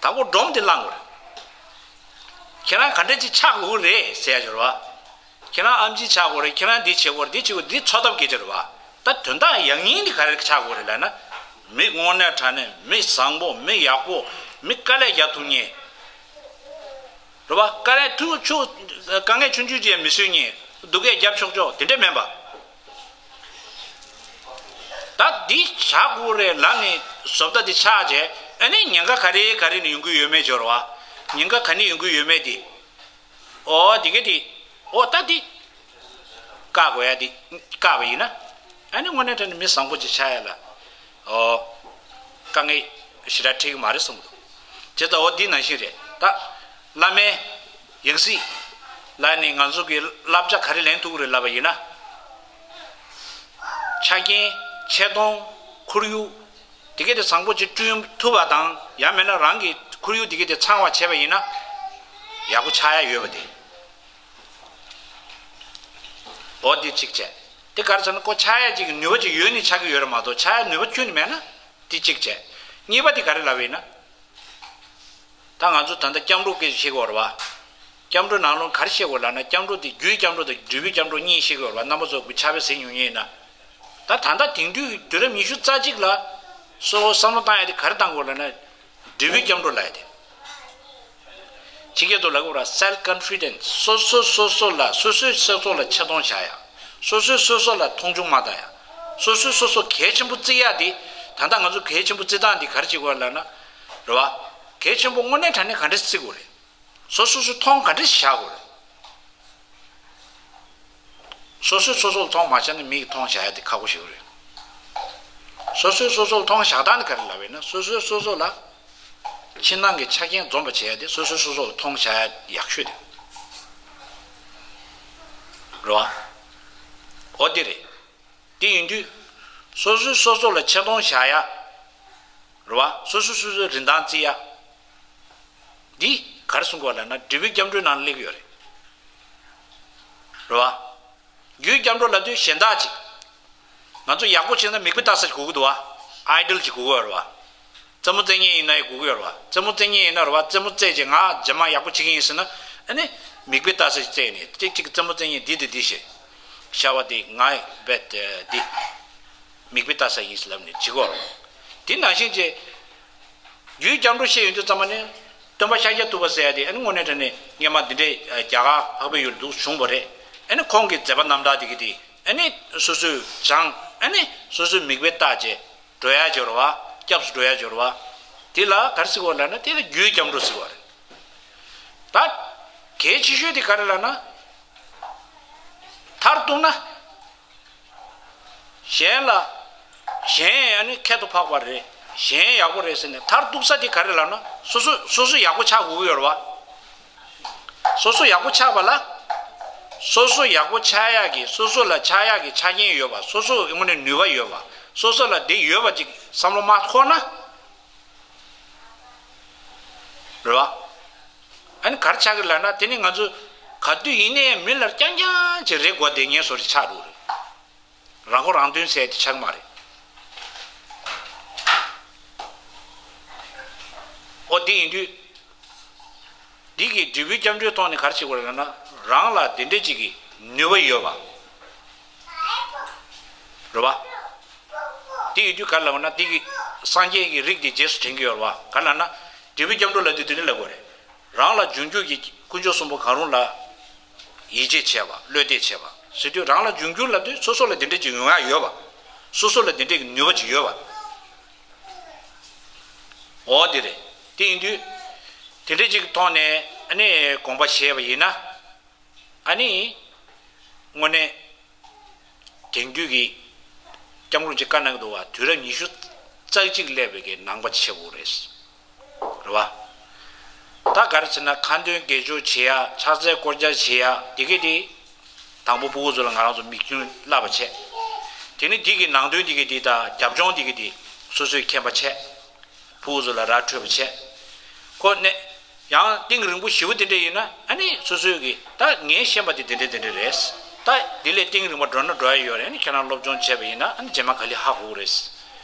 དང་པོ་སྒྲོམ་དེ་བླང་དགོས་རེད། ཁྱེད་རང་ག་འདྲ་ཅིག་ཆགས་དགོས་ཀྱི་རེད་ཟེར་ཡག་ཅིག་རེད་བ། ཁྱེད་རང་ཨེམ་ཆི་ཆགས་དགོས་རེད། ཁྱེད་རང་འདི་བྱེད་དགོས་རེད། འདི་བྱེད་དགོས། འདི་འཚོལ་ཐབས་སྐད་ཆ་རེད་བ། ད་དོན་དག་ཡག་ཉེས་འདི་ག་རེ་ཆགས་དགོས་རེད་ལབ་ན། མི་དངོས་གནས་དྲང་གནས་མི་བཟང་པོ། མི་ཡག་པོ། མི་དཀའ་ལས་རྒྱག་ཐུབ་མཁན། རེད་བ། དཀའ་ལས་ཐུག་ཆུ་དཀའ་ངལ་ཆུང་ཆུང་ཅིག་མི་བཟོད་མཁན། སྡུག་སྐད་རྒྱབ་ཆོག་ཆོག་དེ་འདྲ་མིན་པ། ད་འདི་བྱ་དགོས་རེད་ལབ་ནས་བཟོ་ལྟ་དེ་ཆགས་རྗེས་ཨ་ནི་ཉེན་ཁ་ག་རེ་ག་རེ་ནས་ཡོང་གི་ཡོད་མེད་ཅིག་རེད་བ། ཉེན་ཁ་ག་ནས་ཡོང་གི་ཡོད་མེད་དེ། ཨོ་དེ་ག་དེ། ཨོ་ད་དེ། བཀག་དགོས་ཡག་དེ། བཀག་པ་ཡིན་ན། ཨ་ནི་དངོས་གནས་དྲང་གནས་མི་བཟང་པོ་ཅིག་ཆགས་ཡག་ལ། ཨོ། དཀའ་ངལ་ཞེ་དྲག་འཕྲད་ཀྱི་མ་རེད་བསམ་གི་འདུག་བྱས་ཙང་འོ་འདི་ནང་བཞིན་རེད་ད། བླ་མའི་ཡང་སྲིད་ལ་ནི་ང་ཚོ་གི་བསླབ་བྱ་ག་རེ་ལེན་ཐུབ་ཀྱི་རེད་ལབ་པ་ཡིན་ན། ཆ་རྐྱེན། ཆེ་མཐོང་། ཁོར་ཡུག་དེ་ག་དེ་བཟང་པོ་ཅིག་བསྐྲུན་ཐུབ་པ་དང་། ཡང་མིན་ན་རང་གི་ཁོར་ཡུག་དེ་ག་དེ་ཚང་བ་བྱས་པ་ཡིན་ན། ཡག་པོ་ཆགས་ཡག་ཡོད་པ་དེ། འོ་འདི་གཅིག་བྱས། དེ་ག་རེ་ཟེར་ན་ཁོ་ཆགས་ཡག་ཅིག་གི་ནུས་པ་ཅིག་ཡོད་ནི་ཆགས་ཀྱི་ཡོད་རེད་མ་གཏོགས་ཆགས་ཡག་ནུས་པ་ཁྱོན་ནས་མེད་ན། དེ་གཅིག་བྱས། གཉིས་པ་དེ་ག་རེ་ལབ་པ་ཡིན་ན། ད་ང་ཚོ་ད་ལྟ་སྐྱབས་འགྲོ་སྐད་ཆ་བཤད་ཀྱི་ཡོད་རེད་བ། སྐྱབས་འགྲོའི་ནང་ལོགས་ག་རེ་བཤད་དགོས་ལབ་ན། སྐྱབས་འགྲོ་དེ་རྒྱུའི་སྐྱབས་འགྲོ་དང་འབྲས་བུའི་སྐྱབས་འགྲོ་གཉིས་བཤད་དགོས་ལ། རྣམ་པ་ཚོ་གི་ཕྱག་དཔེ་གཟིགས་མྱོང་མཁན་ཡིན་ན། ད་ད་ལྟ་དེང་དུས་དུས་རབས་ཉི་ཤུ་རྩ་གཅིག་ལ་གཙོ་བོ་བསམ་བློ་བཏང་ཡ་དེ་ག་རེ་བཏང་དགོས་ལབ་ན། འབྲས་བུའི་སྐྱབས་འགྲོ་ལབ་ཡ་དེ། ཕྱི་སྐད་དུ་ལབ་དགོས་ར། self confidence། སོ་སོས་སོ་སོ་ལ། སོ་སོས་སོ་སོ་ལ་ཆེ་མཐོང་བཞག་ཡ། སོ་སོས་སོ་སོ་ལ་མཐོང་ཆུང་མ་བཏང་ཡ། སོ་སོས་སོ་སོ་གལ་ཆེན་པོ་བརྩི་ཡ་དེ། ད་ལྟ་ང་ཚོ་གལ་ཆེན་པོ་བརྩི་སྟངས་དེ་ག་རེ་བྱེད་དགོས་ལབ་ན། རེད་བ། གལ་ཆེན་པོ་དངོས་གནས་དྲང་གནས་ག་འདྲས་བརྩི་དགོས་རེད། སོ་སོ་སོ་མཐོང་ག་འདྲས་བཞག་དགོས་རེད། སོ་སོས་སོ་སོ་ལ་མཐོང་མ་བཞག་ན་མི་གིས་མཐོང་བཞག་ཡ་དེ་ཁག་པོ་ཞིག་རེད། སོ་སོས་སོ་སོ་ལ་མཐོང་བཞག་སྟངས་དེ་ག་རེ་ལབ་ཡིན་ན། སོ་སོས་སོ་སོ་ལ་ཕྱི་ནང་གི་ཆ་རྐྱེན་འཛོམས་པ་བྱེད་ཡ་དེ་སོ་སོས་སོ་སོ་ལ་མཐོང་བཞག་ཡ་ཡག་ཤོས་དེ་རེད་བ། འོ་དེ་རེད། དེ་ཡིན་དུས་སོ་སོས་སོ་སོ་ལ་ཆེ་མཐོང་བཞག་ཡ། རེད་བ། སོ་སོས་སོ་སོའི་རིན་ཐང་བརྩི་ཡ། འདི་ག་རེ་གསུང་གི་ཡོད་ལབ་ན། འབྲས་བུའི་སྐྱབས་འགྲོའི་ནང་ལ་སླེབས་ཀྱི་ཡོད་རེད། རེད་བ། རྒྱུའི་སྐྱབས་འགྲོ་ལབ་དུས་གཞན་དག་ཅིག་ང་ཚོ་ཡག་པོ་བྱས་ན་མིག་དཔེ་ལྟ་ས་ཅིག་དགོས་ཀྱི་འདུག་བ། ཨའི་ཌོལ་ཅིག་དགོས་ཀྱི་ཡོད་རེད་བ། རྩེད་མོ་རྩེ་མཁན་ཡིན་ན་ཡང་དགོས་ཀྱི་ཡོད་རེད་བ། རྩེད་མོ་རྩེ་མཁན་ཡིན་ན་རེད་བ། རྩེད་མོ་རྩེས་བྱས་ང་རྗེས་མ་ཡག་པོ་བྱེད་ཀྱི་ཡིན་ཟེར་ན། ཨ་ནི་མིག་དཔེ་ལྟ་ས་ཅིག་བཙལ་ནས། ཅིག་ཅིག་རྩེད་མོ་རྩེ་མཁན་འདི་དང་འདི་བྱས། ཤ་བ་དེ་ང་བས་འདི། མིག་དཔེ་ལྟ་ས་ཡིན་ཟེར་ལབ་ནས་བྱེད་ཀྱི་ཡོད་རེད། དེ་ནང་བཞིན་བྱས། རྒྱུའི་སྐྱབས་འགྲོ་བཤད་ཡོང་དུས་ཙམ་པ་ནི། སྟོན་པ་ཤཱཀྱ་ཐུབ་པ་ཟེར་ཡ་དེ། ཨ་ནི་དངོས་གནས་དྲང་གནས་སྔོན་མ་འདི་འདྲའི་རྒྱ་གར་འཕགས་པའི་ཡུལ་འདུག་བྱུང་བ་རེད། ཨ་ནི་ཁོང་གི་མཛད་པ་རྣམ་དག་དེ་གི་དེ། ཨ་ནི་སོ་སོས་སྦྱངས། ཨ་ནི་སོ་སོས་མིག་དཔེ་བལྟས་བྱས་འགྲོ་ཡ་སྦྱོར་བ། སྐྱབས་སུ་འགྲོ་ཡ་སྦྱོར་བ། དེ་ལ་ག་རེ་ཟེར་དགོས་ལབ་ན། དེ་ལ་རྒྱུའི་སྐྱབས་འགྲོ་ཟེར་བ་རེད། ད་གལ་ཆེ་ཤོས་དེ་ག་རེ་ལབ་ན། མཐར་གཏུགས་ན། གཞན་ལ། གཞན་ཡང་ནི་ཁྱད་དུ་འཕགས་པ་རེད། གཞན་ཡག་པོ་རེད་ཟེར་ནས་མཐར་གཏུགས་ས་དེ་ག་རེ་ལབ་ན། སོ་སོ་སོ་སོ་ཡག་པོ་ཆགས་དགོས་ཀྱི་ཡོད་རེད་བ། སོ་སོ་ཡག་པོ་ཆགས་པ་ལ། སོ་སོ་ཡག་པོ་ཆགས་ཡག་གི། སོ་སོ་ལ་ཆགས་ཡག་གི་ཆ་རྐྱེན་ཡོད་པ། སོ་སོ་གི་དངོས་གནས་ནུས་པ་ཡོད་པ། སོ་སོ་ལ་དེ་ཡོད་པ་ཅིག་བསམ་བློ་མ་འཁོར་ན། རེད་བ། ཨ་ནི་ག་རེ་ཆགས་ཀྱི་ལབ་ན། དེ་ནི་ང་ཚོ་ག་དུས་ཡིན་ནའི་མི་ལ་རྐྱང་རྐྱང་ཅིག་རེ་དགོས་བསྡད་མཁན་བཟོ་འདྲ་ཆགས་འགྲོ་རེད། རང་མགོ་རང་ཐོན་ཟེར་དེ་ཆགས་ཀྱི་མ་རེད། ཨོ་དེ་ཡིན་དུས། འདི་གི་འབྲས་བུའི་སྐྱབས་འགྲོའི་ཐོག་ནས་ག་རེ་བྱེད་དགོས་རེད་ལབ་ན། རང་ལ་དེ་འདྲ་ཅིག་གི་ནུས་པ་ཡོད་པ། རེད་བ། དེ་ཡོད་དུས་ག་རེ་ལབ་ན། དེ་གི་སངས་རྒྱས་ཀྱི་རིགས་དེ་རྗེས་སུ་དྲན་གྱི་ཡོད་རེད་བ། ག་རེ་ལབ་ན། འབྲས་བུའི་སྐྱབས་འགྲོ་ལབ་དུས་དེ་འདྲ་ལབ་དགོས་རེད། རང་ལ་འབྱུང་འགྱུར་གྱི་དཀོན་མཆོག་གསུམ་པོ་གང་རུང་ལ་ཡིད་ཆེས་བྱས་པ། བློ་གཏད་བྱས་པ་ཟེར་དུས། རང་ལ་འབྱུང་འགྱུར་ལབ་དུས་སོ་སོ་ལ་དེ་འདྲ་ཅིག་ཡོང་ཡག་ཡོད་པ། སོ་སོ་ལ་དེ་འདྲ་གི་ནུས་པ་ཅིག་ཡོད་པ། འོ་དེ་རེད། དེ་ཡིན་དུས། དེ་འདྲ་ཅིག་གི་ཐོག་ནས་ཨ་ནི་དགོངས་པ་བཞེས་པ་ཡིན་ན། ཨ་ནི། དངོས་གནས། དེང་དུས་ཀྱི་སྐྱབས་མགོན་རིན་པོ་ཆེས་བཀའ་གནང་གི་འདུག་བ། དུས་རབས་ཉི་ཤུ་རྩ་གཅིག་སླེབས་པའི་གི་ནང་པ་བྱེད་དགོས་རེད། རེད་བ། ད་ག་རེ་ཟེར་ན། ཁ་འདོན་དགེ་སྦྱོར་བྱེད་ཡ། ཕྱག་འཚལ་སྐོར་རྒྱག་བྱེད་ཡ་དེ་གི་དེ། དང་པོ་ཕྲུ་གུ་ཚོ་ལ་ང་རང་ཚོ་མིག་རྒྱུན་བསླབ་པ་བྱས། དེ་ནི་དེ་གི་ནང་དོན་དེ་གི་དེ་དང་རྒྱབ་ལྗོངས་དེ་གི་དེ་སོ་སོས་མཁྱེན་པ་བྱས། ཕྲུ་གུ་ཚོ་ལ་ར་འཕྲོད་པ་བྱས། ཁོ་ནས་ཡང་གཏིང་རིང་པོ་ཞེ་པོ་དེ་འདྲ་ཡིན་ན། ཨ་ནི་སོ་སོའི་གི་ད་ངས་ཤེས་པ་དེ་དེ་འདྲ་དེ་འདྲ་རེད། ད་དེ་ལས་གཏིང་རིང་པོ་འགྲོ་ན་འགྲོ་ཡ་ཡོད་རེད། ཨ་ནི་ཁྱེད་རང་སློབ་སྦྱོང་བྱས་པ་ཡིན་ན། ཨ་ནི་རྗེས་མ་ག་ལེ་ཧ་གོ་གི་རེད།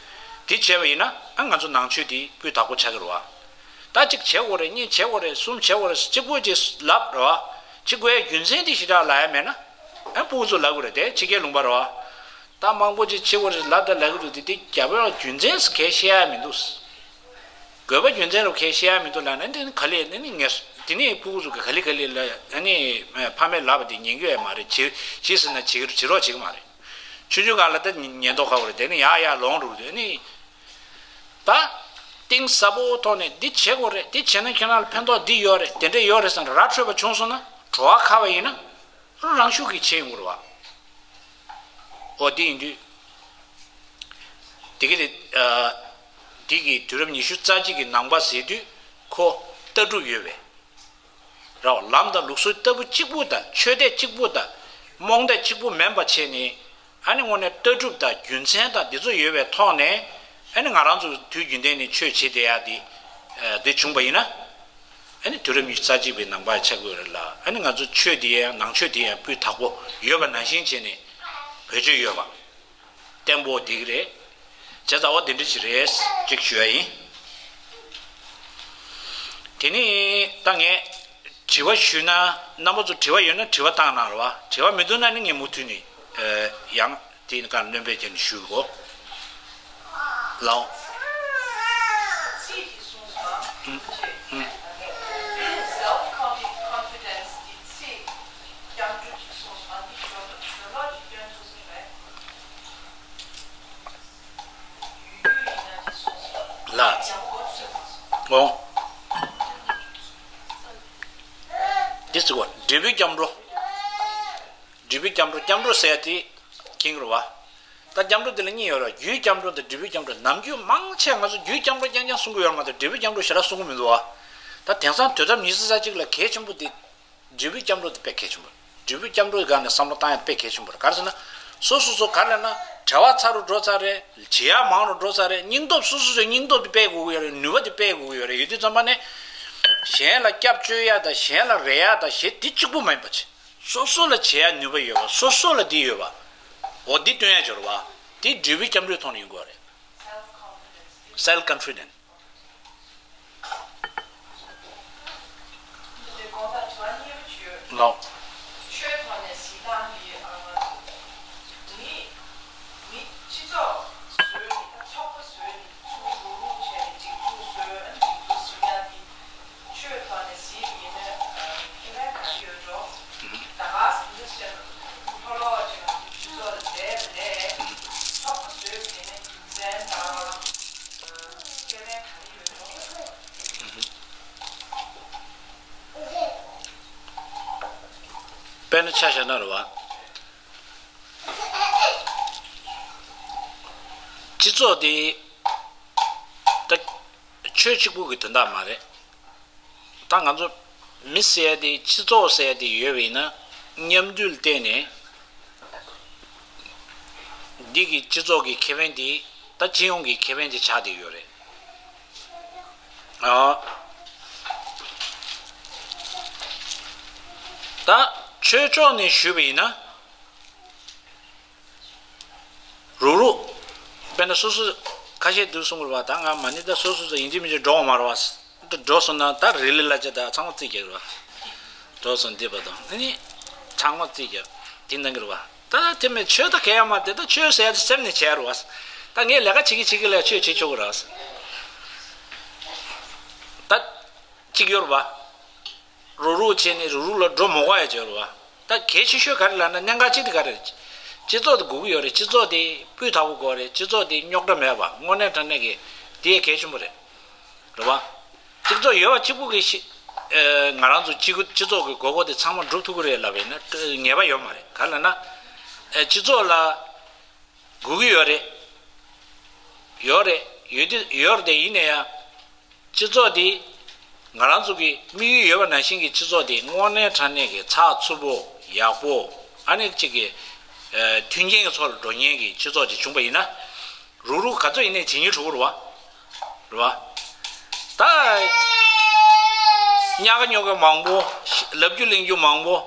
དེ་བྱས་པ་ཡིན་ན། ཨ་ང་ཚོ་ནང་ཆོས་དེ་སྤུས་དག་པོ་ཆགས་ཀྱི་རེད་བ། ད་གཅིག་བྱེད་དགོས་རེད། གཉིས་བྱེད་དགོས་རེད། གསུམ་བྱེད་དགོས་རེད། གཅིག་པོ་ཅིག་ལབ་རེད་བ། བྱེད་དགོས་ཡ་རྒྱུ་མཚན་དེ་ཞེ་དྲག་ལབ་ཡ་མེད་ན། ཨ་ཕྲུ་གུ་ཚོ་ལབ་དགོས་རེད། དེ་ཕྱི་རྒྱལ་ལུང་པ་རེད་བ། ད་མང་པོ་ཅིག་བྱེད་དགོས་རེད་ལབ་དང་ལབ་ཀྱི་འདུག། དེ་དེ་རྒྱབ་ཡོད་རྒྱུ་མཚན་ག་རེ་བཤད་ཡ་མི་འདུག། དགོས་པ་རྒྱུ་མཚན་རུ་ག་རེ་བཤད་ཡ་མི་འདུག་ལབ་ན། འདི་ནི་ག་ལེ། འདི་ནི་ངས་དེ་ནས་ཕྲུ་གུ་ཚོ་ག་ལེ་ག་ལེ་ལ། ཨ་ནི་ཕ་མས་ལབ་པ་དེ་ཉན་གྱི་ཡོད་མ་རེད། བྱེད་བྱེད་ཟེར་ན་བྱེད་བྱེད་རོགས་བྱེད་ཀྱི་མ་རེད། ཆུང་ཆུང་སྒང་ལ་ད་ཉན་མདོག་ཁ་པོ་རེད། དེ་ནི་ཡག་ཡག་ལོང་འགྲོ་གི་འདུག། ཨ་ནི་ད་གཏིང་ཟབ་པོ་ཐོག་ནས་འདི་བྱེད་དགོས་རེད། འདི་བྱས་ན་ཁྱེད་རང་ལ་ཕན་ཐོགས་འདི་ཡོད་རེད། དེ་འདྲ་ཡོད་རེད་ཟེར་ནས་ར་འཕྲོད་པ་བྱུང་སོང་ན། བྲོ་བ་ཁ་བ་ཡིན་ན། རང་ཤུགས་ཀྱིས་བྱེད་ཡོང་གི་རེད་བ། འོ་དེ་ཡིན་དུས། དེ་གི་དེ། ཨ། དེ་གི་དུས་རབས་ཉི་ཤུ་རྩ་གཅིག་གི་ནང་པ་ཟེར་དུས་ཁོ་ལྟ་གྲུབ་ཡོད་པའི། རེད་བ། ལམ་དང་ལུགས་སྲོལ་ལྟ་བུ་གཅིག་པུ་དང་། ཆོས་དད་གཅིག་པུ་དང་། རྨོངས་དད་གཅིག་པུ་མིན་པ་བྱས་ནས། ཨ་ནི་དངོས་གནས་ལྟ་གྲུབ་དང་རྒྱུ་མཚན་དང་འདི་ཚོ་ཡོད་པའི་ཐོག་ནས། ཨ་ནི་ང་རང་ཚོ་དུས་རྒྱུན་ལྡན་ནས་ཆོས་བྱེད་བསྡད་ཡ་དེ། ཨ། དེ་བྱུང་བ་ཡིན་ན། ཨ་ནི་དུས་རབས་ཉི་ཤུ་རྩ་གཅིག་པའི་ནང་པ་ཆགས་ཀྱི་ཡོད་རེད་ལ། ཨ་ནི་ང་ཚོ་ཆོས་དེ་ཡང་ནང་ཆོས་དེ་ཡང་སྤུས་དག་པོ་ཡོད་པ་ནང་བཞིན་བྱས་ནས་བེད་སྤྱོད་ཡོད་པ་བརྟན་པོ་དེ་གི་རེད། བྱས་ཙང་འོ་དེ་འདྲ་ཞིག་རེད་ཅིག་ཞུ་ཡ་ཡིན། དེ་ནས་ད་ངས་ དྲི་བ་ཞུས་ན། རྣམ་པ་ཚོ་དྲི་བ་ཡོད་ན་དྲི་བ་བཏང་གནང་རོགས། དྲི་བ་མི་འདུག་ན་ནི་ངས་མུ་མཐུད་ནས་ཡང་དེ་ནི་ག་ལན་སྤེལ་བྱས་ནས་ཞུ་གོ། ལའོ། ལ། འོ། འདི་ཟེར་བ་འབྲས་བུའི་སྐྱབས་འགྲོ། འབྲས་བུའི་སྐྱབས་འགྲོ། སྐྱབས་འགྲོ་ཟེར་ཡ་དེ་མཁྱེན་གྱི་རེད་བ། ད་སྐྱབས་འགྲོ་དེ་ལ་གཉིས་ཡོད་རེད། རྒྱུའི་སྐྱབས་འགྲོ་དང་འབྲས་བུའི་སྐྱབས་འགྲོ། ནམ་རྒྱུན་མང་ཆེ་ང་ཚོ་རྒྱུའི་སྐྱབས་འགྲོ་རྐྱང་རྐྱང་གསུང་གི་ཡོད་མ་གཏོགས་འབྲས་བུའི་སྐྱབས་འགྲོ་ཞེ་དྲག་གསུང་གི་མི་འདུག་བ། ད་དེང་སང་དུས་རབས་ཉི་ཤུ་རྩ་གཅིག་ལ་གལ་ཆེན་པོ་དེ། འབྲས་བུའི་སྐྱབས་འགྲོ་དེ་དཔེ་གལ་ཆེན་པོ་རེད། འབྲས་བུའི་སྐྱབས་འགྲོའི་སྒང་ནས་བསམ་བློ་བཏང་ཡ་དཔེ་གལ་ཆེན་པོ་རེད། ག་རེ་ཟེར་ན། སོ་སོ་སོ་ག་རེ་ལབ་ན། བྲེལ་བ་ཚ་རུ་འགྲོ་ཚར་རེད། བྱེད་ཡ་མང་རུ་འགྲོ་ཚར་རེད། སྙིང་སྟོབས་སོ་སོ་སོའི་སྙིང་སྟོབས་དེ་སྤེལ་དགོས་ཀྱི་ཡོད་རེད། ནུས་པ་དེ་སྤེལ་དགོས་ཀྱི་ཡོད་རེད། ཡོད་དུས་ཙམ་པ་ནས། གཞན་ལ་སྐྱབས་བཅོལ་ཡ་དང་གཞན་ལ་རེ་ཡ་དང་ཞེས་དེ་གཅིག་པུ་མ་ཡིན་པ་བྱེད། སོ་སོ་ལ་བྱེད་ཡ་ནུས་པ་ཡོད་པ། སོ་སོ་ལ་དེ་ཡོད་པ། འོ་དེ་སྟོན་ཡ་སྦྱོར་བ། དེ་འབྲས་བུའི་སྐྱབས་འགྲོའི་ཐོག་ནས་ཡོང་གི་ཡོད་རེད། Self confidence། ལགས། ཆོས་ཐོག་ནས་གཟིགས་སྟངས་འདི། མི་མི་སྤྱི་ཚོགས་བཟོས་ནས། ད་ཚོགས་པ་བཟོས་ནས། ཚུར་རུག་རུག་བྱས་ནས་སྒྲིག་འཛུགས་བཟོས། ཨ་ནི་སྒྲིག་འཛུགས་ཟིན་ཡ་འདི་ཆོས་ཐོག་ནས་གཟིགས་པ་ཡིན་ན། ཁེ་ཕན་ག་རེ་ཡོད་འགྲོ། ད་ག་ཟེར་ན་ཕོ་ལོ་ཅིག་ང་ཚོ་སྤྱི་ཚོགས་ལ་བསྡད་པ་ནས་ཚོགས་པ་བཟོས་པ་ཡིན་ན་རྒྱུ་མཚན་དང་ཁེ་ཕན་ག་རེ་ཡོད་འགྲོ། དཔེར་ན་ཆ་བཞག་ན་རེད་བ། སྤྱི་ཚོགས་དེ་ད་ཆོས་གཅིག་པུ་གི་དོན་དག་མ་རེད། ད་ང་ཚོ་མི་ཟེར་ཡ་དེ། སྤྱི་ཚོགས་ཟེར་ཡ་དེ་ཡོད་པ་ཡིན་ན། མཉམ་འདུས་ལ་བརྟེན་ནས་འདི་གི་སྤྱི་ཚོགས་ཀྱི་ཁེ་ཕན་དེ་ད་སྤྱི་ཡོངས་ཀྱི་ཁེ་ཕན་ཅིག་ཆགས་བསྡད་ཡོད་རེད། ཨ། ད་ཆོས་ཕྱོགས་ནས་ཞུས་པ་ཡིན་ན། རུག་རུག་དཔེར་ན་སོ་སོ་ཁ་ཤས་འདུག་གསུང་གི་རེད་བ། ད་ང་མ་ཎི་ད་སོ་སོ་སོ་ཡིན་གཅིག་མིན་གཅིག་འགྲོ་འོང་མ་རེད་བ། འགྲོ་སོང་ན་ད་རི་ལི་ལ་ཅེ་ད་ཚང་མ་རྩིས་རྒྱག་གི་རེད་བ། འགྲོ་སོང་འདི་བ་དང་ཨ་ནི་ཚང་མ་རྩིས་རྒྱག་དེ་གནང་གི་རེད་བ། ད་དེ་མིན་ཆོས་ད་གལ་ཡང་མ་དེ། ད་ཆོས་ཟེར་ཡ་དེ་སེམས་ནས་བྱས་རེད་བ། ད་ངས་ལས་ཀ་བྱེད་ཀྱི་བྱེད་ཀྱི་ལས་ཆོས་བྱེད་ཆོག་གི་རེད་བ། ད་གཅིག་ཡོད་རེད་བ། རུག་རུག་བྱས་ནས་རུག་རུག་ལ་འགྲོ་མི་དགོས་ཡ་བྱས་རེད་བ། ད་གལ་ཆེ་ཤོས་ག་རེ་ལབ་ན། གནད་འགག་གཅིག་དེ་ག་རེ་རེད། སྤྱི་ཚོགས་དེ་དགོས་ཀྱི་ཡོད་རེད། སྤྱི་ཚོགས་དེ་སྤུས་དག་པོ་དགོས་རེད། སྤྱི་ཚོགས་དེ་རྙོག་དྲ་མེད་པ། དངོས་གནས་དྲང་གནས་ཀྱི་དེ་གལ་ཆེན་པོ་རེད། རེད་བ། སྤྱི་ཚོགས་ཡོད་པ་གཅིག་པུ་གི་ཤི་ཨེ། ང་རང་ཚོ་སྤྱི་སྤྱི་ཚོགས་ཀྱི་དགོས་མཁོ་དེ་ཚང་མ་སྒྲུབ་ཐུབ་ཀྱི་རེད་ལབ་པ་ཡིན་ན་ངེས་པ་ཡོད་མ་རེད། ག་རེ་ལབ་ན། ཨེ། སྤྱི་ཚོགས་ལ་དགོས་ཀྱི་ཡོད་རེད། ཡོད་རེད། ཡོད་དེ་ཡོད་རེད་དེ། ཡིན་ན་ཡང་། སྤྱི་ཚོགས་འདི་ང་རང་ཚོ་གི་དམིགས་ཡུལ་ཡོད་པ་ནང་བཞིན་གྱི་སྤྱི་ཚོགས་འདི་དངོས་གནས་དྲང་གནས་ཀྱི་ཚགས་ཚུད་པོ། ཡག་པོ། ཨ་ནི་གཅིག་གི་ཨ། མཐུན་རྐྱེན་གྱི་ཐོག་ལ་འགྲོ་མཁན་གྱི་སྤྱི་ཚོགས་ཅིག་བྱུང་པ་ཡིན་ན། རུག་རུག་ག་ཚོད་ཡིན་ནའི་བྱེད་སྙིང་བྲོ་གི་རེད་བ། རེད་བ། ད་ཉག་ག་ཉོག་ག་མང་པོ། ལབ་རྒྱུ་གླེང་རྒྱུ་མང་པོ།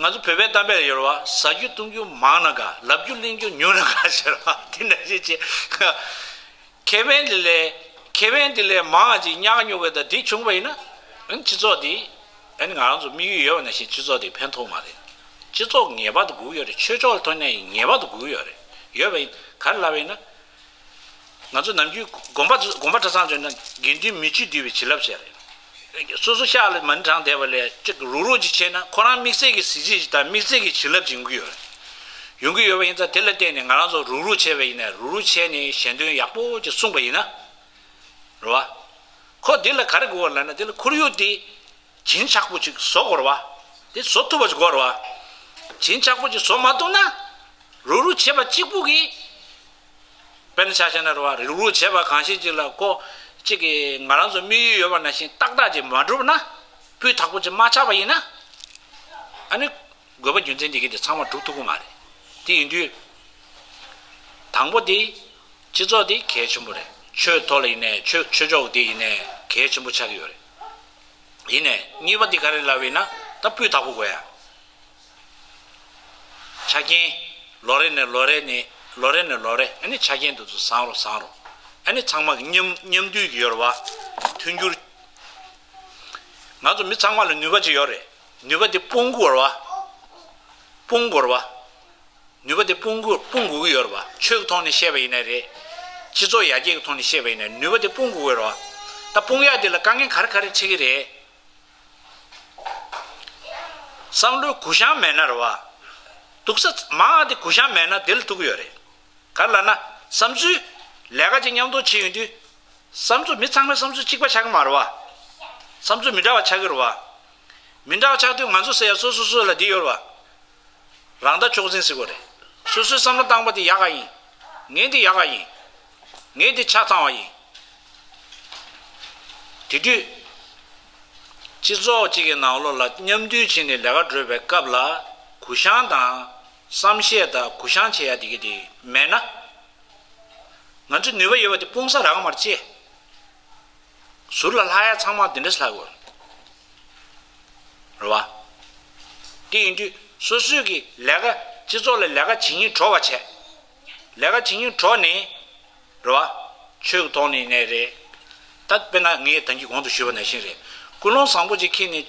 ང་ཚོ་བོད་པའི་གཏམ་དཔེ་ལ་ཡོད་རེད་བ། ཟ་རྒྱུ་བཏུང་རྒྱུ་མང་ན་དགའ། ལབ་རྒྱུ་གླེང་རྒྱུ་ཉུང་ན་དགའ་ཟེར་བ། དེ་འདྲ་ཞིག་བྱེད། ཁེ་ཕན་དེ་ལས། ཁེ་ཕན་དེ་ལས་མང་ཅིག་ཉག་ག་ཉོག་ག་དང་དེ་བྱུང་བ་ཡིན་ན། ཨ་ནི་སྤྱི་ཚོགས་དེ། ཨ་ནི་ང་རང་ཚོ་དམིགས་ཡུལ་ཡོད་པ་ནང་བཞིན་སྤྱི་ཚོགས་དེ་ཕན་ཐོགས་མ་རེད། སྤྱི་ཚོགས་ངེས་པར་དུ་དགོས་ཡོད་རེད། ཆོས་ཕྱོགས་ལ་ཐོན་ན་ཡང་ངེས་པར་དུ་དགོས་ཡོད་རེད། ཡོད་པ་ཡིན། ག་རེ་ལབ་པ་ཡིན་ན། ང་ཚོ་ནམ་རྒྱུན་དགོན་པ་དགོན་པ་གྲྭ་ཚང་ཚོ་ན་དགེ་འདུན་མི་བཅུ་འདུས་པའི་བྱིན་རླབས་ཟེར་རེད། སོ་སོ་ཤག་ལ་མ་ཎི་བགྲངས་བསྡད་པ་ལས་གཅིག་རུག་རུག་ཅིག་བྱས་ན་ཁོ་རང་དམིགས་བསལ་གྱི་གཟི་བརྗིད་ཅིག་དང་དམིགས་བསལ་གྱི་བྱིན་རླབས་ཅིག་ཡོང་གི་ཡོད་རེད། ཡོང་གི་ཡོད་པ་ཡིན་ཙང་དེ་ལ་བརྟེན་ནས་ང་རང་ཚོ་རུག་རུག་བྱས་པ་ཡིན་ན། རུག་རུག་བྱས་ནས་ཞལ་འདོན་ཡག་པོ་ཅིག་གསུངས་པ་ཡིན་ན། རེད་བ། ཁོ་དེ་ལ་ག་རེ་དགོས་པ་ལབ་ན། དེ་ལ་ཁོར་ཡུག་དེ་བྱིན་ཆགས་པོ་ཅིག་བཟོ་དགོས་རེད་བ། དེ་བཟོ་ཐུབ་པ་ཅིག་དགོས་རེད་བ། བྱིན་ཆགས་པོ་ཅིག་བཟོ་མ་ཐུབ་ན། རུག་རུག་བྱས་པ་གཅིག་པུ་གིས། དཔེར་ན་ཆ་བཞག་ན་རེད་བ། རུག་རུག་བྱས་པ་གང་ཞིག་ཅིག་ལ་ཁོ་གཅིག་གིས་ང་རང་ཚོ་དམིགས་ཡུལ་ཡོད་པ་ནང་བཞིན་ཏག་ཏག་ཅིག་མ་འགྲུབ་ན། སྤུས་དག་པོ་ཅིག་མ་ཆགས་པ་ཡིན་ན། ཨ་ནི་དགོས་པ་རྒྱུ་མཚན་འདི་གི་དེ་ཚང་མ་འགྲུབ་ཐུབ་ཀྱི་མ་རེད། དེ་ཡིན་དུས། དང་པོ་དེ་སྤྱི་ཚོགས་དེ་གལ་ཆེན་པོ་རེད། ཆོས་ཐོག་ལ་ཡིན་ནའི། ཆོས་ཆོས་ཕྱོགས་དེ་ཡིན་ནའི་གལ་ཆེན་པོ་ཆགས་ཀྱི་ཡོད་རེད། ཡིན་ནའི་གཉིས་པ་དེ་ག་རེ་ལབ་པ་ཡིན་ན། ད་སྤུས་དག་པོ་དགོས་ཡ། ཆ་རྐྱེན། ལོ་རེ་ནས་ལོ་རེ་ནས། ལོ་རེ་ནས་ལོ་རེ། ཨ་ནི་ཆ་རྐྱེན་དེ་ཚོ་བཟང་རུ་བཟང་རུ། ཨ་ནི་ཚང་མ་གི་མཉམ་མཉམ་འདུས་ཀྱི་ཡོད་རེད་བ། མཐུན་འགྱུར། ང་ཚོ་མི་ཚང་མ་ལ་ནུས་པ་ཅིག་ཡོད་རེད། ནུས་པ་དེ་སྤུངས་དགོས་རེད་བ། སྤུངས་དགོས་རེད་བ། ནུས་པ་དེ་སྤུངས་དགོས་སྤུངས་དགོས་ཀྱི་ཡོད་རེད་བ། ཆོས་ཀྱི་ཐོག་ནས་བཤད་པ་ཡིན་ན་རེད། སྤྱི་ཚོགས་ཡར་རྒྱས་ཀྱི་ཐོག་ནས་བཤད་པ་ཡིན་ན་ནུས་པ་དེ་སྤུངས་དགོས་ཀྱི་ཡོད་རེད་བ། ད་སྤུངས་ཡག་དེ་ལ་དཀའ་ངལ་ག་རེ་ག་རེ་འཕྲད་ཀྱི་རེད། བསམ་བློའི་གུ་བཤངས་མེད་ན་རེད་བ། སྡུག་ས་མང་དེ་གུ་བཤངས་མེད་ན་དེ་ལ་ཐུག་གི་ཡོད་རེད། ག་རེ་ལབ་ན། བསམ་ཚུལ། ལས་ཀ་ཅིག་མཉམ་དུ་བྱེད་ཡོང་དུས། བསམ་ཚུལ་མི་ཚང་མའི་བསམ་ཚུལ་གཅིག་པ་ཆགས་ཀྱི་མ་རེད་བ། བསམ་ཚུལ་མི་འདྲ་བ་ཆགས་ཀྱི་རེད་བ། མི་འདྲ་བ་ཆགས་དུས་ང་ཚོ་ཟེར་ཡ་སོ་སོ་སོ་ལ་འདི་ཡོད་རེད་བ། རང་ལྟ་མཆོག་འཛིན་ཟེར་དགོས་རེད། སོ་སོའི་བསམ་བློ་བཏང་པ་དེ་ཡག་ག་ཡིན། ངས་འདི་ཡག་ག་ཡིན། ངས་འདི་ཆ་ཚང་བ་ཡིན། དེ་དུས། སྤྱི་ཚོགས་གཅིག་གི་ནང་ལོགས་ལ་མཉམ་འདུས་བྱས་ནས་ལས་ཀ་སྒྲུབ་པའི་སྐབས་ལ་གུ་བཤངས་དང་བསམ་ཤེས་དང་གུ་བཤངས་བྱེད་ཡ་དེ་གི་དེ་མེད་ན། ང་ཚོའི་ནུས་པ་ཡོད་པ་དེ་སྤུངས་ས་རག་གི་མ་རེད་ཅེས། ཟུར་ལ་ལྷག་ཡ་ཚང་མ་དེ་འདྲས་ལྷག་དགོས། རེད་བ། དེ་ཡིན་དུས་སོ་སོའི་གི་ལས་ཀ་སྤྱི་ཚོགས་ལ་ལས་ཀ་བྱེད་སྙིང་བྲོ་བ་བྱས། ལས་ཀ་བྱེད་སྙིང་བྲོ་ནས། རེད་བ། ཆོས་ཀྱི་ཐོག་ནས་ནས་རེད། ད་དཔེར་ན་ངས་ད་གིན་གོང་དུ་ཞུས་པ་ནང་བཞིན་རེད། ཀུན་སློང་བཟང་པོ་ཅིག་འཁྱེར་ནས།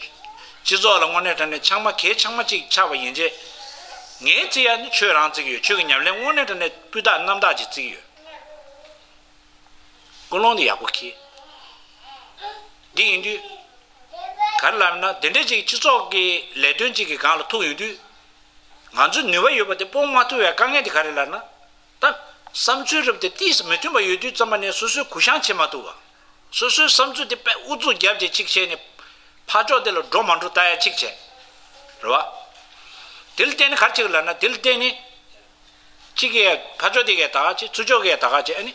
སྤྱི་ཚོགས་ལ་དངོས་གནས་དྲང་གནས་ཆགས་མ་གལ་ཆགས་མ་ཅིག་ཆགས་པ་ཡིན་ཚེ། ངས་བརྩི་ཡ་ནི་ཆོས་རང་བརྩི་གི་ཡོད། ཆོས་ཀྱི་ཉམས་ལེན་དངོས་གནས་དྲང་གནས་སྤུས་དག་རྣམ་དག་ཅིག་བརྩི་གི་ཡོད། ཀུན་སློང་དེ་ཡག་པོ་འཁྱེར། འདི་ཡིན་དུས། ག་རེ་ལབ་ན་དེ་འདྲ་ཅིག་སྤྱི་ཚོགས་ཀྱི་ལས་དོན་ཅིག་གི་སྒང་ལ་ཐུག་ཡོང་དུས། ང་ཚོའི་ནུས་པ་ཡོད་པ་དེ་སྤུངས་མ་ཐུབ་པའི་དཀའ་ངལ་དེ་ག་རེ་ལབ་ན། ད་བསམ་ཚུལ་རབ་དེ་ཏིས་མི་མཐུན་པ་ཡོད་དུས་ཙམ་པ་ནས་སོ་སོའི་གུ་བཤངས་བྱེད་མ་ཐུབ་པ། སོ་སོའི་བསམ་ཚུལ་དེ་དཔེ་ཨུ་ཚུགས་རྒྱབ་བྱས་གཅིག་བྱས་ནས། ཕར་ཕྱོགས་དེ་ལ་འགྲོ་མ་འགྲོ་ལྟ་ཡ་གཅིག་བྱས། རེད་བ། དེ་ལ་བརྟེན་ནས་ག་རེ་བྱེད་ཀྱི་ལབ་ན་དེ་ལ་བརྟེན་ནས། གཅིག་གིས་ཕར་ཕྱོགས་དེ་གས་ད་ག་བྱེད་ཚུར་ཕྱོགས་གས་ད་ག་བྱེད་ཨ་ནི།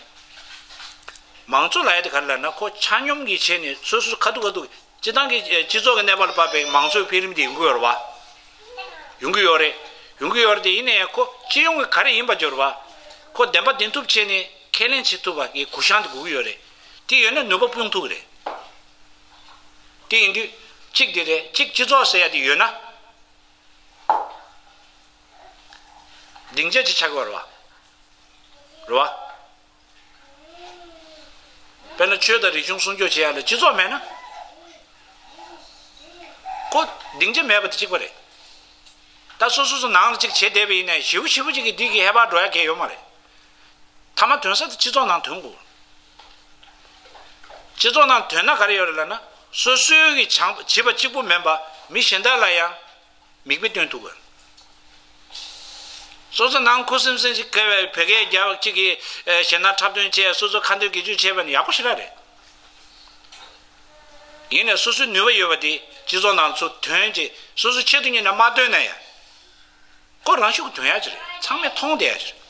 མང་གཙོ་ལབ་ཡ་དེ་ག་རེ་ལབ་ན་ཁོ་ཆ་སྙོམས་ཀྱིས་བྱས་ནས་སོ་སོ་ཁ་ཐུག་ཁ་ཐུག་སྤྱི་བཏང་གི་སྤྱི་ཚོགས་ཀྱི་གནས་བབ་ལ་དཔག་པའི་མང་གཙོའི་འཕེལ་རིམ་དེ་ཡོང་གི་ཡོད་རེད་བ། ཡོང་གི་ཡོད་རེད། ཡོང་གི་ཡོད་རེད་དེ་ཡིན་ནའི་ཁོ་སྤྱི་ཡོངས་ཀྱི་ག་རེ་ཡིན་པ་འབྱོར་བ། ཁོ་བདེན་པ་བདེན་ཐུབ་བྱས་ནས་ཁས་ལེན་བྱེད་ཐུབ་པ་གི་གུ་བཤངས་དེ་དགོས་ཀྱི་ཡོད་རེད། དེ་ཡོད་ན་ནུས་པ་སྤུངས་ཐུབ་ཀྱི་རེད། དེ་ཡིན་དུས་གཅིག་དེ་རེད། གཅིག་སྤྱི་ཚོགས་ཟེར་ཡ་དེ་ཡོད་ན། སྡིངས་ཆ་ཅིག་ཆགས་ཀྱི་ཡོད་རེད་བ། རེད་བ། དཔེར་ན་ཆོས་དང་རིག་གཞུང་སྲུང་སྐྱོབ་བྱེད་ཡ་ལ་སྤྱི་ཚོགས་མེད་ན། ཁོ་སྡིངས་ཆ་མེད་པ་དེ་གཅིག་པ་རེད། ད་སོ་སོ་སོ་ནང་ལ་གཅིག་བྱེད་བསྡད་པ་ཡིན་ནའི་ཞེ་པོ་ཞེ་པོ་ཅིག་གིས་འདི་གི་ཧེ་བག་འགྲོ་ཡ་གང་ཡང་ཡོད་མ་རེད། མཐའ་མ་ཐོན་ས་དེ་སྤྱི་ཚོགས་ནང་ཐོན་དགོས། སྤྱི་ཚོགས་ནང་ཐོན་ན་ག་རེ་ཡོད་རེད་ལབ་ན། སོ་སོའི་གི་བྱང་བྱིས་པ་གཅིག་པུ་མིན་པ་མི་གཞན་དག་ལ་ཡང་མིག་དཔེ་སྟོན་ཐུབ་དགོས། སོ་སོ་ནང་ཁུ་སིམ་སིམ་ཞིག་དགའ་བའི་བོད་སྐད་རྒྱབ་གཅིག་གིས་ཨེ་ཞེད་སྣང་འཁྲབ་སྟོན་བྱས། སོ་སོ་ཁ་འདོན་དགེ་སྐྱོན་བྱས་པ་ནི་ཡག་པོ་ཞེ་དྲག་རེད། ཡིན་ནའི་སོ་སོའི་ནུས་པ་ཡོད་པ་དེ་སྤྱི་ཚོགས་ནང་ཚུར་ཐོན་བྱས། སོ་སོའི་ཆེད་དུ་གཉེར་ནས་མ་ཐོན་ན་ཡང་། ཁོ་རང་ཤུགས་ཐོན་ཡ་ཅིག་རེད། ཚང་མས་མཐོང་བསྡད་ཡ་ཅིག་རེད།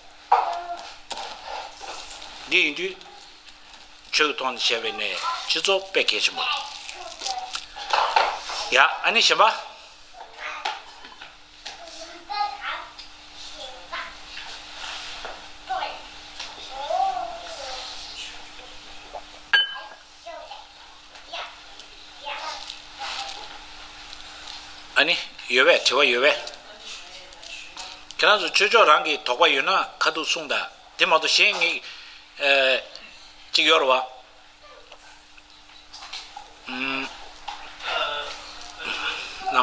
འདི་ཡིན་དུས། ཆོས་ཀྱི་ཐོག་ནས་བྱས་པའི་ནས་སྤྱི་ཚོགས་དཔེ་གལ་ཆེན་པོ་རེད། ཡ་ཨ་ནི་གཞན་པ། ཨ་ནི་ཡོད་པས། དྲི་བ་ཡོད་པས། ཁྱེད་རང་ཚོ་ཆོས་ཕྱོགས་རང་གི་དོགས་པ་ཡོད་ན་ཁ་ཐུག་གསུངས་དང་། དེ་མ་གཏོགས་གཞན་ངས་ཨེ་གཅིག་ཡོད་རེད་བ། ཨུམ། ན།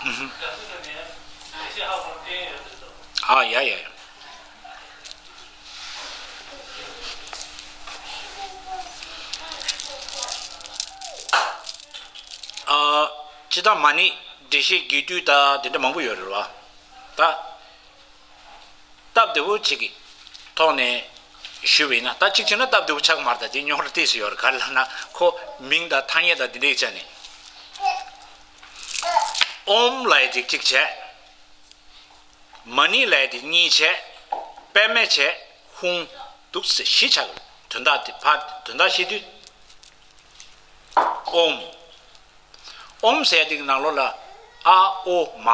ཨུམ། ཨ་ཡ་ཡ་ཡ། ཨ། སྤྱིར་བཏང་མ་ཎི་འགྲེལ་བཤད་རྒྱས་བསྡུས་དང་དེ་འདྲ་མང་པོ་ཡོད་རེད་བ། ད། སྟབས་བདེ་བོ་ཅིག་གི་ཐོག་ནས་ཞུས་པ་ཡིན་ན། ད་གཅིག་བྱས་ན་སྟབས་བདེ་བོ་ཆགས་ཀྱི་མ་རེད། ད་དེ་རྙོག་དྲ་ཏོག་ཙམ་ཡོད་རེད། ག་རེ་ལབ་ན་ཁོ་མིང་དང་ཐ་སྙད་དང་དེ་འདྲའི་ཆ་ནས། ཨོཾ་ལབ་ཡ་དེ་གཅིག་བྱས། མ་ཎི་ལབ་ཡ་དེ་གཉིས་བྱས། པདྨ་བྱས། ཧཱུྃ། འདུག་སེ་བཞི་ཆགས་ཀྱི་རེད། དོན་དག་དེ་ཕར་དོན་དག་བཤད་དུས། ཨོཾ། ཨོཾ་ཟེར་ཡ་དེ་གི་ནང་ལོགས་ལ་ཨ་ཨོ་མ།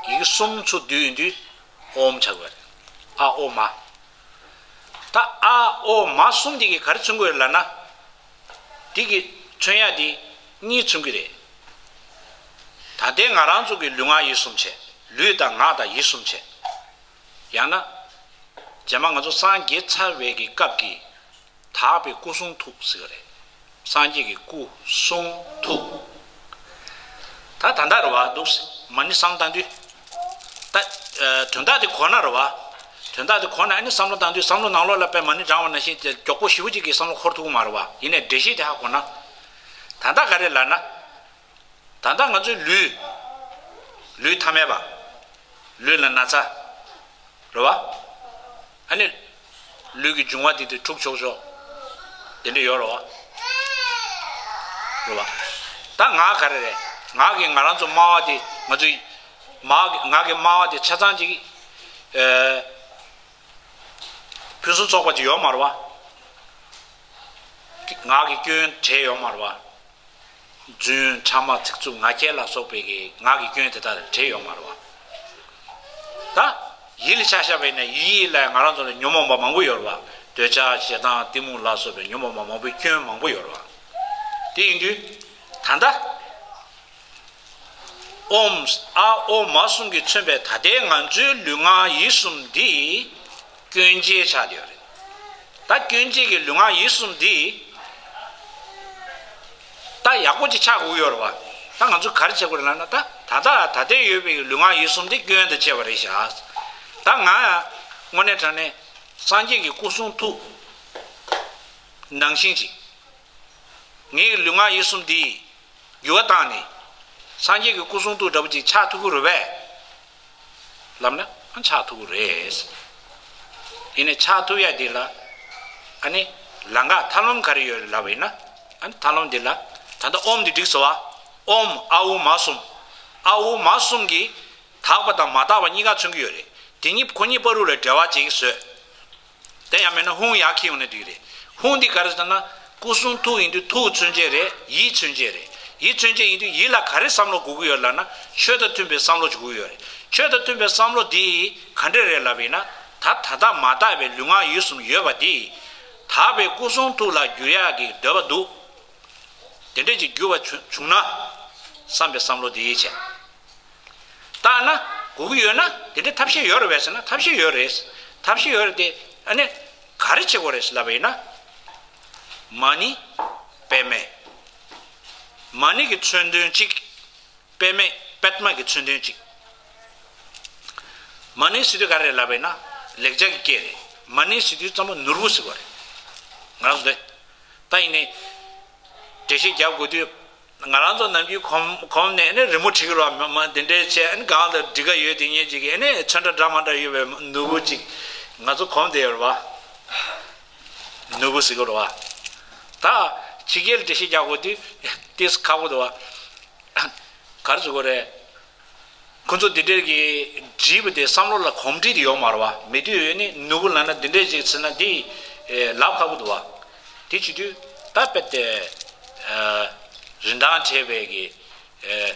ཡི་གེ་གསུམ་ཚུར་བསྡུས་ཡོང་དུས་ཨོཾ་ཆགས་པ་རེད། ཨ་ཨོ་མ། ད་ཨ་ཨོ་མ་གསུམ་དེ་གིས་ག་རེ་མཚོན་གྱི་ཡོད་ལབ་ན། དེ་གིས་མཚོན་ཡ་དེ་གཉིས་མཚོན་གྱི་རེད། ད་ལྟའི་ང་རང་ཚོ་གི་ལུས་ངག་ཡིད་གསུམ་བྱས། ལུས་དང་ངག་དང་ཡིད་གསུམ་བྱས། ཡང་ན། རྗེས་མ་ང་ཚོ་སངས་རྒྱས་ཚར་བའི་གི་སྐབས་ཀྱི་ དག་པའི་སྐུ་གསུང་ཐུགས་ཟེར་བ་རེད། སངས་རྒྱས་ཀྱི་སྐུ་གསུང་ཐུགས། ད་ད་ལྟ་རེད་བ་འདུག་མ་ཎི་བསམ་བཏང་དུས། ད་ཨ་དོན་དག་དེ་གོ་ན་རེད་བ། དོན་དག་དེ་གོ་ན་ཨ་ནི་བསམ་བློ་བཏང་དུས་བསམ་བློ་ནང་ལོགས་ལ་དཔེ་མ་ཎི་བགྲང་བ་ནང་བཞིན་དེ་མགྱོགས་པོ་ཞེ་པོ་ཅིག་གིས་བསམ་བློ་འཁོར་ཐུབ་ཀྱི་མ་རེད་བ། ཡིན་ནའི་འགྲེལ་བཤད་དེ་ཧ་གོ་ན། ད་ལྟ་ག་རེ་ལབ་ན། ད་ལྟ་ང་ཚོའི་ལུས། ལུས་ཐ་མལ་པ། ལུས་ལ་ན་ཚ། རེད་བ། ཨ་ནི། ལུས་ཀྱི་འབྱུང་བ་དེ་དེ་འཁྲུག་ཆོག་ཆོག་དེ་འདྲ་ཡོད་རེད་བ། རེད་བ། ད་ངག་ག་རེ་རེད། ངག་གིས་ང་རང་ཚོ་སྨྲ་བ་དེ་ང་ཚོའི། མ་ངག་གིས་སྨྲ་བ་དེ་ཆ་ཚང་ཅིག་ཨེ། ཕུན་སུམ་ཚོགས་པ་ཅིག་ཡོད་མ་རེད་བ། ངག་གི་སྐྱོན་བྲལ་ཡོད་མ་རེད་བ། རྫུན་ཕྲ་མ་ཚིག་རྩུབ་ངག་འཁྱལ་ལ་སོགས་པའི་གི་ངག་གི་སྐྱོན་དེ་དག་དང་བྲལ་ཡོད་མ་རེད་བ། ད་ཡིད་ལ་ཆ་བཞག་པ་ཡིན་ན་ཡིད་ལ་ང་རང་ཚོ་ལ་ཉོན་མོངས་པ་མང་པོ་ཡོད་རེད་བ། འདོད་ཆགས་ཞེ་སྡང་གཏི་མུག་ལ་སོགས་པའི་ཉོན་མོངས་པ་མང་པོའི་སྐྱོན་མང་པོ་ཡོད་རེད་བ། དེ་ཡིན་དུས། ད་ལྟ། ཨོམ། ཨ་ཨོ་མ་གསུམ་གྱིས་མཚོན་པའི་ད་ལྟའི་ང་ཚོའི་ལུས་ངག་ཡིད་གསུམ་འདི། སྐྱོན་བྱེད་ཆགས་བསྡད་ཡོད་རེད། ད་སྐྱོན་བྱེད་ཀྱི་ལུས་ངག་ཡིད་གསུམ་འདི། ད་ཡག་པོ་ཅིག་ཆགས་དགོས་ཡོད་རེད་བ། ད་ང་ཚོ་ག་རེ་བྱེད་དགོས་རེད་ལབ་ན་ད་ད་ལྟ་ད་ལྟ་ཡོད་པའི་ལུས་ངག་ཡིད་གསུམ་འདི་སྐྱོན་དང་བཅས་པ་རེད་ཤག་ད་ང་དངོས་གནས་དྲང་གནས་སངས་རྒྱས་ཀྱི་སྐུ་གསུང་ཐུགས་ནང་བཞིན་ཅིག་ངའི་ལུས་ངག་ཡིད་གསུམ་འདི་འགྱུར་བ་བཏང་ནས་སངས་རྒྱས་ཀྱི་སྐུ་གསུང་ཐུགས་འདྲ་པོ་ཅིག་ཆགས་ཐུབ་ཀྱི་རེད་པས། ལབ་ན་ཨ་ཆགས་ཐུབ་ཀྱི་རེད། ཡིན་ནའི་ཆགས་ཐུབ་ཡ་འདི་ལ་ཨ་ནི་ལམ་ཁ་ཐབས་ལམ་ག་རེ་ཡོད་རེད་ལབ་པ་ཡིན་ན། ཨ་ནི་ཐབས་ལམ་འདི་ལ་ད་ལྟ་ཨོམ་འདི་འགྲིག་སོང་བ། ཨོམ་ཨ་ཨུ་མ་གསུམ། ཨ་ཨུ་མ་གསུམ་གྱིས་དག་པ་དང་མ་དག་པ་གཉིས་ཀ་མཚོན་གྱི་ཡོད་རེད། དེ་གཉིས་ཁོ་གཉིས་བར་དུ་ལ་འབྲེལ་བ་བྱེད་ཀྱི་བཟོས། དེ་ཡང་མིན་ན་ཧཱུྃ་ཡར་འཁྱེར་ཡོང་ན་འགྲིག་རེད། ཧཱུྃ་འདི་ག་རེ་ཟེར་ན་སྐུ་གསུང་ཐུགས་ཡིན་དུས་ཐུགས་མཚོན་བྱེད་རེད། ཡིད་མཚོན་བྱེད་རེད། ཡིད་མཚོན་བྱེད་ཡིན་དུས་ཡིད་ལ་ག་རེ་བསམ་བློ་དགོས་ཀྱི་ཡོད་ལབ་ན་ཆོས་དང་མཐུན་པའི་བསམ་བློ་ཅིག་དགོས་ཀྱི་ཡོད་རེད། ཆོས་དང་མཐུན་པའི་བསམ་བློ་འདི་ག་འདྲ་རེད་ལབ་ཡིན་ན་ད་ད་ལྟ་མ་དག་པའི་ལུས་ངག་ཡིད་གསུམ་ཡོད་པ་འདི་དག་པའི་སྐུ་གསུང་ཐུགས་ལ་འགྱུར་ཡག་གི་འདོད་པ་འདུག་དེ་འདྲས་ཅིག་འགྱུར་བ་བྱུང་བྱུང་ན་བསམ་པའི་བསམ་བློ་འདི་བྱས། བཏང་ན་དགོས་ཀྱི་ཡོད་ན་དེ་འདྲའི་ཐབས་ཤེས་ཡོད་རེད་པས་ཟེར་ན་ཐབས་ཤེས་ཡོད་རེད། ཐབས་ཤེས་ཡོད་རེད་དེ་ཨ་ནི་ག་རེ་བྱེད་དགོས་རེད་ཟེར་ལབ་པ་ཡིན་ན། མ་ཎི་པདྨེ། མ་ཎི་གི་མཚོན་དོན་གཅིག་པདྨེ་པདྨ་གི་མཚོན་དོན་གཅིག་མ་ཎི་ཟེར་དུས་ག་རེ་རེད་ལབ་པ་ཡིན་ན་ལེགས་སྦྱར་གྱི་སྐད་རེད། མ་ཎི་ཟེར་དུས་ཙམ་པ་ནོར་བུ་ཟེར་བ་རེད། ང་རང་ཚོ་དེ་ད་ཡིན་ནའི་འགྲེལ་བཤད་རྒྱབ་དགོས་དུས། ང་རང་ཚོ་ནམ་རྒྱུན་གོམ་གོམ་ནས་ནི་རི་མོ་བྲིས་ཀྱི་རོགས་མ་མ་དེ་འདྲའི་བྱས་ཨ་ནི་གང་ལ་འགྲིག་ག་ཡོད་དེ་ངེད་ཅིག་གིས་ཨ་ནི་ཚོན་ཁྲ་འདྲ་མ་འདྲ་ཡོད་པའི་ནོར་བུ་ཅིག་ང་ཚོ་གོམ་དེ་ཡོད་རེད་བ། ནོར་བུ་ཟེར་གྱི་རེད་བ། ད་ཕྱི་རྒྱལ་འགྲེལ་བཤད་རྒྱག་དགོས་དུས་ཏིས་ཁག་པོ་འདུག་བ། ག་རེ་ཟེར་དགོས་རེད། ཁོ་ཚོ་འདི་འདྲའི་གི་བྲིས་པ་དེ་བསམ་བློ་ལ་གོམས་འདྲིས་དེ་ཡོད་མ་རེད་བ། མེད་དུས་ཨ་ནི་ནོར་བུ་ལབ་ན་འདི་འདྲའི་ཅིག་ཟེར་ན་འདི་ལབ་ཁག་པོ་འདུག་བ། དེ་བྱེད་དུས་ད་དཔེ་དེ་རིན་ཐང་བྲལ་བའི་གི་ཨེ།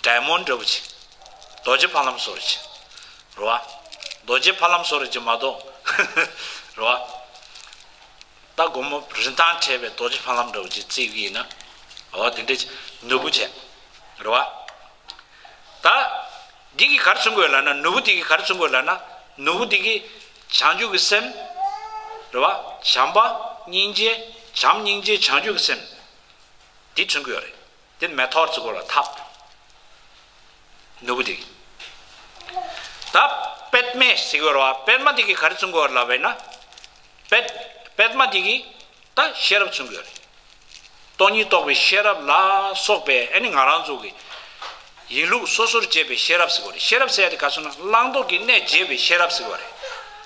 ཌའི་མོན་ཌི་འདྲ་བོ་ཅིག་རྡོ་རྗེ་ཕ་ལམ་བཟོ་འདྲ་ཅིག་རེད་བ། རྡོ་རྗེ་ཕ་ལམ་བཟོ་འདྲ་ཅིག་མ་གཏོགས། རེད་བ། ད་སྒོར་མོ་རིན་ཐང་བྲལ་བའི་རྡོ་རྗེ་ཕ་ལམ་འདྲ་བོ་ཅིག་བརྩིས་ཀྱི་ཡིན་ན། འོ་དེ་འདྲ་ཅིག་ནོར་བུ་བྱས། རེད་བ། ད། འདི་གིས་ག་རེ་མཚོན་གྱི་ཡོད་ལབ་ན་ནོར་བུ་འདི་གིས་ག་རེ་མཚོན་གྱི་ཡོད་ལབ་ན་ནོར་བུ་འདི་གིས་བྱང་ཆུབ་ཀྱི་སེམས། རེད་བ། བྱམས་པ་སྙིང་རྗེ་བྱམས་སྙིང་རྗེ་བྱང་ཆུབ་ཀྱི་སེམས། འདི་མཚོན་གྱི་ཡོད་རེད། དེ་མེ་ཐོར་ཟེར་གྱི་ཡོད་རེད་ཐབས། ནོར་བུ་དེ་གི། ད་པདྨེ་ཟེར་གྱི་ཡོད་རེད་བ། པདྨ་དེ་གིས་ག་རེ་མཚོན་གྱི་ཡོད་རེད་ལབ་པས་ན། པད། པདྨ་དེ་གིས་ད་ཤེས་རབ་མཚོན་གྱི་ཡོད་རེད། སྟོང་ཉིད་རྟོགས་པའི་ཤེས་རབ་ལ་སོགས་པའི་ཨ་ནི་ང་རང་ཚོ་གི་ཡིན་ལུགས་སོ་སོར་འབྱེད་པའི་ཤེས་རབ་ཟེར་གྱི་ཡོད་རེད། ཤེས་རབ་ཟེར་ཡ་དེ་ག་རེ་ཟེར་ན་བླང་དོར་གྱི་གནས་འབྱེད་པའི་ཤེས་རབ་ཟེར་གྱི་ཡོད་རེད།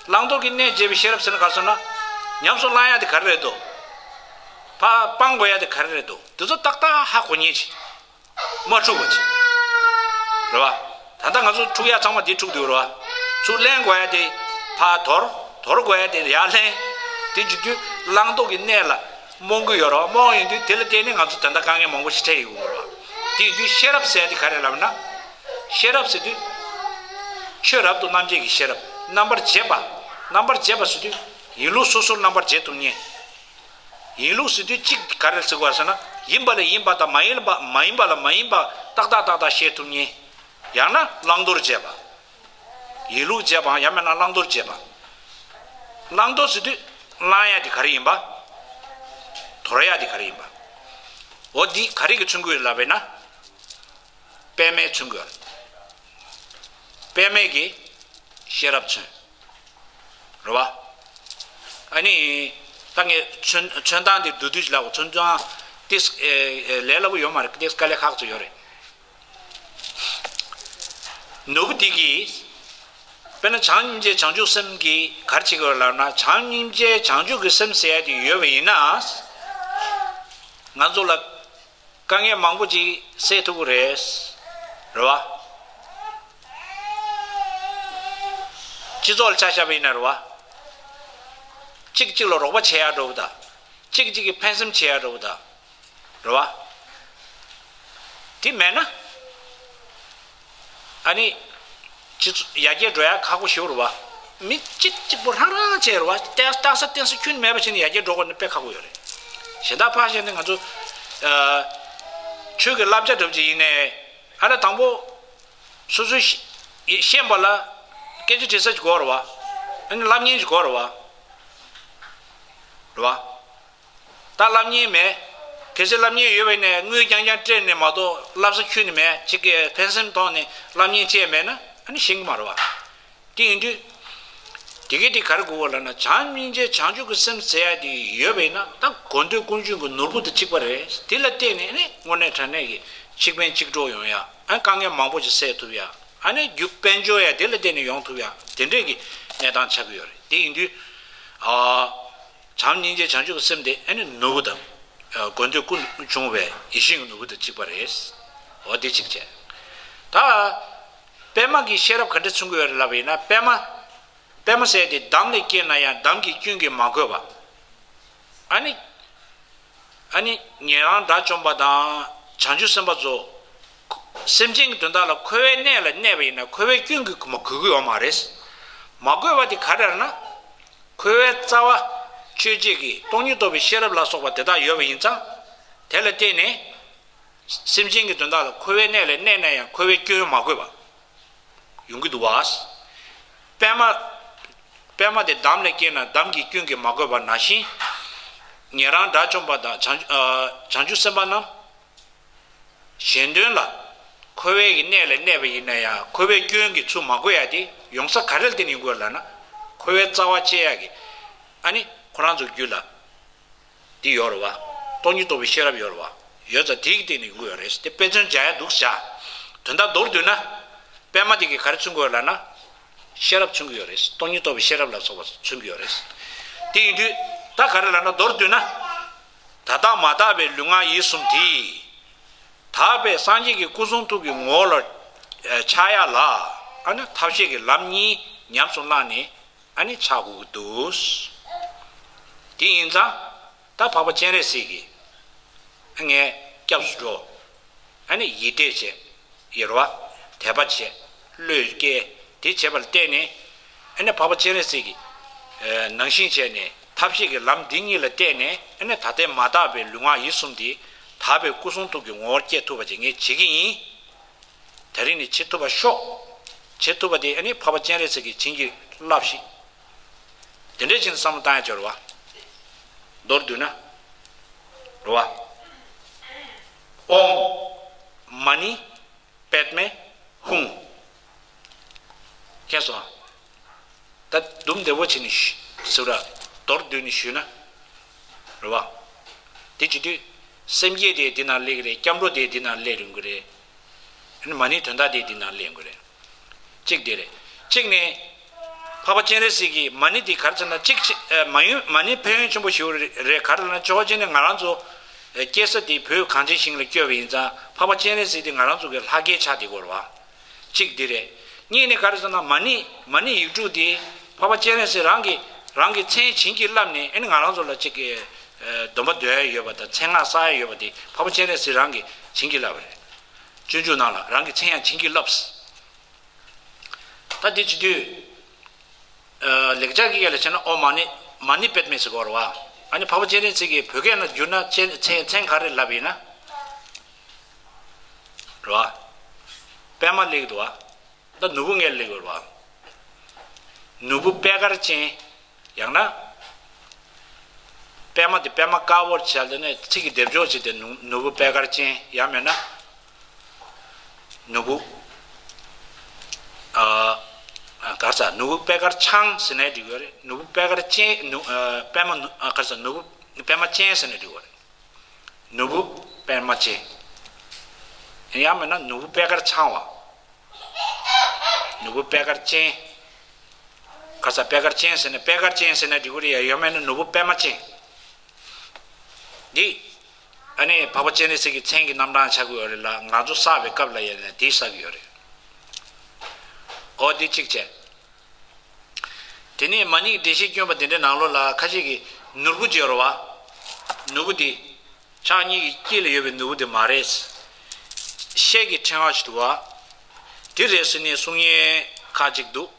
བླང་དོར་གྱི་གནས་འབྱེད་པའི་ཤེས་རབ་ཟེར་ན་ག་རེ་ཟེར་ན། ཉམས་སུ་བླང་ཡ་དེ་ག་རེ་རེད་དོ། ཕར་སྤང་དགོས་ཡ་དེ་ག་རེ་རེད་དོ། དེ་ཚོ་ཏག་ཏག་ཧ་གོ་མཁན་ཅིག་མ་འཁྲུག་པ་ཅིག་རེད་བ། ད་ལྟ་ང་ཚོ་འཁྲུག་ཡ་ཚང་མ་འདི་འཁྲུག་འདུག་རེད་བ། ཚུར་ལེན་དགོས་ཡ་དེ་ཕར་དོར། དོར་དགོས་ཡ་དེ་ཡར་ལེན། དེ་བྱེད་དུས་བླང་དོར་གྱི་གནས་ལ་རྨོངས་ཀྱི་ཡོད་རེད་བ། རྨོངས་ཡོང་དུས་དེ་ལ་བརྟེན་ནས་ང་ཚོ་ད་ལྟ་དཀའ་ངལ་མང་པོ་ཞིག་འཕྲད་ཡོང་གི་རེད་བ། དེ་ཡིན་དུས་ཤེས་རབ་ཟེར་ཡ་དེ་ག་རེ་ལབ་ན། ཤེས་རབ་ཟེར་དུས་ཆོས་རབ་ཏུ་རྣམ་འབྱེད་ཀྱི་ཤེས་རབ། རྣམ་པར་འབྱེད་པ། རྣམ་པར་འབྱེད་པ་ཟེར་དུས་ཡིན་ལུགས་སོ་སོར་རྣམ་པར་འབྱེད་ཐུབ་མཁན། ཡིན་ལུགས་ཟེར་དུས་གཅིག་ག་རེ་ཟེར་དགོས་ཟེར་ན་ཡིན་པ་ལ་ཡིན་པ་དང་མ་ཡིན་པ་མ་ཡིན་པ་ལ་མ་ཡིན་པ་ཏག་ཏག་ཏག་ཏག་ཤེས་ཐུབ་མཁན། ཡང་ན་བླང་དོར་འབྱེད་པ། ཡིན་ལུགས་འབྱེད་པའམ་ཡང་མིན་ན་བླང་དོར་འབྱེད་པ། བླང་དོར་ཟེར་དུས་བླང་ཡ་དེ་ག་རེ་ཡིན་པ། དོར་ཡག་དེ་ག་རེ་ཡིན་པ། འོ་འདི་ག་རེ་གིས་མཚོན་གྱི་ཡོད་ལབ་པས་ན། པདྨས་མཚོན་གྱི་ཡོད། པདྨས་ཀྱིས་ཤེས་རབ་མཚོན། རེད་བ། ཨ་ནི། ད་ངས་མཚོན་མཚོན་སྟངས་དེ་བསྡུས་བསྡུས་ལབ་གོ་མཚོན་སྟངས་ཏིས་ལས་སླ་པོ་ཡོད་མ་རེད། ཏིས་དཀའ་ལས་ཁག་ཚོ་ཡོད་རེད། ནོར་བུ་འདི་གིས། དཔེར་ན་བྱམས་སྙིང་རྗེ་བྱང་ཆུབ་སེམས་ཀྱིས་ག་རེ་བྱེད་ཀྱི་ཡོད་ལབ་ན། བྱམས་སྙིང་རྗེ་བྱང་ཆུབ་ཀྱི་སེམས་ཟེར་ཡ་དེ་ཡོད་པ་ཡིན་ན། ང་ཚོ་ལ་དཀའ་ངལ་མང་པོ་ཅིག་སེལ་ཐུབ་ཀྱི་རེད། རེད་བ། སྤྱི་ཚོགས་ལ་ཆ་བཞག་པ་ཡིན་ན་རེད་བ། གཅིག་གཅིག་ལ་རོགས་པ་བྱེད་ཡ་འགྲོ་བ་དང་། གཅིག་གཅིག་གིས་ཕན་སེམས་བྱེད་ཡ་འགྲོ་བ་དང་། རེད་བ། དེ་མེད་ན། ཨ་ནི། སྤྱི་ཚོགས་ཡར་རྒྱས་འགྲོ་ཡ་ཁག་པོ་ཞིག་རེད་བ། མི་གཅིག་གཅིག་པོ་རང་རང་བྱས་རེད་བ། རྟགས་རྟགས་གསལ་རྟེན་གསལ་ཁྱོན་མེད་པ་བྱས་ནས་ཡར་རྒྱས་འགྲོ་དགོས་ན་དཔེ་ཁག་པོ་ཡོད་རེད། གཞན་དག་ཕར་བཞག་ནས་ང་ཚོ། ཨ། ཆོས་ཀྱི་བསླབ་བྱ་འདྲ་པོ་ཅིག་ཡིན་ནའི། ཨ་ལ་དང་པོ། སོ་སོའི་ཤེས་ཤེས་པ་ལ་སྐད་ཆ་དྲི་ས་ཅིག་དགོས་རེད་བ། ཨ་ནི་བསླབ་མཁན་ཅིག་དགོས་རེད་བ། རེད་བ། ད་བསླབ་མཁན་མེད། གལ་སྲིད་བསླབ་མཁན་ཡོད་པ་ཡིན་ན་དངུལ་རྐྱང་རྐྱང་སྤྲད་ནས་མ་གཏོགས་བསླབ་ས་ཁྱོན་ནས་མེད། གཅིག་གིས་ཕན་སེམས་ཐོག་ནས་བསླབ་མཁན་བྱས་མེད་ན་ཨ་ནི་ཤེས་ཀྱི་མ་རེད་བ། དེ་ཡིན་དུས། དེ་གས་དེ་ག་རེ་དགོས་པ་ལབ་ན། བྱམས་སྙིང་རྗེ་བྱང་ཆུབ་ཀྱི་སེམས་ཟེར་ཡ་དེ་ཡོད་པ་ཡིན་ན། ད་དགོས་འདོད་ཀུན་འབྱུང་གི་ནོར་བུ་དང་གཅིག་པ་རེད། དེ་ལ་བརྟེན་ནས་ནི་དངོས་གནས་དྲང་གནས་ཀྱི་གཅིག་ཕན་གཅིག་གྲོགས་ཡོང་ཡ། ཨ། དཀའ་ངལ་མང་པོ་ཞིག་སེལ་ཐུབ་ཡ། ཨ་ནི་རྒྱུ་དཔལ་འབྱོར་ཡ་དེ་ལ་བརྟེན་ནས་ཡོང་ཐུབ་ཡ། དེ་འདྲས་ཀྱི་གནས་སྟངས་ཆགས་ཀྱི་ཡོད་རེད། དེ་ཡིན་དུས། ཨ། བྱམས་སྙིང་རྗེ་བྱང་ཆུབ་ཀྱི་སེམས་དེ་ཨ་ནི་ནོར་བུ་དང་། ཨ། དགོས་འདོད་ཀུན་འབྱུང་བའི་ཡིད་བཞིན་གྱི་ནོར་བུ་དང་གཅིག་པ་རེད། འོ་དེ་གཅིག་བྱས། ད། པདྨ་གི་ཤེས་རབ་ག་འདྲ་མཚོན་གྱི་ཡོད་རེད་ལབ་པ་ཡིན་ན། པདྨ། པདྨ་ཟེར་དེ་འདམ་ལས་སྐྱེས་ན་ཡང་འདམ་གྱི་སྐྱོན་གྱིས་མ་གོས་པ། ཨ་ནི། ཨ་ནི་ཉན་རང་དགྲ་བཅོམ་པ་དང་བྱང་ཆུབ་སེམས་དཔའ་ཚོ། སེམས་ཅན་གྱི་དོན་དག་ལ་འཁོར་བའི་གནས་ལ་གནས་པ་ཡིན་ན་འཁོར་བའི་སྐྱོན་གྱིས་མ་གོས་ཀྱི་ཡོད་མ་རེད། མ་གོས་པ་དེ་ག་རེ་རེད་ན། འཁོར་བའི་རྩ་བ་ཆོད་བྱེད་ཀྱི་སྟོང་ཉིད་རྟོགས་པའི་ཤེས་རབ་ལ་སོགས་པ་དེ་དག་ཡོད་པ་ཡིན་ཙང་། དེ་ལ་བརྟེན་ནས། སེམས་ཅན་གྱི་དོན་དག་ལ་འཁོར་བའི་གནས་ལ་གནས་ན་ཡང་འཁོར་བའི་སྐྱོན་མ་གོས་པ། ཡོང་གི་འདུག་བ། པདྨ། པདྨ་དེ་འདམ་ལས་སྐྱེས་ན་འདམ་གྱི་སྐྱོན་གྱིས་མ་གོས་པ་ནང་བཞིན། ཉན་རང་དགྲ་བཅོམ་པ་དང་བྱང་ཨ། བྱང་ཆུབ་སེམས་དཔའ་རྣམས། གཞན་དོན་ལ། འཁོར་བའི་གི་གནས་ལ་གནས་པ་ཡིན་ན་ཡང་འཁོར་བའི་སྐྱོན་གྱིས་ཚུར་མ་གོས་ཡ་དེ་ཡོང་ས་ག་རེ་ལ་བརྟེན་ནས་ཡོང་གི་ཡོད་ལབ་ན། འཁོར་བའི་རྩ་བ་བཅད་ཡ་གི། ཨ་ནི་ཁོ་རང་ཚོའི་རྒྱུད་ལ། འདི་ཡོད་རེད་བ། སྟོང་ཉིད་རྟོགས་པའི་ཤེས་རབ་ཡོད་རེད་བ། ཡོད་ཙང་དེའི་སྟེང་ནས་ཡོང་གི་ཡོད་རེད། དེ་དཔེ་མཚོན་སྦྱར་ཡ་འདུག་བྱ། དོན་དག་མདོར་བསྡུས་ན། པདྨ་དེ་གིས་ག་རེ་མཚོན་གྱི་ཡོད་ལབ་ན། ཤེས་རབ་མཚོན་གྱི་ཡོད་རེད། སྟོང་ཉིད་རྟོགས་པའི་ཤེས་རབ་ལ་སོགས་པ་མཚོན་གྱི་ཡོད་རེད། དེ་ཡིན་དུས། ད་ག་རེ་ལབ་ན་མདོར་བསྡུས་ན། ད་དག་མ་དག་པའི་ལུས་ངག་ཡིད་གསུམ་དེ། དག་པའི་སངས་རྒྱས་ཀྱི་སྐུ་གསུང་ཐུགས་ཀྱི་ངོ་བོ་ལ། ཆགས་ཡ་ལ། ཨ་ནི་ཐབས་ཤེས་ཀྱི་ལམ་གཉིས་ཉམས་སུ་བླངས་ནས། ཨ་ནི་ཆགས་དགོས་ཀྱི་འདུག་དེ་ཡིན་ཙང་། ད་འཕགས་པ་སྤྱན་རས་གཟིགས་ཀྱིས། ཨ། ངས་སྐྱབས་སུ་འགྲོ། ཨ་ནི་ཡིད་གཏད་བྱས། ཡོད་རེད་བ། དད་པ་བྱས། བློས་བཀལ། དེ་བྱས་པ་ལ་བརྟེན་ནས། ཨ་ནི་འཕགས་པ་སྤྱན་རས་གཟིགས་ཀྱིས། ཨ། ནང་བཞིན་བྱས་ནས་ཐབས་ཤེས་ཀྱི་ལམ་འདི་གཉིས་ལ་བརྟེན་ནས། ཨ་ནི་ད་ལྟའི་མ་དག་པའི་ལུས་ངག་ཡིད་གསུམ་འདི། དག་པའི་སྐུ་གསུང་ཐུགས་ཀྱི་ངོ་བོར་སྐྱེ་ཐུབ་པ་ཅིག་ངས་བྱེད་ཀྱི་ཡིན། དེ་རིང་ནས་བྱེད་ཐུབ་པ་ཤོག་བྱེད་ཐུབ་པ་དེ་ཨ་ནི་འཕགས་པ་སྤྱན་རས་གཟིགས་ཀྱིས་བྱིན་གྱིས་བརླབས་ཤིག་དེ་འདྲའི་ཕྱིར་བསམ་བློ་བཏང་ཡ་ཅིག་ཡོད་རེད་བ། མདོར་བསྡུས་ན། རེད་བ། ཨོཾ་མ་ཎི་པདྨེ་ཧཱུྃ། མཁྱེན་སོང་ཨ། ད་དུམ་བདེ་བོ་བྱས་ནས་ཞུ་ཟེར་བ་མདོར་བསྡུས་ནས་ཞུས་ན། རེད་བ། དེ་བྱེད་དུས། སེམས་བསྐྱེད་དེ་འདི་ནང་སླེབས་ཀྱི་རེད། སྐྱབས་འགྲོ་དེ་འདི་ནང་སླེབས་ཡོང་གི་རེད། ཨ་ནི་མ་ཎིའི་དོན་དག་དེ་འདི་ནང་སླེབས་ཡོང་གི་རེད། གཅིག་དེ་རེད། གཅིག་ནི། འཕགས་པ་སྤྱན་རས་གཟིགས་ཀྱིས་མ་ཎི་དེ་ག་རེ་ཟེར་ན་གཅིག་ཅིག་ཨ། མ་ཎི་མ་ཎི་ཕན་ཡོན་ཆེན་པོ་ཞིག་རེད། ག་རེ་ལབ་ན་ཆོས་ཅན་ནི་ང་རང་ཚོ། ཨ། སྐྱེ་ས་དེ་བོད་གངས་ཅན་ཞིང་ལ་སྐྱེས་པ་ཡིན་ཙང་འཕགས་པ་སྤྱན་རས་གཟིགས་དེ་ང་རང་ཚོ་གི་ལྷ་སྐལ་ཆགས་བསྡད་ཀྱི་ཡོད་རེད་བ། གཅིག་འདི་རེད། གཉིས་ནི་ག་རེ་ཟེར་ན་མ་ཎི་མ་ཎི་ཡིག་དྲུག་འདི་འཕགས་པ་སྤྱན་རས་གཟིགས་རང་གི་རང་གི་མཚན་བྱིན་གྱིས་བརླབས་ནས་ཨ་ནི་ང་རང་ཚོ་ལ་གཅིག་གི་ཨ། སྡོམ་པ་འདོན་ཡ་ཡོད་པ་དང་མཚན་སྔགས་བསགས་ཡ་ཡོད་པ་དེ་འཕགས་པ་སྤྱན་རས་གཟིགས་རང་གི་བྱིན་གྱིས་བརླབས་པ་རེད། སྤྱོད་འཇུག་ནང་ལ་རང་གི་མཚན་ཡང་བྱིན་གྱིས་བརླབས། ད་དེ་བྱེད་དུས། ཨ། ལེགས་སྦྱར་གྱི་སྐད་ལ་བྱས་ན་ཨོཾ་མ་ཎི་མ་ཎི་པདྨེ་ཟེར་གྱི་ཡོད་རེད་བ། ཨ་ནི་འཕགས་པ་སྤྱན་རས་གཟིགས་ཀྱིས་བོད་སྐད་ནང་བསྒྱུར་ན་མཚན་མཚན་མཚན་ག་རེ་ལབ་ཡིན་ན། རེད་བ། པདྨ་སླེབས་འདུག་བ། ད་ནོར་བུ་ལྔ་སླེབས་ཡོད་རེད་བ། ནོར་བུ་པད་དཀར་ཅན། ཡང་ན། པད་མ་དེ་པད་མ་དཀར་པོར་བྱས་ཏེ་ནས་ཚིག་གི་སྡེབ་སྦྱོར་བྱས་ཏེ་ནུ་ནུ་བོ་པད་དཀར་ཅན། ཡང་མེད་ན་ནུ་བོ། ཨ་ག་རེ་ཟ། ནུ་བོ་པད་དཀར་འཆང་ཟེར་ནའི་འགྲིག་གི་ཡོད་རེད། ནུ་བོ་པད་དཀར་ཅན། ནུ་ཨ་པད་མ་ནུ་ཨ་ག་རེ་ཟ། ནུ་བོ་པད་མ་ཅན་ཟེར་ནའི་འགྲིག་གི་ཡོད་རེད། ནུ་བོ་པད་མ་ཅན། ཡང་མེད་ན་ནུ་བོ་པད་དཀར་འཆང་བ། ནུ་བོ་པད་དཀར་ཅན། ག་རེ་ཟ། པད་དཀར་ཅན་ཟེར་ན། པད་དཀར་ཅན་ཟེར་ན་འགྲིག་གི་རེད། ཡང་མེད་ན་ནུ་བོ་པད་མ་ཅན། འདི་ཨ་ནི་འཕགས་པ་སྤྱན་རས་གཟིགས་ཀྱི་མཚན་གྱི་རྣམ་གྲངས་ཆགས་ཀྱི་ཡོད་རེད་ལ། ང་ཚོ་བསགས་པའི་སྐབས་ལ་ཡང་ན་འདི་བསགས་ཀྱི་ཡོད་རེད། འོ་འདི་གཅིག་བྱས། དེ་ནས་མ་ཎི་གི་འགྲེལ་བཤད་བསྐྱོན་པ་དེ་འདྲའི་ནང་ལོགས་ལ་ཁ་ཤས་ཀྱིས་ནོར་བུ་བརྗོད་རོ་བ། ནོར་བུ་འདི་ཕྱག་གཉིས་ཀྱི་དཀྱིལ་ལ་ཡོད་པའི་ནོར་བུ་དེ་མ་རེད། ཤེལ་གྱི་ཕྲེང་བ་ཞིག་འདུག་བ། དེ་རེད་ཟེར་ནས་གསུང་མཁན་ཁ་ཅིག་འདུག་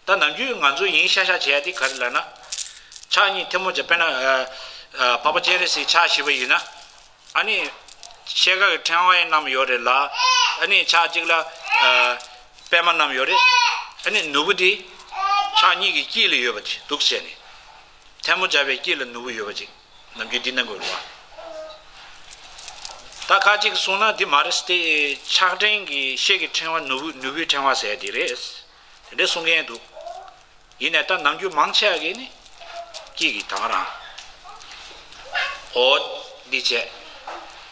ད་ནམ་རྒྱུན་ང་ཚོ་ཡིན་ཤག་ཤག་བྱེད་ཡ་དེ་ག་རེ་ལབ་ན། ཕྱག་གཉིས་ཐལ་མོ་སྦྱར། དཔེར་ན་ཨ་ཨ་འཕགས་པ་སྤྱན་རས་གཟིགས་ཕྱག་བཞི་པ་ཡིན་ན། ཨ་ནི་ཤེལ་དཀར་གྱི་ཕྲེང་བ་ཡང་བསྣམས་ཡོད་རེད་ལ། ཨ་ནི་ཕྱག་གཅིག་ལ་ཨ་པད་མ་བསྣམས་ཡོད་རེད། ཨ་ནི་ནོར་བུ་དེ་ཕྱག་གཉིས་ཀྱི་དཀྱིལ་ལ་ཡོད་པ་ཅིག་འདུག་ཟེར་ནས། ཐལ་མོ་སྦྱར་བའི་དཀྱིལ་ལ་ནོར་བུ་ཡོད་པ་ཅིག་ནམ་རྒྱུན་འདི་གནང་དགོས་རེད་བ། ད་ཁ་ཅིག་གསུངས་ན་འདི་མ་རེད་ཟེར་ཏེ། ཕྱག་ཕྲེང་གི་ཤེལ་གྱི་ཕྲེང་བ་ནོར་བུ་ནོར་བུའི་ཕྲེང་བ་ཟེར་དེ་རེད། དེ་འདྲའི་གསུང་མཁན་འདུག་ཡིན་ནའི་ད་ནམ་རྒྱུན་མང་ཆེ་བ་གིས་ནི་དཀྱིལ་གྱི་དང་རང་། འོ་འདི་བྱས།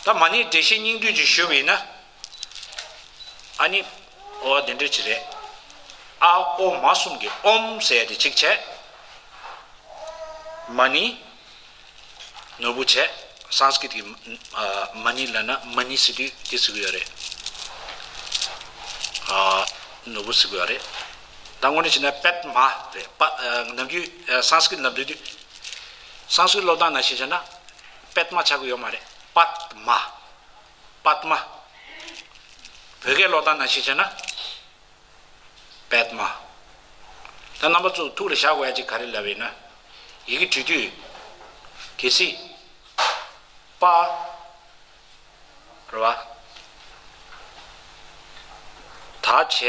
ད་མ་ཎིའི་འགྲེལ་བཤད་སྙིང་བསྡུས་ཅིག་ཞུས་པ་ཡིན་ན། ཨ་ནི་འོ་འདི་འདྲ་ཅིག་རེད། ཨ་ཨོ་མ་གསུམ་གྱི་ཨོཾ་ཟེར་ཡ་དེ་གཅིག་བྱས། མ་ཎི། ནོར་བུ་བྱས། སཾ་སྐྲྀཏ་གི་ཨ་མ་ཎི་ལབ་ན་མ་ཎི་ཟེར་དུས་དེ་ཟེར་གི་ཡོད་རེད། ཨ་ནོར་བུ་ཟེར་གི་ཡོད་རེད། ད་དངོས་གནས་བྱས་ན་པདྨ་རེད། པ་ཨ་ནམ་རྒྱུན་ཨ་སཾ་སྐྲྀཏ་ལབ་དུས་དུས། སཾ་སྐྲྀཏ་ཀློག་སྟངས་ནང་བཞིན་བྱས་ན་པདྨ་ཆགས་གི་ཡོད་མ་རེད། པདྨ། པདྨ། བོད་སྐད་ཀློག་སྟངས་ནང་བཞིན་བྱས་ན། པདྨ། ད་རྣམ་པ་ཚོ་ཐུགས་ལ་བཞག་དགོས་ཡ་ཅིག་ག་རེ་ལབ་ཡིན་ན། ཡི་གེ་འབྲི་དུས། གལ་སྲིད། པ། རེད་བ། ད་བྱས།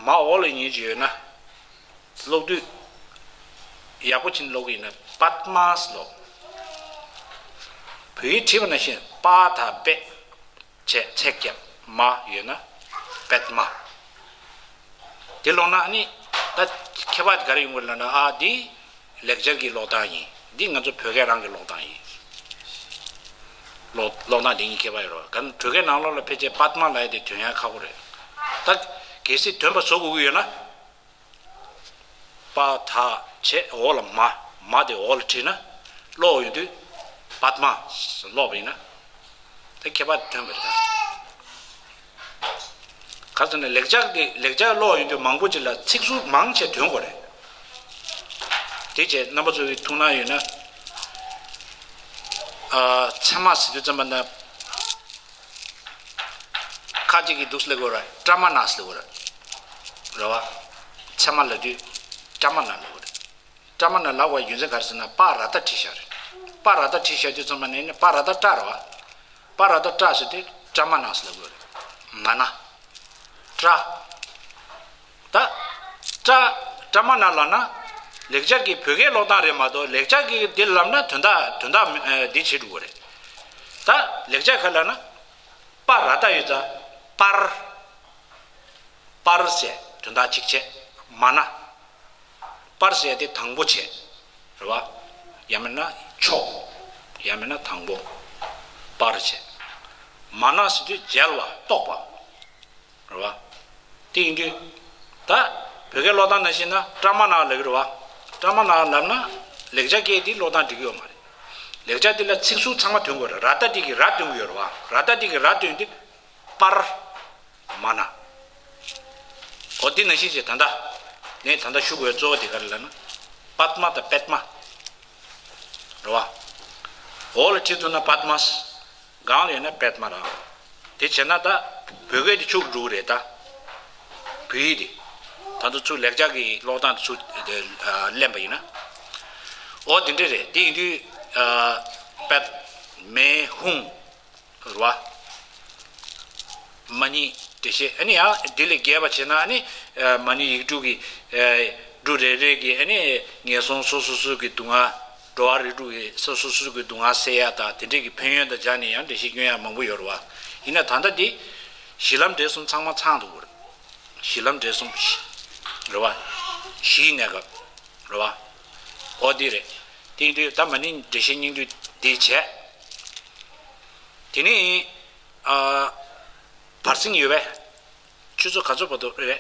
མ་འོག་ལ་ཡིན་གྱི་ཡོད་ན། ཀློག་དུས། ཡག་པོ་བྱས་ནས་ཀློག་གི་ཡིན་ན་པདྨས་ཀློག་བོད་ཡིག་བྲིས་པ་ནང་བཞིན་པ་དང་པད། བྱས་ཚེག་བརྒྱབ་མ་ཡོད་ན་པདྨ། དེ་ཀློག་ན་ནི་ད་ཁྱད་པར་ག་རེ་ཡོང་གི་ལབ་ན། ཨ་འདི་ལེགས་སྦྱར་གྱི་ཀློག་སྟངས་ཡིན། འདི་ང་ཚོ་བོད་སྐད་རང་གི་ཀློག་སྟངས་ཡིན། ཀློག་ཀློག་སྟངས་འདི་གཉིས་ཁྱད་པར་ཡོད་རེད་བ། ག་བོད་སྐད་ནང་ལོགས་ལ་ཕལ་ཆེར་པདྨ་ལབ་ཡ་དེ་འདོན་ཡ་ཁག་པོ་རེད། ད་གལ་སྲིད་འདོན་པ་བཟོ་དགོས་ཀྱི་ཡོད་ན། པ་ད་བྱས་འོག་ལ་མ། མ་དེ་འོག་ལ་བྲིས་ན་ཀློག་ཡོང་དུས་པདྨ་ཀློག་པ་ཡིན་ན། དེ་ཁྱད་པར་ཐོན་པ་རེད། ག་ཟེར་ན་ལེགས་སྦྱར་གྱི་ལེགས་སྦྱར་ཀློག་ཡོང་དུས་མང་པོ་ཅིག་ལ་ཚིག་ཟུར་མང་ཆེ་འདོན་དགོས་རེད། དེ་བྱས་རྣམ་པ་ཚོ་གི་ཐུགས་སྣང་ཡོད་ན། ཨ་ཚད་མ་ཟེར་དུས་ཙམ་པ་ན། ཁ་ཅིག་གིས་འདུག་སེ་ལབ་ཀྱི་ཡོད་རེད། ཀྲ་མ་ན་ཟེར་ལབ་ཀྱི་ཡོད་རེད། རེད་བ། ཚད་མ་ལབ་དུས་ཀྲ་མ་ན་ལབ་ཀྱི་ཡོད་རེད། ཀྲ་མ་ན་ལབ་པའི་རྒྱུ་མཚན་ག་རེ་ཟེར་ན་པ་ར་བཏགས་ཏྲི་ཤ་རེད། པ་ར་བཏགས་ཏྲི་ཤ་དུས་ཙམ་པ་ནས་ནི་པ་ར་བཏགས་ཀྲ་རེད་བ། པ་ར་བཏགས་ཀྲ་ཟེར་དུས་ཀྲ་མ་ན་ཟེར་ལབ་ཀྱི་ཡོད་རེད། མ་ན། ཀྲ། ད། ཀྲ། ཀྲ་མ་ན་ལབ་ན། ལེགས་སྦྱར་གྱི་བོད་སྐད་ཀློག་སྟངས་རེད་མ་གཏོགས་ལེགས་སྦྱར་གྱི་འདི་ལབ་ན་དོན་དག་དོན་དག་ཨ་འདི་བྱེད་འགྲོ་གི་རེད། ད་ལེགས་སྦྱར་ག་ལབ་ན། པ་ར་བཏགས་ཡོད་ཙང་། པར། པར་ཟེར་དོན་དག་གཅིག་བྱས། མ་ན། པར་ཟེར་དེ་དང་པོ་བྱས། རེད་བ། ཡང་མིན་ན་མཆོག་ཡང་མིན་ན་དང་པོ། པར་བྱས། མ་ན་ཟེར་དུས་འཇལ་བ་བཏོག་པ། རེད་བ། དེ་ཡིན་དུས། ད། བོད་སྐད་ཀློག་སྟངས་ནང་བཞིན་ན་ཀྲ་མ་ན་ལབ་ཀྱི་རེད་བ། ཀྲ་མ་ན་ལབ་ན། ལེགས་སྦྱར་སྐད་དེ་ཀློག་སྟངས་འགྲིག་གི་ཡོད་མ་རེད། ལེགས་སྦྱར་དེ་ལ་ཚིག་ཟུར་ཚང་མ་འདོན་དགོས་རེད། ར་བཏགས་དེ་གི་ར་འདོན་གི་ཡོད་རེད་བ། ར་བཏགས་དེ་གི་ར་འདོན་དུས། པར། མ་ན། འོ་དེ་ནང་བཞིན་བྱས་ད་ལྟ། ངས་ད་ལྟ་ཞུ་དགོས་གཙོ་བོ་དེ་ག་རེ་ལབ་ན། པདྨ་དང་པདྨ། རེད་བ། འོག་ལ་བྲིས་ཐུབ་ན་པདྨ། སྒང་ལ་ཡོད་ན་པདྨ་རང་། དེ་བྱས་ན་ད། བོད་སྐད་དེ་ཆུག་འགྲོ་གི་རེད་ད། བོད་ཡིག་དེ། ད་ཚོ་ཚུར་ལེགས་སྦྱར་གྱི་ཀློག་སྟངས་དེ་ཚུར་ཨ་ལེན་པ་ཡིན་ན། འོ་དེ་འདྲ་རེད། དེ་ཡིན་དུས་ཨ་པད་མེ་ཧུང་། རེད་བ། མ་ཎི་འགྲེལ་བཤད། ཨ་ནི་ཡང་དེ་ལས་རྒྱས་པ་བྱས་ན་ཨ་ནི་ཨ་མ་ཎི་ཡིག་དྲུག་གི་ཨ་འབྲུ་རེ་རེ་གི་ཨ་ནི་ངན་སོང་སོ་སོ་སོ་གི་སྡུག་བསྔལ། འགྲོ་བ་རིགས་དྲུག་གི་སོ་སོ་སོ་གི་སྡུག་བསྔལ་སེལ་ཡ་དང་དེ་འདྲས་ཀྱི་ཕན་ཡོན་དང་སྦྱར་ནས་ཡང་འགྲེལ་བཤད་སྐྱོན་ཡ་མང་པོ་ཡོད་རེད་བ། ཡིན་ན་ད་ལྟ་འདི་གཞི་ལམ་འབྲས་གསུམ་ཚང་མ་ཚང་འདུག་གོ། གཞི་ལམ་འབྲས་གསུམ་རེད་བ། གཞིའི་གནས་སྐབས་རེད་བ། ཨོ་འདི་རེད། དེ་ཡིན་དུས་ད་མ་ཎི་འགྲེལ་བཤད་སྙིང་བསྡུས་འདི་བྱས། དེ་ནས་ཨ། བར་སེང་ཡོད་པས། ཆུ་ཚོད་ག་ཚོད་བར་དུ་རེད།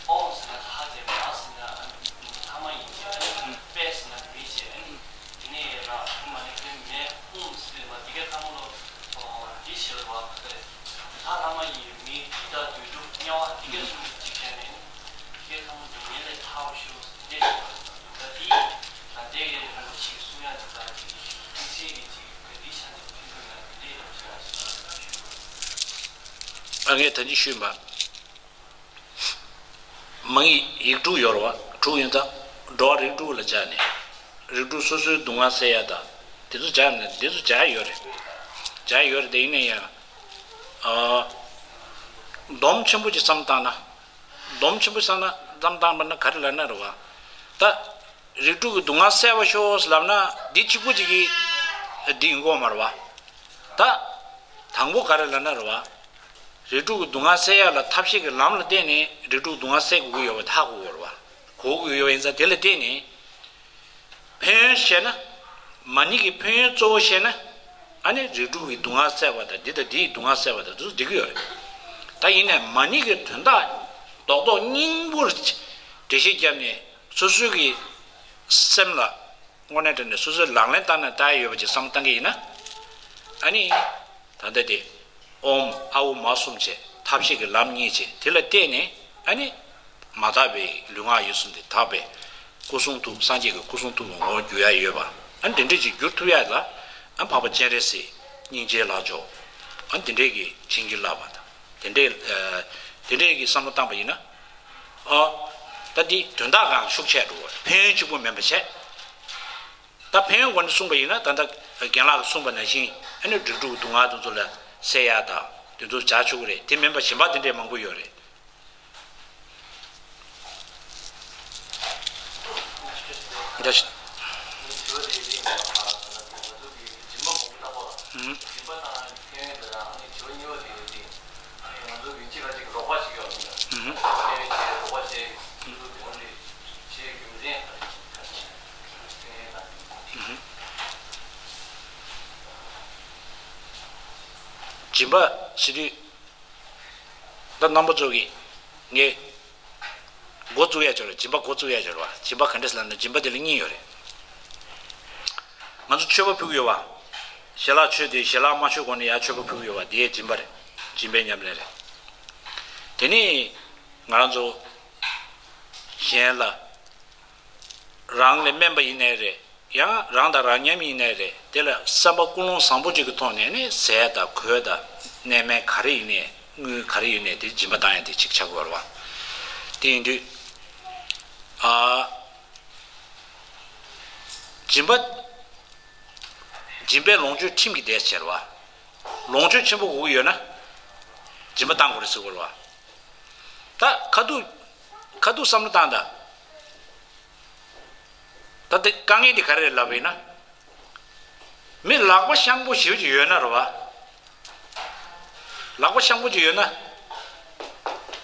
ཨུ་ཧུམ། དེ་ནས་ཡང་ན་ཨུམ་མ་ཎི་ཀུན་མེད་ཨུམ་ཟེར་དུས་མ་དེ་གའི་ཐ་མ་ལོ། འདི་ཞེས་པ་ག་ཚོད་རེད། ད་ཐ་མ་ཡིན་མི་ཇི་ལྟར་དུས་གྲུབ་དམྱལ་བ་དེ་གའི་གསུམ་གཅིག་བྱས་ནས་དེ་གའི་ཐ་མ་དུ་ངེས་ལས་ཐར་བ་ཤོག་འདི་ཞེས་པ་ད་དེ་ད་དེ་གའི་རིན་པོ་ཆེ་གསུང་ཡ་དེ་ད་དེ་གི་དམིགས་བསལ་གྱི་ཅིག་ག་དེ་ཆ་ནས་ཕན་ཐོགས་ཡ་དེ་འདྲའི་རིན་པོ་ཆེ་ལ་ཞེས་པ་ཞུ། ཨ་ངས་ད་ཅི་ཞུས་པ། མ་ཎི་ཡིག་དྲུག་ཡོད་རེད་བ། དྲུག་ཡིན་ཙང་འགྲོ་བ་རིགས་དྲུག་ལ་སྦྱར་ནས། རིགས་དྲུག་སོ་སོའི་སྡུག་བསྔལ་སེལ་ཡ་དང་། དེ་ཚོ་སྦྱར་ནས་དེ་ཚོ་སྦྱར་ཡོད་རེད། སྦྱར་ཡོད་རེད་དེ་ཡིན་ན་ཡང་། ཨ། སྡོམ་ཆེན་པོ་ཅིག་བསམ་བཏང་ན། སྡོམ་ཆེན་པོ་བསམ་ན་བསམ་བཏང་པ་ན་ག་རེ་ལབ་ན་རེད་བ། ད། རིགས་དྲུག་གི་སྡུག་བསྔལ་སེལ་བར་ཤོག་ལབ་ན་འདི་གཅིག་པུ་གཅིག་གིས་འདི་ཡིན་གོ་མ་རེད་བ། ད། དང་པོ་ག་རེ་ལབ་ན་རེད་བ། རིགས་དྲུག་གི་སྡུག་བསྔལ་སེལ་ཡ་ལ་ཐབས་ཤེས་ཀྱི་ལམ་ལ་བརྟེན་ནས་རིགས་དྲུག་སྡུག་བསྔལ་སེལ་དགོས་ཀྱི་ཡོད་པ་དེ་ཧ་གོ་དགོས་རེད་བ། གོ་དགོས་ཀྱི་ཡོད་པ་ཡིན་ཙང་དེ་ལ་བརྟེན་ནས། ཕན་ཡོན་བཤད་ན། མ་ཎི་གི་ཕན་ཡོན་གཙོ་བོ་བཤད་ན། ཨ་ནི་རིགས་དྲུག་གི་སྡུག་བསྔལ་སེལ་བ་དང་འདི་དང་འདིའི་སྡུག་བསྔལ་སེལ་བ་དང་དེ་ཚོ་འགྲིག་གི་ཡོད་རེད། ད་ཡིན་ནའི་མ་ཎི་གི་དོན་དག་རྡོག་རྡོག་སྙིང་པོར་འགྲེལ་བཤད་བརྒྱབ་ནས་སོ་སོའི་གི་སེམས་ལ་དངོས་གནས་དྲང་གནས་སོ་སོའི་ལག་ལེན་བསྟར་ན་ལྟ་ཡ་ཡོད་པ་ཅིག་བསམ་བློ་བཏང་གི་ཡིན་ན། ཨ་ནི། ད་ལྟ་དེ། ཨོཾ་ཨ་འོ་མ་གསུམ་བྱས་ཐབས་ཤེས་ཀྱི་ལམ་གཉིས་བྱས་དེ་ལ་བརྟེན་ནས་ཨ་ནི། མ་དག་པའི་ལུས་ངག་ཡིད་གསུམ་དེ་དག་པའི་སྐུ་གསུང་ཐུགས་སངས་རྒྱས་ཀྱི་སྐུ་གསུང་ཐུགས་ཀྱི་ངོ་བོར་འགྱུར་ཡ་ཡོད་པ། ཨ་འདི་འདྲས་ཅིག་འགྱུར་ཐུབ་ཡ་ལ། ཨ་འཕགས་པ་སྤྱན་རས་གཟིགས་སྙིང་རྗེའི་ལག་འཇོག་ཨ་འདི་འདྲས་ཀྱི་བྱིན་གྱིས་བརླབས་པ་དང་། དེ་འདྲས། དེ་འདྲས་ཀྱི་བསམ་བློ་བཏང་པ་ཡིན་ན། ཨ། ད་འདི་དོན་དག་གང་ཤུགས་ཆེ་འགྲོ་བ་ཕན་ཡོན་གཅིག་པུ་མིན་པ་བྱས། ད་ཕན་ཡོན་སྒོ་ནས་གསུངས་པ་ཡིན་ན་ད་ལྟ་རྒན་ལགས་ཀྱིས་གསུངས་པ་ནང་བཞིན་ཨ་ནི་རིགས་དྲུག་གི་སྡུག་བསྔལ་དེ་ཚོ་ལ་སེལ་ཡ་དང་དེ་ཚོ་བྱ་ཆོག་གི་རེད། དེ་མིན་པ་གཞན་པ་དེ་འདྲས་མང་པོ་ཡོད་རེད། འདྲ་ཞིག་ཨུམ། སྦྱིན་པ་ཟེར་དུས། ད་རྣམ་པ་ཚོ་གིས་ངས་འགོ་བཙུགས་ཡ་ཅིག་རེད། སྦྱིན་པ་འགོ་བཙུགས་ཡ་ཅིག་རེད་བ། སྦྱིན་པ་ག་འདྲས་ལབ་ན་སྦྱིན་པ་དེ་ལ་གཉིས་ཡོད་རེད། ང་ཚོ་མཆོད་པ་ཕུལ་གྱི་ཡོད་བ། ཞལ་ལག་མཆོད་དེ་ཞལ་ལག་མ་མཆོད་གོང་ནས་ཡར་མཆོད་པ་ཕུལ་གྱི་ཡོད་བ་དེ་སྦྱིན་པ་རེད། སྦྱིན་པའི་ཉམས་ལེན་རེད། དེ་ནས་ང་རང་ཚོ་གཞན་ལ་རང་ལས་དམན་པ་ཡིན་ནའི་རེད། ཡང་རང་དང་རང་མཉམ་ཡིན་ནའི་རེད། དེ་ལ་བསམ་པ་ཀུན་སློང་བཟང་པོ་ཅིག་གི་ཐོག་ནས་ནི་ཟས་དང་གོས་དང་གནས་མལ་ག་རེ་ཡིན་ནའི་དངུལ་ག་རེ་ཡིན་ནའི་དེ་སྦྱིན་པ་བཏང་ཡ་དེ་གཅིག་ཆགས་དགོས་རེད་བ། དེ་ཡིན་དུས། ཨ། སྦྱིན་པ། སྦྱིན་པའི་ལོངས་སྤྱོད་ཁྲིམས་ཀྱིས་བདེ་ཟེར་བ། ལོངས་སྤྱོད་ཆེན་པོ་དགོས་ཀྱི་ཡོད་ན། སྦྱིན་པ་བཏང་དགོས་རེད་ཟེར་དགོས་རེད་བ། ད་ཁ་ཐུག་ཁ་ཐུག་བསམ་བློ་བཏང་དང་། ད་དེ་དཀའ་ངལ་དེ་ག་རེ་རེད་ལབ་པ་ཡིན་ན། མི་ལག་པ་ཤང་པོ་ཞེ་པོ་ཅིག་ཡོད་ན་རེད་བ། ལག་པ་ཤང་པོ་ཅིག་ཡོད་ན།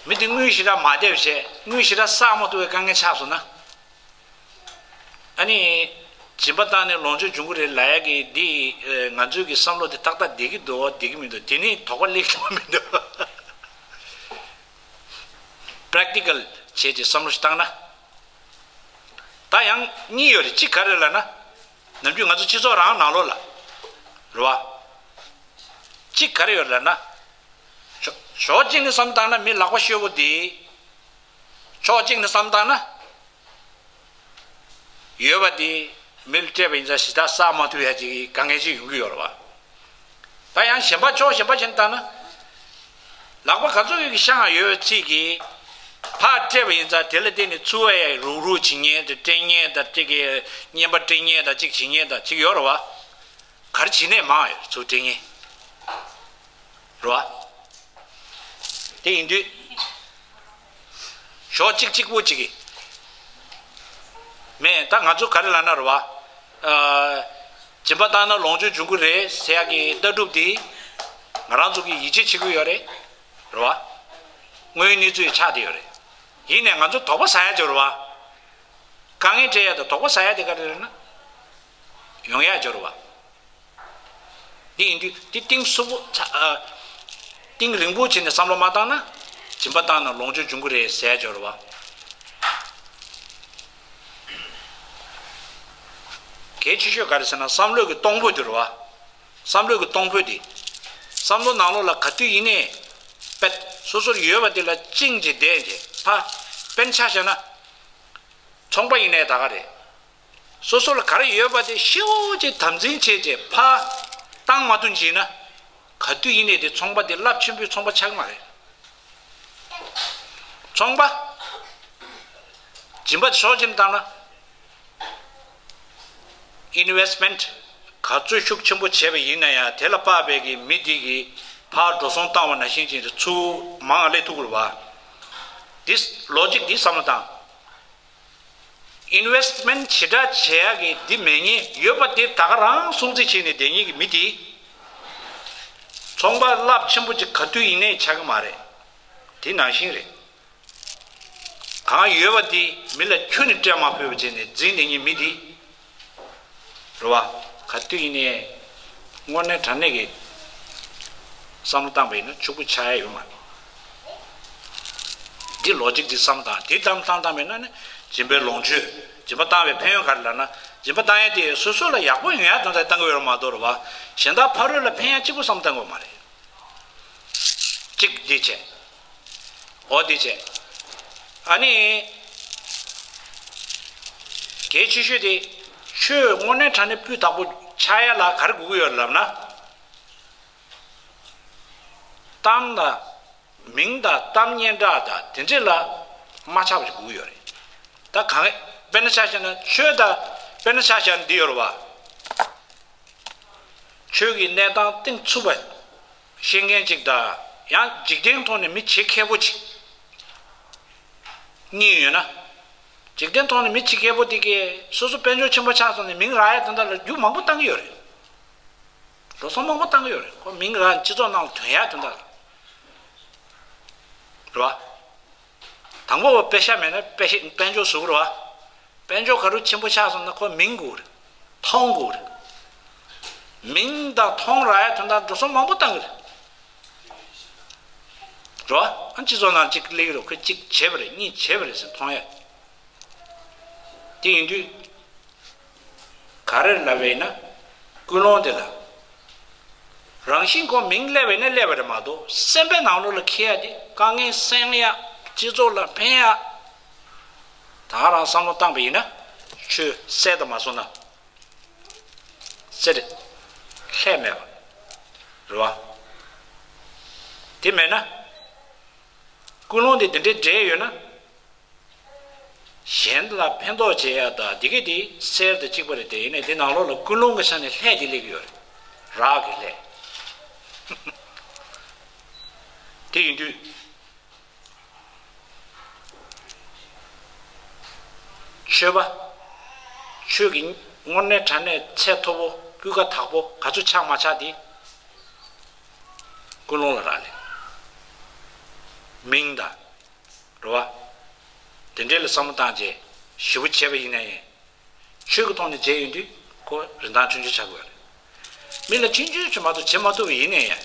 མི་དེ་དངུལ་ཞེ་དྲག་མ་བསྡད་པ་བྱས་དངུལ་ཞེ་དྲག་བསགས་མ་ཐུབ་པའི་དཀའ་ངལ་ཆགས་སོང་ན། ཨ་ནི། སྦྱིན་པ་བཏང་ནས་ལོངས་སྤྱོད་འབྱུང་གི་རེད་ལབ་ཡ་གི་འདི། ང་ཚོའི་གི་བསམ་བློ་དེ་ཏག་ཏག་བསྡད་ཀྱི་འདུག་བསྡད་ཀྱི་མི་འདུག་དེ་ནི་དོགས་པ་སླེབས་ཀྱི་མི་འདུག Practical་བྱས་ཀྱི་བསམ་བློ་ཞིག་བཏང་ན། ད་ཡང་གཉིས་ཡོད་རེད། གཅིག་ག་རེ་ལབ་ན། ནམ་རྒྱུན་ང་ཚོ་སྤྱི་ཚོགས་རང་ནང་ལོགས་ལ། རེད་བ། གཅིག་ག་རེ་ཡོད་ལབ་ན། ཕྱོགས་ཕྱོགས་གཅིག་ནས་བསམ་བཏང་ན་མི་ལག་པ་ཤོར་བོ་དེ། ཕྱོགས་གཅིག་ནས་བསམ་བཏང་ན། ཡོད་པ་དེ་མི་ལ་སྤྲད་པ་ཡིན་ཙང་ཞེ་དྲག་བསགས་མ་ཐུབ་ཡ་ཅིག་དཀའ་ངལ་ཅིག་ཡོང་གི་ཡོད་རེད་བ། ད་ཡང་གཞན་པ་ཕྱོགས་གཞན་པ་བྱས་ནས་བལྟས་ན། ལག་པ་ག་ཚོད་ཀྱི་ཤང་ཡོད་ཚད་ཀྱི་ ཕར་སྤྲད་པ་ཡིན་ཙང་དེ་ལ་བརྟེན་ནས་ཚུར་ཡ་རུག་རུག་བྱེད་མཁན་དང་སྤྲད་མཁན་དང་ཅིག་གི་རྔན་པ་སྤྲད་མཁན་དང་ཅིག་བྱེད་མཁན་དང་ཅིག་ཡོད་རེད་བ། ག་རེ་བྱེད་ནས་མང་ཡོད་ཚུར་སྤྲད་མཁན་རེད་བ། དེ་ཡིན་དུས་ཞོགས་གཅིག་གཅིག་པོ་གཅིག་གི་མེད། ད་ང་ཚོ་ག་རེ་ལབ་ན་རེད་བ། ཨ། སྦྱིན་པ་བཏང་ན་ལོངས་སྤྱོད་འབྱུང་གི་རེད་ཟེར་ཡག་གི་ལྟ་གྲུབ་དེ་ང་རང་ཚོ་གི་ཡིད་ཆེས་བྱེད་དགོས་ཡོད་རེད། རེད་བ། དངོས་ཡོད་གནས་ཚུལ་ཆགས་བསྡད་ཡོད་རེད། ཡིན་ནའི་ང་ཚོ་དོགས་པ་ཟ་ཡ་ཅིག་ཡོད་རེད་བ། དཀའ་ངལ་འཕྲད་ཡ་དང་དོགས་པ་ཟ་ཡ་དེ་ག་རེ་རེད་ན། ཡོང་ཡ་ཅིག་ཡོད་རེད་བ། འདི་ཡིན་དུས་འདི་གཏིང་ཟབ་པོ་ཚ་ཨ། གཏིང་རིང་པོ་བྱས་ནས་བསམ་བློ་མ་བཏང་ན། སྦྱིན་པ་བཏང་ན་ལོངས་སྤྱོད་འབྱུང་གི་རེད་ཟེར་ཡ་ཅིག་ཡོད་རེད་བ། གལ་ཆེ་ཤོས་ག་རེ་ཟེར་ན་བསམ་བློའི་གི་གཏོང་ཕོད་དེ་རེད་བ། བསམ་བློའི་གི་གཏོང་ཕོད་དེ། བསམ་བློ་ནང་ལོགས་ལ་ག་དུས་ཡིན་ནའི། པད། སོ་སོར་ཡོད་པ་དེ་ལ་བཅིངས་བྱས་བསྡད་བྱས་ཕ། དཔེར་ན་ཆ་བཞག་ན། ཚོང་པ་ཡིན་ནའི་ད་ག་རེད། སོ་སོ་ལ་ག་རེ་ཡོད་པ་དེ་ཤེའུ་ཅིག་དམ་འཛིན་བྱས་བྱས་ཕ། བཏང་མ་ཐུབ་བྱས་ན། ག་དུས་ཡིན་ནའི་དེ་ཚོང་པ་དེ་རླབས་ཆེན་པོའི་ཚོང་པ་ཆགས་ཀྱི་མ་རེད། ཚོང་པ། སྦྱིན་པ་ཕྱོགས་གཅིག་ནས་བཏང་ན། ཨིན་ཝེ་སི་མེན་ཊི་ག་ཚོད་ཤུགས་ཆེན་པོ་བྱས་པ་ཡིན་ན་ཡང་དེ་ལ་དཔག་པའི་གི་མི་དེ་གིས་ཕར་འགྲོ་སོང་བཏང་བ་ནང་བཞིན་ཅིག་ཚུར་མང་ང་སླེབས་ཐུབ་ཀྱི་རེད་བ། འདི་ལོ་ཇིག་འདི་བསམ་བློ་བཏང་། ཨིན་ཝེ་སི་མེན་ཊི་ཞེ་དྲག་བྱེད་ཡག་གི་འདི་མེད་མཁན་ཡོད་པ་དེ་ད་ག་རང་སྲུང་བརྩི་བྱས་ནས་བསྡད་མཁན་གྱི་མི་དེ། ཚོང་པ་རླབས་ཆེན་པོ་ཅིག་ག་དུས་ཡིན་ནའི་ཆགས་ཀྱི་མ་རེད། དེ་ནང་བཞིན་རེད། གང་ཡོད་པ་དེ་མི་ལ་ཁྱོན་ནས་སྤྲད་མ་ཕོད་པ་བྱས་ནས་འཛིན་བསྡད་མཁན་མི་དེ། རེད་བ། ག་དུས་ཡིན་ནའི་དངོས་གནས་དྲང་གནས་ཀྱི་བསམ་བློ་བཏང་པ་ཡིན་ན་ཕྱུག་པོ་ཆགས་ཡ་ཡོད་མ་རེད། འདི་ལོ་ཇིག་འདི་བསམ་བཏང་། འདི་བསམ་བཏང་བཏང་མེད་ན་ནི་སྦྱིན་པའི་ལོངས་སྤྱོད། སྦྱིན་པ་བཏང་བའི་ཕན་ཡོན་ག་རེ་ལབ་ན། སྦྱིན་པ་བཏང་ཡ་དེ་སོ་སོ་ལ་ཡག་པོ་ཡོང་ཡ་དོན་དག་བཏང་གི་ཡོད་རེད་མ་གཏོགས་རེད་བ། གཞན་དག་ཕ་རོལ་ལ་ཕན་ཡ་གཅིག་པུ་བསམ་བཏང་གི་ཡོད་མ་རེད། གཅིག་འདི་བྱས། འོ་འདི་བྱས། ཨ་ནི། གལ་ཆེ་ཤོས་དེ། ཆོས་དངོས་གནས་དྲང་གནས་སྤུས་དག་པོ་ཆགས་ཡ་ལ་ག་རེ་དགོས་ཀྱི་ཡོད་ལབ་ན། གཏམ་དང་། མིང་དང་གཏམ་སྙན་གྲགས་དང་དེ་འདྲས་ལ་མ་ཆགས་པ་ཞིག་དགོས་ཀྱི་ཡོད་རེད། ད་གང་། དཔེར་ན་ཆ་བཞག་ན་ཆོས་དང་། དཔེར་ན་ཆ་བཞག་ན་འདི་ཡོད་རེད་བ། ཆོས་ཀྱི་གནས་སྟངས་གཏིང་ཚུགས་པ་ཤེས་མཁན་ཅིག་དང་ཡང་འཇིག་རྟེན་ཐོག་ནས་མི་བྱེད་མཁས་པོ་ཅིག་གཉིས་ཡོད་ན། འཇིག་རྟེན་ཐོག་ནས་མི་བྱེད་མཁས་པོ་དེ་གས་སོ་སོ་དཔལ་འབྱོར་ཆེན་པོ་ཆགས་སོང་ནས་མིང་རག་ཡ་དེ་འདྲ་ལ་རྒྱུ་མང་པོ་བཏང་གི་ཡོད་རེད། འགྲོ་སོང་མང་པོ་བཏང་གི་ཡོད་རེད། ཁོ་མིང་རག་སྤྱི་ཚོགས་ནང་ལ་ཐོན་ཡ་དེ་འདྲ་ལ། རེད་བ། དང་པོ་བ་པེ་ཤ་མེད་ན་པེ་ཤ་དཔལ་འབྱོར་ཟུག་རེད་བ། དཔལ་འབྱོར་ག་རུ་ཆེན་པོ་ཆགས་སོང་ན་ཁོ་མིང་དགོས་རེད། མཐོང་དགོས་རེད། མིང་དང་མཐོང་རག་ཡ་དོན་དག་འགྲོ་སོང་མང་པོ་བཏང་གི་རེད། རེད་བ། ཨ་སྤྱི་ཚོགས་ནང་གཅིག་སླེབས་ཀྱི་རེད། ཁོས་གཅིག་བྱས་པ་རེད། གཉིས་བྱས་པ་རེད་ཟེར་མཐོང་ཡ། དེ་ཡིན་དུས། ག་རེ་ལབ་པ་ཡིན་ན། ཀུན་སློང་དེ་ལ། རང་བཞིན་ཁོ་མིང་སླེབས་པ་ཡིན་ན་སླེབས་པ་རེད་མ་གཏོགས་སེམས་པའི་ནང་ལོགས་ལ་འཁེལ་ཡ་དེ་དཀའ་ངལ་སེལ་ཡ། སྤྱི་ཚོགས་ལ་ཕན་ཡ། ད་རང་བསམ་བློ་བཏང་པ་ཡིན་ན། ཆོས་གསེར་དུ་མ་སོང་ན། གསེར་ལྷད་མེད་པ་རེད་བ། དེ་མེད་ན། ཀུན་སློང་དེ་དེ་འདྲའི་འདྲེས་ཡོད་ན། གཞན་ལ་ཕན་ཐོགས་བྱེད་ཡ་དང་འདི་ག་དེ་གསེར་དང་གཅིག་པ་རེད་དེ། ཡིན་ནའི་དེ་ནང་ལོགས་ལ་ཀུན་སློང་གི་ཆ་ནས་ལྷད་དེ་སླེབས་ཀྱི་ཡོད་རེད། རག་གི་ལྷད། དེ་ཡིན་དུས། ཆོས་པ། ཆོས་ཀྱི་དངོས་གནས་དྲང་གནས་ཚད་མཐོ་པོ་སྤུས་ཀ་དག་པོ་ག་ཚོད་ཆགས་མ་ཆགས་དེ། ཀུན་སློང་ལ་རག་ལས། མིང་དང་། རེད་བ། དེ་འདྲའི་ལ་བསམ་བློ་བཏང་རྗེས་ཞེ་པོ་བྱས་པ་ཡིན་ན་ཡང་། ཆོས་ཀྱི་ཐོག་ནས་བྱས་ཡོང་དུས་ཁོ་རིན་ཐང་ཆུང་ཆུང་ཆགས་དགོས་རེད། མི་ལ་ཆུང་ཆུང་ཆུང་མ་གཏོགས་བྱེད་མ་ཐུབ་པ་ཡིན་ན་ཡང་།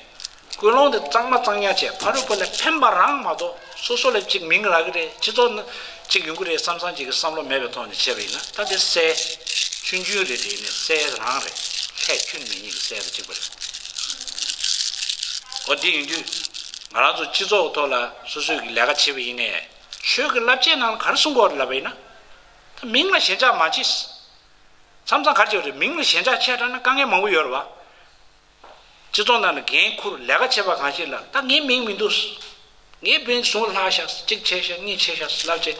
ཀུན་སློང་དེ་གཙང་མ་གཙང་ཉག་བྱས་ཕ་རོལ་པོ་ལ་ཕན་པ་རང་མ་གཏོགས་སོ་སོ་ལ་གཅིག་མིང་རག་གི་རེད། སྤྱི་ཚོགས་ནང་གཅིག་ཡོང་གི་རེད་བསམ་བསམ་གཅིག་གི་བསམ་བློ་མེད་པའི་ཐོག་ནས་བྱས་པ་ཡིན་ན་ད་དེ་གསེར། ཆུང་ཆུང་རེད་དེ་ཡིན་ནའི་གསེར་རང་རེད། ལྷད་ཁྱོན་མེད་ཉིད་ཀྱི་གསེར་དང་གཅིག་པ་རེད། འོ་དེ་ཡིན་དུས། ང་རང་ཚོ་སྤྱི་ཚོགས་ཐོག་ལ་སོ་སོས་ཀྱི་ལས་ཀ་བྱེད་པ་ཡིན་ནའི། ཆོས་ཀྱི་བསླབ་བྱའི་ནང་ལ་ག་རེ་གསུང་གི་ཡོད་རེད་ལབ་པ་ཡིན་ན། ད་མིང་ལ་ཞེན་ཆགས་མ་བྱེད། མཚམས་མཚམས་ག་རེ་བྱེད་པ་རེད། མིང་ལ་ཞེན་ཆགས་ཆེ་དྲགས་ན་དཀའ་ངལ་མང་པོ་ཡོད་རེད་བ། སྤྱི་ཚོགས་ནང་ལ་འགན་འཁུར་ལས་ཀ་བྱེད་པ་གང་ཞིག་ལ་ད་ངའི་མིང་མི་འདུག་ངས་བན་ཟུང་ལྷག་ཤག་གཅིག་ཆད་ཤག་གཉིས་ཆད་ཤག་ལབ་བྱས།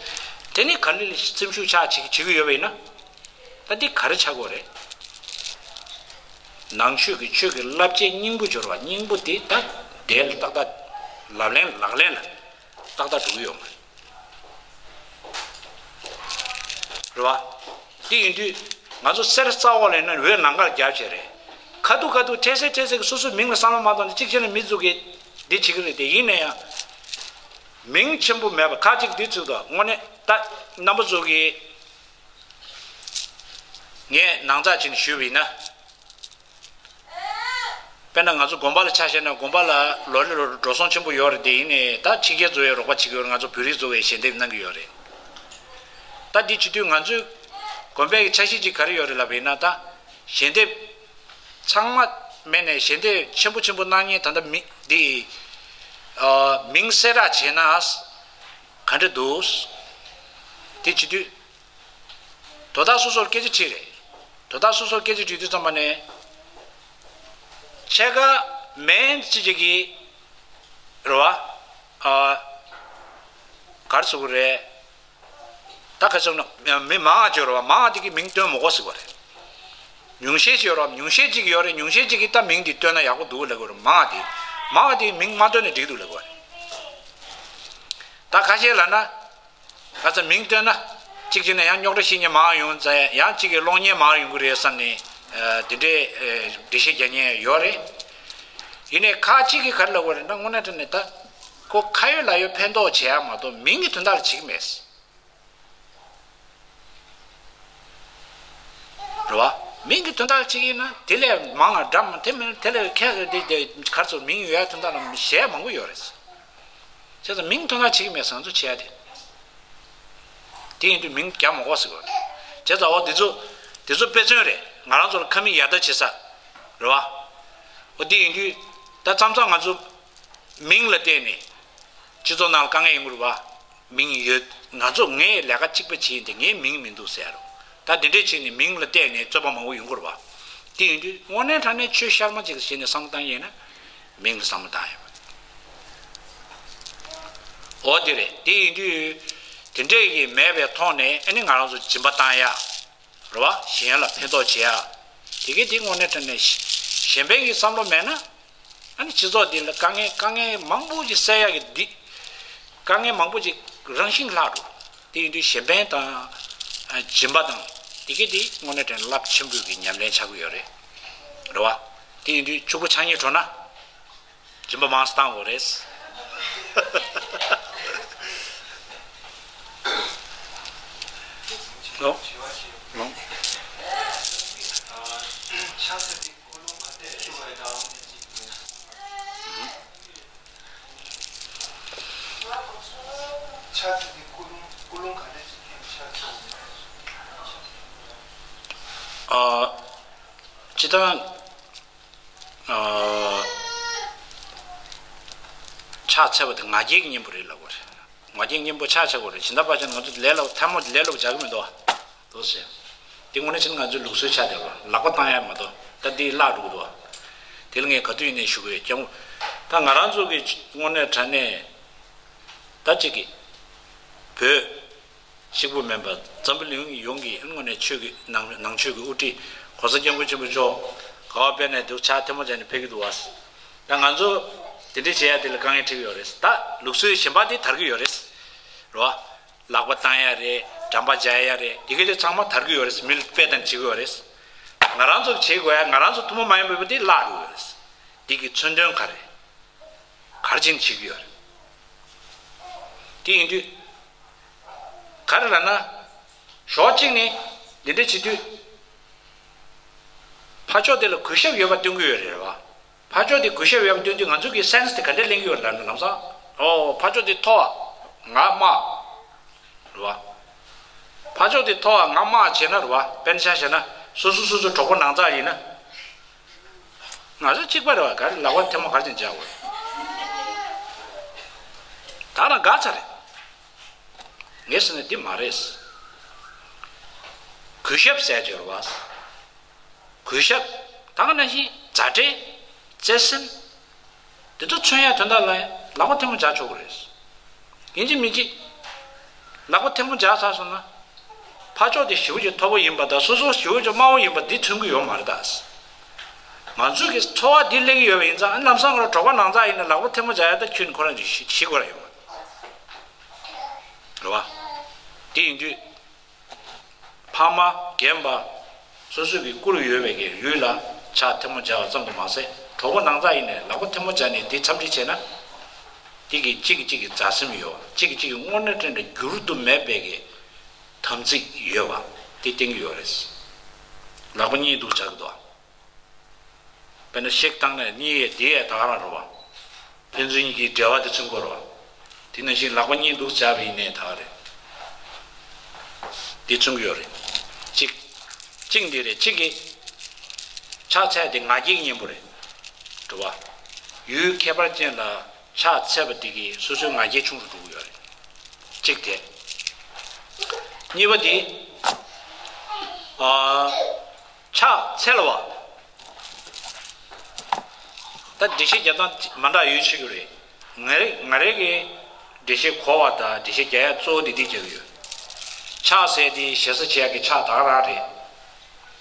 དེ་ནི་ག་ལེ་ལ་སེམས་ཤུགས་ཆག་བྱེད་བྱེད་ཀྱི་ཡོད་པ་ཡིན་ན། ད་འདི་ག་རེ་ཆགས་དགོས་རེད། ནང་ཆོས་ཀྱི་ཆོས་ཀྱི་བསླབ་བྱའི་སྙིང་པོ་སྦྱོར་བ་སྙིང་པོ་དེ་ད་དེ་ལ་ཏག་ཏག་ལག་ལེན་ལག་ལེན་ལ་ཏག་ཏག་འགྲོ་གི་ཡོད་མ་རེད། རེད་བ། དེ་ཡིན་དུས་ང་ཚོ་གསེར་རྩ་འོག་ལ་ཡིན་ན་འོད་ནམ་མཁར་རྒྱབ་བྱས་རེད། ཁ་ཐུག་ཁ་ཐུག་འཕྲལ་སེལ་འཕྲལ་སེལ་གྱི་སོ་སོའི་མིང་ལ་བསམ་བློ་མ་བཏང་ནས་གཅིག་བྱས་ན་མི་ཚོ་གིས་འདི་བྱེད་ཀྱི་རེད་དེ། ཡིན་ན་ཡང་མིང་ཆེན་པོ་མེད་པ་ཁ་ཅིག་འདི་ཚུལ་དུ་དངོས་གནས་ད་རྣམ་པ་ཚོ་གིས་ངས་ནང་ཚགས་ཅིག་ཞུས་པ་ཡིན་ན། དཔེར་ན་ང་ཚོ་དགོན་པ་ལ་ཆ་བཞག་ན་དགོན་པ་ལ་ལོ་རེ་ལོ་རེ་འགྲོ་སོང་ཆེན་པོ་ཡོད་རེད་དེ། ཡིན་ནའི་ད་ཕྱི་རྒྱལ་ཚོ་ཡང་རོགས་པ་བྱེད་ཀྱི་ཡོད་རེད། ང་ཚོ་བོད་རིགས་ཚོ་གིས་ཞལ་འདེབས་གནང་གི་ཡོད་རེད། ད་འདི་བྱེད་དུས་ང་ཚོའི་དགོན་པའི་འཆར་གཞི་ཅིག་ག་རེ་ཡོད་རེད་ལབ་པ་ཡིན་ན། ད་ཞལ་འདེབས་ཚང་མ་མེད་ནས་ཞལ་འདེབས་ཆེན་པོ་ཆེན་པོ་གནང་མཁན་ད་ལྟ་མི་འདི་ཨ་མིང་གསལ་བསྒྲགས་བྱས་ན་ག་འདྲ་འདུག་དེ་བྱེད་དུས། དོ་བདག་སོ་སོར་སྐད་ཆ་དྲིས་རེད། དོ་བདག་སོ་སོར་སྐད་ཆ་དྲིས་དུས་ཙམ་པ་ནས། ཕྱེད་ཀ་མན་ཅི་ཅིག་གིས་རེད་བ། ཨ། ག་རེ་ཟེར་དགོས་རེད། ད་ག་ཚོད་ན་མི་མང་ང་ཅིག་ཡོད་རེད་བ། མང་ང་དེ་གིས་མིང་བཏོན་མི་དགོས་ཟེར་བ་རེད། ཉུང་ཤས་ཅིག་ཡོད་རེད་བ། ཉུང་ཤས་ཅིག་ཡོད་རེད། ཉུང་ཤས་ཅིག་གིས་ད་མིང་འདི་བཏོན་ན་ཡག་པོ་འདུག་ལབ་ཀྱི་ཡོད་རེད། མང་ང་དེ་མང་ང་དེ་མིང་མ་བཏོན་ན་འགྲིག་འདུག་ལབ་ཀྱི་ཡོད་རེད། ད་ཁ་ཤས་ལབ་ན། ཁ་ཚ་མིང་བཏོན་ན། གཅིག་བྱས་ན་ཡང་རྙོག་དྲ་བཤད་མཁན་མང་ཡོང་ཙང་། ཡང་གཅིག་གིས་སློང་མཁན་མང་ཡོང་གི་རེད་བསམ་ནས། ཨ། དེ་འདྲའི་ཨ་འགྲེལ་བཤད་རྒྱག་མཁན་ཡོད་རེད། ཡིན་ནའི་ཁ་ཅིག་གིས་ག་རེ་ལབ་དགོས་རེད་ན། དངོས་གནས་དྲང་གནས་ད་ཁོ་ཁ་ཡོད་ལག་ཡོད་ཕན་ཐོགས་བྱེད་ཡག་མ་གཏོགས་མིང་གི་དོན་དག་ལ་བྱེད་ཀྱི་མེད། རེད་བ། མིང་གི་དོན་དག་ཅིག་ཡིན་ན་དེ་ལས་མང་ང་འདྲ་མ་དེ་མིན་དེ་ལས་ཁྱད་དེ་དེ་གར་ཚོ་མིང་ཡོད་ཡ་དོན་དག་ལ་གཞས་མང་པོ་ཡོད་རེད། བྱས་ཙང་མིང་དོན་དག་བྱེད་ཀྱི་མེད་ཟེར་ང་ཚོ་བྱས་ཡ་དེ། དེ་ཡིན་དུས་མིང་རྒྱག་མ་དགོས་ཟེར་བ་རེད། བྱས་ཙང་འོ་དེ་ཚོ་དེ་ཚོ་དཔེ་མཚོན་རེད། ང་རང་ཚོ་ལ་ཁ་མིག་ཡར་ལྟ་བྱེད་ས་རེད་བ། འོ་དེ་ཡིན་དུས་ད་མཚམས་མཚམས་ང་ཚོ་མིང་ལ་བརྟེན་ནས་སྤྱི་ཚོགས་ནང་ལ་དཀའ་ངལ་ཡོང་གི་རེད་བ། མིང་ཡོད། ང་ཚོ་ངས་ལས་ཀ་གཅིག་པ་བྱེད་ཡིན་ཏེ་ངའི་མིང་མི་འདུག་ཟེར་རོ། ད་འདི་འདྲས་བྱས་ནས་མིང་ལ་བལྟས་ནས་རྩོད་པ་མང་པོ་ཡོང་གི་རེད་བ། དེ་ཡིན་དུས་དངོས་གནས་དྲང་གནས་ཆོས་ཤར་མ་ཅིག་བྱས་ནས་བསམ་བློ་བཏང་ཡིན་ན་མིང་ལ་བསམ་བློ་བཏང་ཡོད་པ། འོ་དེ་རེད། དེ་ཡིན་དུས་དེ་འདྲས་ཀྱི་མེད་པའི་ཐོག་ནས་ཨ་ནི་ང་རང་ཚོ་སྦྱིན་པ་བཏང་ཡ། རེད་བ། གཞན་ལ་ཕན་ཐོགས་བྱེད་ཡ། དེ་གའི་དེ་དངོས་གནས་དྲང་གནས་གཞན་ཕན་གྱི་བསམ་བློ་མེད་ན། ཨ་ནི་སྤྱི་ཚོགས་འདི་ལ་དཀའ་ངལ་དཀའ་ངལ་མང་པོ་ཅིག་སེལ་ཡག་གི་འདི། དཀའ་ངལ་མང་པོ་ཅིག་རང་བཞིན་ལྷག་འགྲོ། དེ་ཡིན་དུས་གཞན་ཕན་དང་། ཨ། སྦྱིན་པ་དང་། དེ་གའི་དེ་དངོས་གནས་དྲང་གནས་རླབས་ཆེན་པོའི་གི་ཉམས་ལེན་ཆགས་ཀྱི་ཡོད་རེད། རེད་བ། དེ་ཡིན་དུས་ཕྱུག་པོ་ཆགས་སྙིང་བྲོ་ན། སྦྱིན་པ་མང་ཙམ་བཏང་དགོས་རེད། ལོ། ལོ། ཨ། སྤྱིར་བཏང་། ཨ། ཕྱག་འཚལ་བ་དེ་ང་རྒྱལ་གྱི་གཉེན་པོ་རེད་ལབ་དགོས་རེད། ང་རྒྱལ་གཉེན་པོ་ཕྱག་འཚལ་དགོས་རེད། སྦྱིན་བདག་ཕར་ཕྱིན་ང་ཚོ་ལས་སླ་པོ་ཐལ་མོ་ལས་སླ་པོ་བྱ་གི་མི་འདུག་བ། འདུག་ཟེར། འདི་དངོས་གནས་བྱས་ན་ང་ཚོའི་ལུགས་སྲོལ་ཆགས་བསྡད་པ། ལག་པ་བཏང་ཡ་མ་གཏོགས་ད་འདི་བརླག་འགྲོ་གི་འདུག་བ། དེ་ལ་ངས་ག་དུས་ཡིན་ནའི་ཞུ་གི་ཡོད། ཀྱང་ད་ང་རང་ཚོ་གི་དངོས་གནས་དྲང་གནས་ད་ཅིག་གི་བོད་གཅིག་པུ་མིན་པ་འཛམ་བུ་གླིང་ཡོངས་ཀྱི་དངོས་གནས་ཆོས་ཀྱི་ནང་ནང་ཆོས་ཀྱི་དབུ་ཁྲིད་གོང་ས་སྐྱབས་མགོན་ཆེན་པོ་མཆོག་ག་པར་ཕེབས་ནའི་འདུག་ཕྱག་ཐལ་མོ་སྦྱར་ནས་ཕེབས་ཀྱི་འདུག་བ། ད་ང་ཚོ་དེ་འདྲ་བྱེད་ཡ་དེ་ལ་དཀའ་ངལ་འཕྲད་ཀྱི་ཡོད་རེད། ད་ལུགས་སྲོལ་གཞན་པ་དེ་དར་གྱི་ཡོད་རེད། རེད་བ། ལག་པ་བཏང་ཡ་རེད། འགྲམ་པ་སྦྱར་ཡ་རེད། དེ་ག་དེ་ཚང་མ་དར་གྱི་ཡོད་རེད། མི་ལ་དཔེ་བལྟས་ནས་བྱེད་ཀྱི་ཡོད་རེད། ང་རང་ཚོ་བྱེད་དགོས་ཡ། ང་རང་ཚོ་ཐུན་མོང་མ་ཡིན་པ་དེ་བརླག་འགྲོ་གི་ཡོད་རེད། དེ་གི་མཚོན་དོན་ག་རེ། ག་རེ་བྱས་ནས་བྱེད་ཀྱི་ཡོད་རེད། དེ་ཡིན་དུས། ག་རེ་ལབ་ན། ཕྱོགས་གཅིག་ནས་འདི་འདྲ་བྱེད་དུས། ཕར་ཕྱོགས་དེ་ལ་གུས་ཞབས་ཡོད་པ་སྟོན་གྱི་ཡོད་རེད་བ། ཕར་ཕྱོགས་དེ་གུས་ཞབས་ཡོད་པ་སྟོན་དུས་ང་ཚོ་གི་སེན་སི་དེ་ག་འདྲས་ལེན་གྱི་ཡོད་རེད་ལབ་ན། ལམ་སང་། ཨོ། ཕར་ཕྱོགས་དེ་མཐོ་བ། ང་དམའ། རེད་བ། ཕར་ཕྱོགས་དེ་མཐོ་བ་ང་དམའ་བྱས་ན་རེད་བ། དཔེར་ན་ཆ་བཞག་ན་སོ་སོ་སོ་སོ་གྲོགས་པོ་ནང་ཚགས་ཡིན་ན། ང་ཚོ་གཅིག་པ་རེད་བ། ག་རེ་ལག་པ་ཐལ་མོ་ག་རེ་བྱས་ནས་སྦྱར་དགོས། ད་རང་དགའ་ཚར་རེད། ངས་ཟེར་ན་འདི་མ་རེད། གུས་ཞབས་ཟེར་ཡ་ཅིག་ཡོད་རེད་བ། གུས་ཞབས། ད་ག་ནང་བཞིན་མཛའ་འབྲེལ། བརྩེ་སེམས། འདི་ཚོ་མཚོན་ཡ་དོན་དག་ལ་ལག་པ་ཐལ་མོ་སྦྱར་ཆོག་གི་རེད། ཡིན་གཅིག་མིན་གཅིག་ལག་པ་ཐལ་མོ་སྦྱར་ཚར་སོང་ན། ཕར་ཕྱོགས་དེ་ཞེ་པོ་ཅིག་མཐོ་པོ་ཡིན་པ་དང་སོ་སོ་ཞེ་པོ་ཅིག་དམའ་བོ་ཡིན་པ་འདི་མཚོན་གྱི་ཡོད་མ་རེད་ད། ང་ཚོའི་གི་འཚོ་བ་འདི་སླེབས་ཀྱི་ཡོད་པ་ཡིན་ཙང་ལམ་སང་ཁོ་རང་གྲོད་པ་ནང་ཚགས་ཡིན་ན་ལག་པ་ཐལ་མོ་སྦྱར་ཡ་ད་ཁྱོད་ཁོ་རང་ཅིག་ཤི་ཤི་དགོས་ར་ཡོད་མ་རེད་བ། དེ་ཡིན་དུས། ཕ་མ་རྒན་པ་སོ་སོའི་གི་བཀུར་ཡོད་པའི་གི་ཡུལ་ལ་ཕྱག་ཐལ་མོ་སྦྱར་བ་ཙམ་དུ་མ་ཟད་གྲོད་པ་ནང་ཚགས་ཡིན་ནའི་ལག་པ་ཐལ་མོ་སྦྱར་ནས་དེ་འཚམས་འདྲི་བྱས་ན། དེ་གི་གཅིག་གིས་གཅིག་གི་མཛའ་སེམས་ཡོད་པ་གཅིག་གིས་གཅིག་གི་དངོས་གནས་དྲན་དྲན་འགྱུར་དུ་མེད་པའི་གི་དམ་ཚིག་ཡོད་པ་དེ་བསྟན་གྱི་ཡོད་རེད། ལག་པ་གཉིས་འདུག་བྱ་གི་འདུག་དཔེར་ན་གཤེགས་བཏང་ནས་གཉིས་ཡས་དེ་ཡས་ད་ག་རང་རེད་བ། ཕན་ཚུན་གཉིས་ཀྱི་འབྲེལ་བ་དེ་མཚོན་གྱི་ཡོད་རེད་བ། དེ་ནང་བཞིན་ལག་པ་གཉིས་འདུག་སྦྱར་བ་ཡིན་ནའི་ད་ག་རེད། དེ་མཚོན་གྱི་ཡོད་རེད། གཅིག་གཅིག་འདི་རེད་གཅིག་གིས། ཕྱག་འཚལ་དེ་ང་རྒྱལ་གྱི་གཉེན་པོ་རེད། རེད་བ། ཡུལ་ཁྱད་པར་ཅན་ལ་ཕྱག་འཚལ་བ་དེ་གིས་སོ་སོའི་ང་རྒྱལ་ཆུང་རུ་འགྲོ་གི་ཡོད་རེད། གཅིག་དེ། གཉིས་པ་དེ། ཨ། ཕྱག་འཚལ་བ། ད་འགྲེལ་བཤད་རྒྱག་སྟངས་མ་འདྲ་ཡོད་ཆེ་གི་རེད། ང་རེ་ང་རེ་གི་འགྲེལ་བཤད་གོ་བ་དང་འགྲེལ་བཤད་རྒྱག་ཡ་གཙོ་བོ་དེ་འདི་རྒྱག་གི་ཡོད། ཕྱག་ཟེར་དེ་ཞེ་ས་བྱེད་ཡ་གི་ཕྱག་ད་ག་རང་རེད།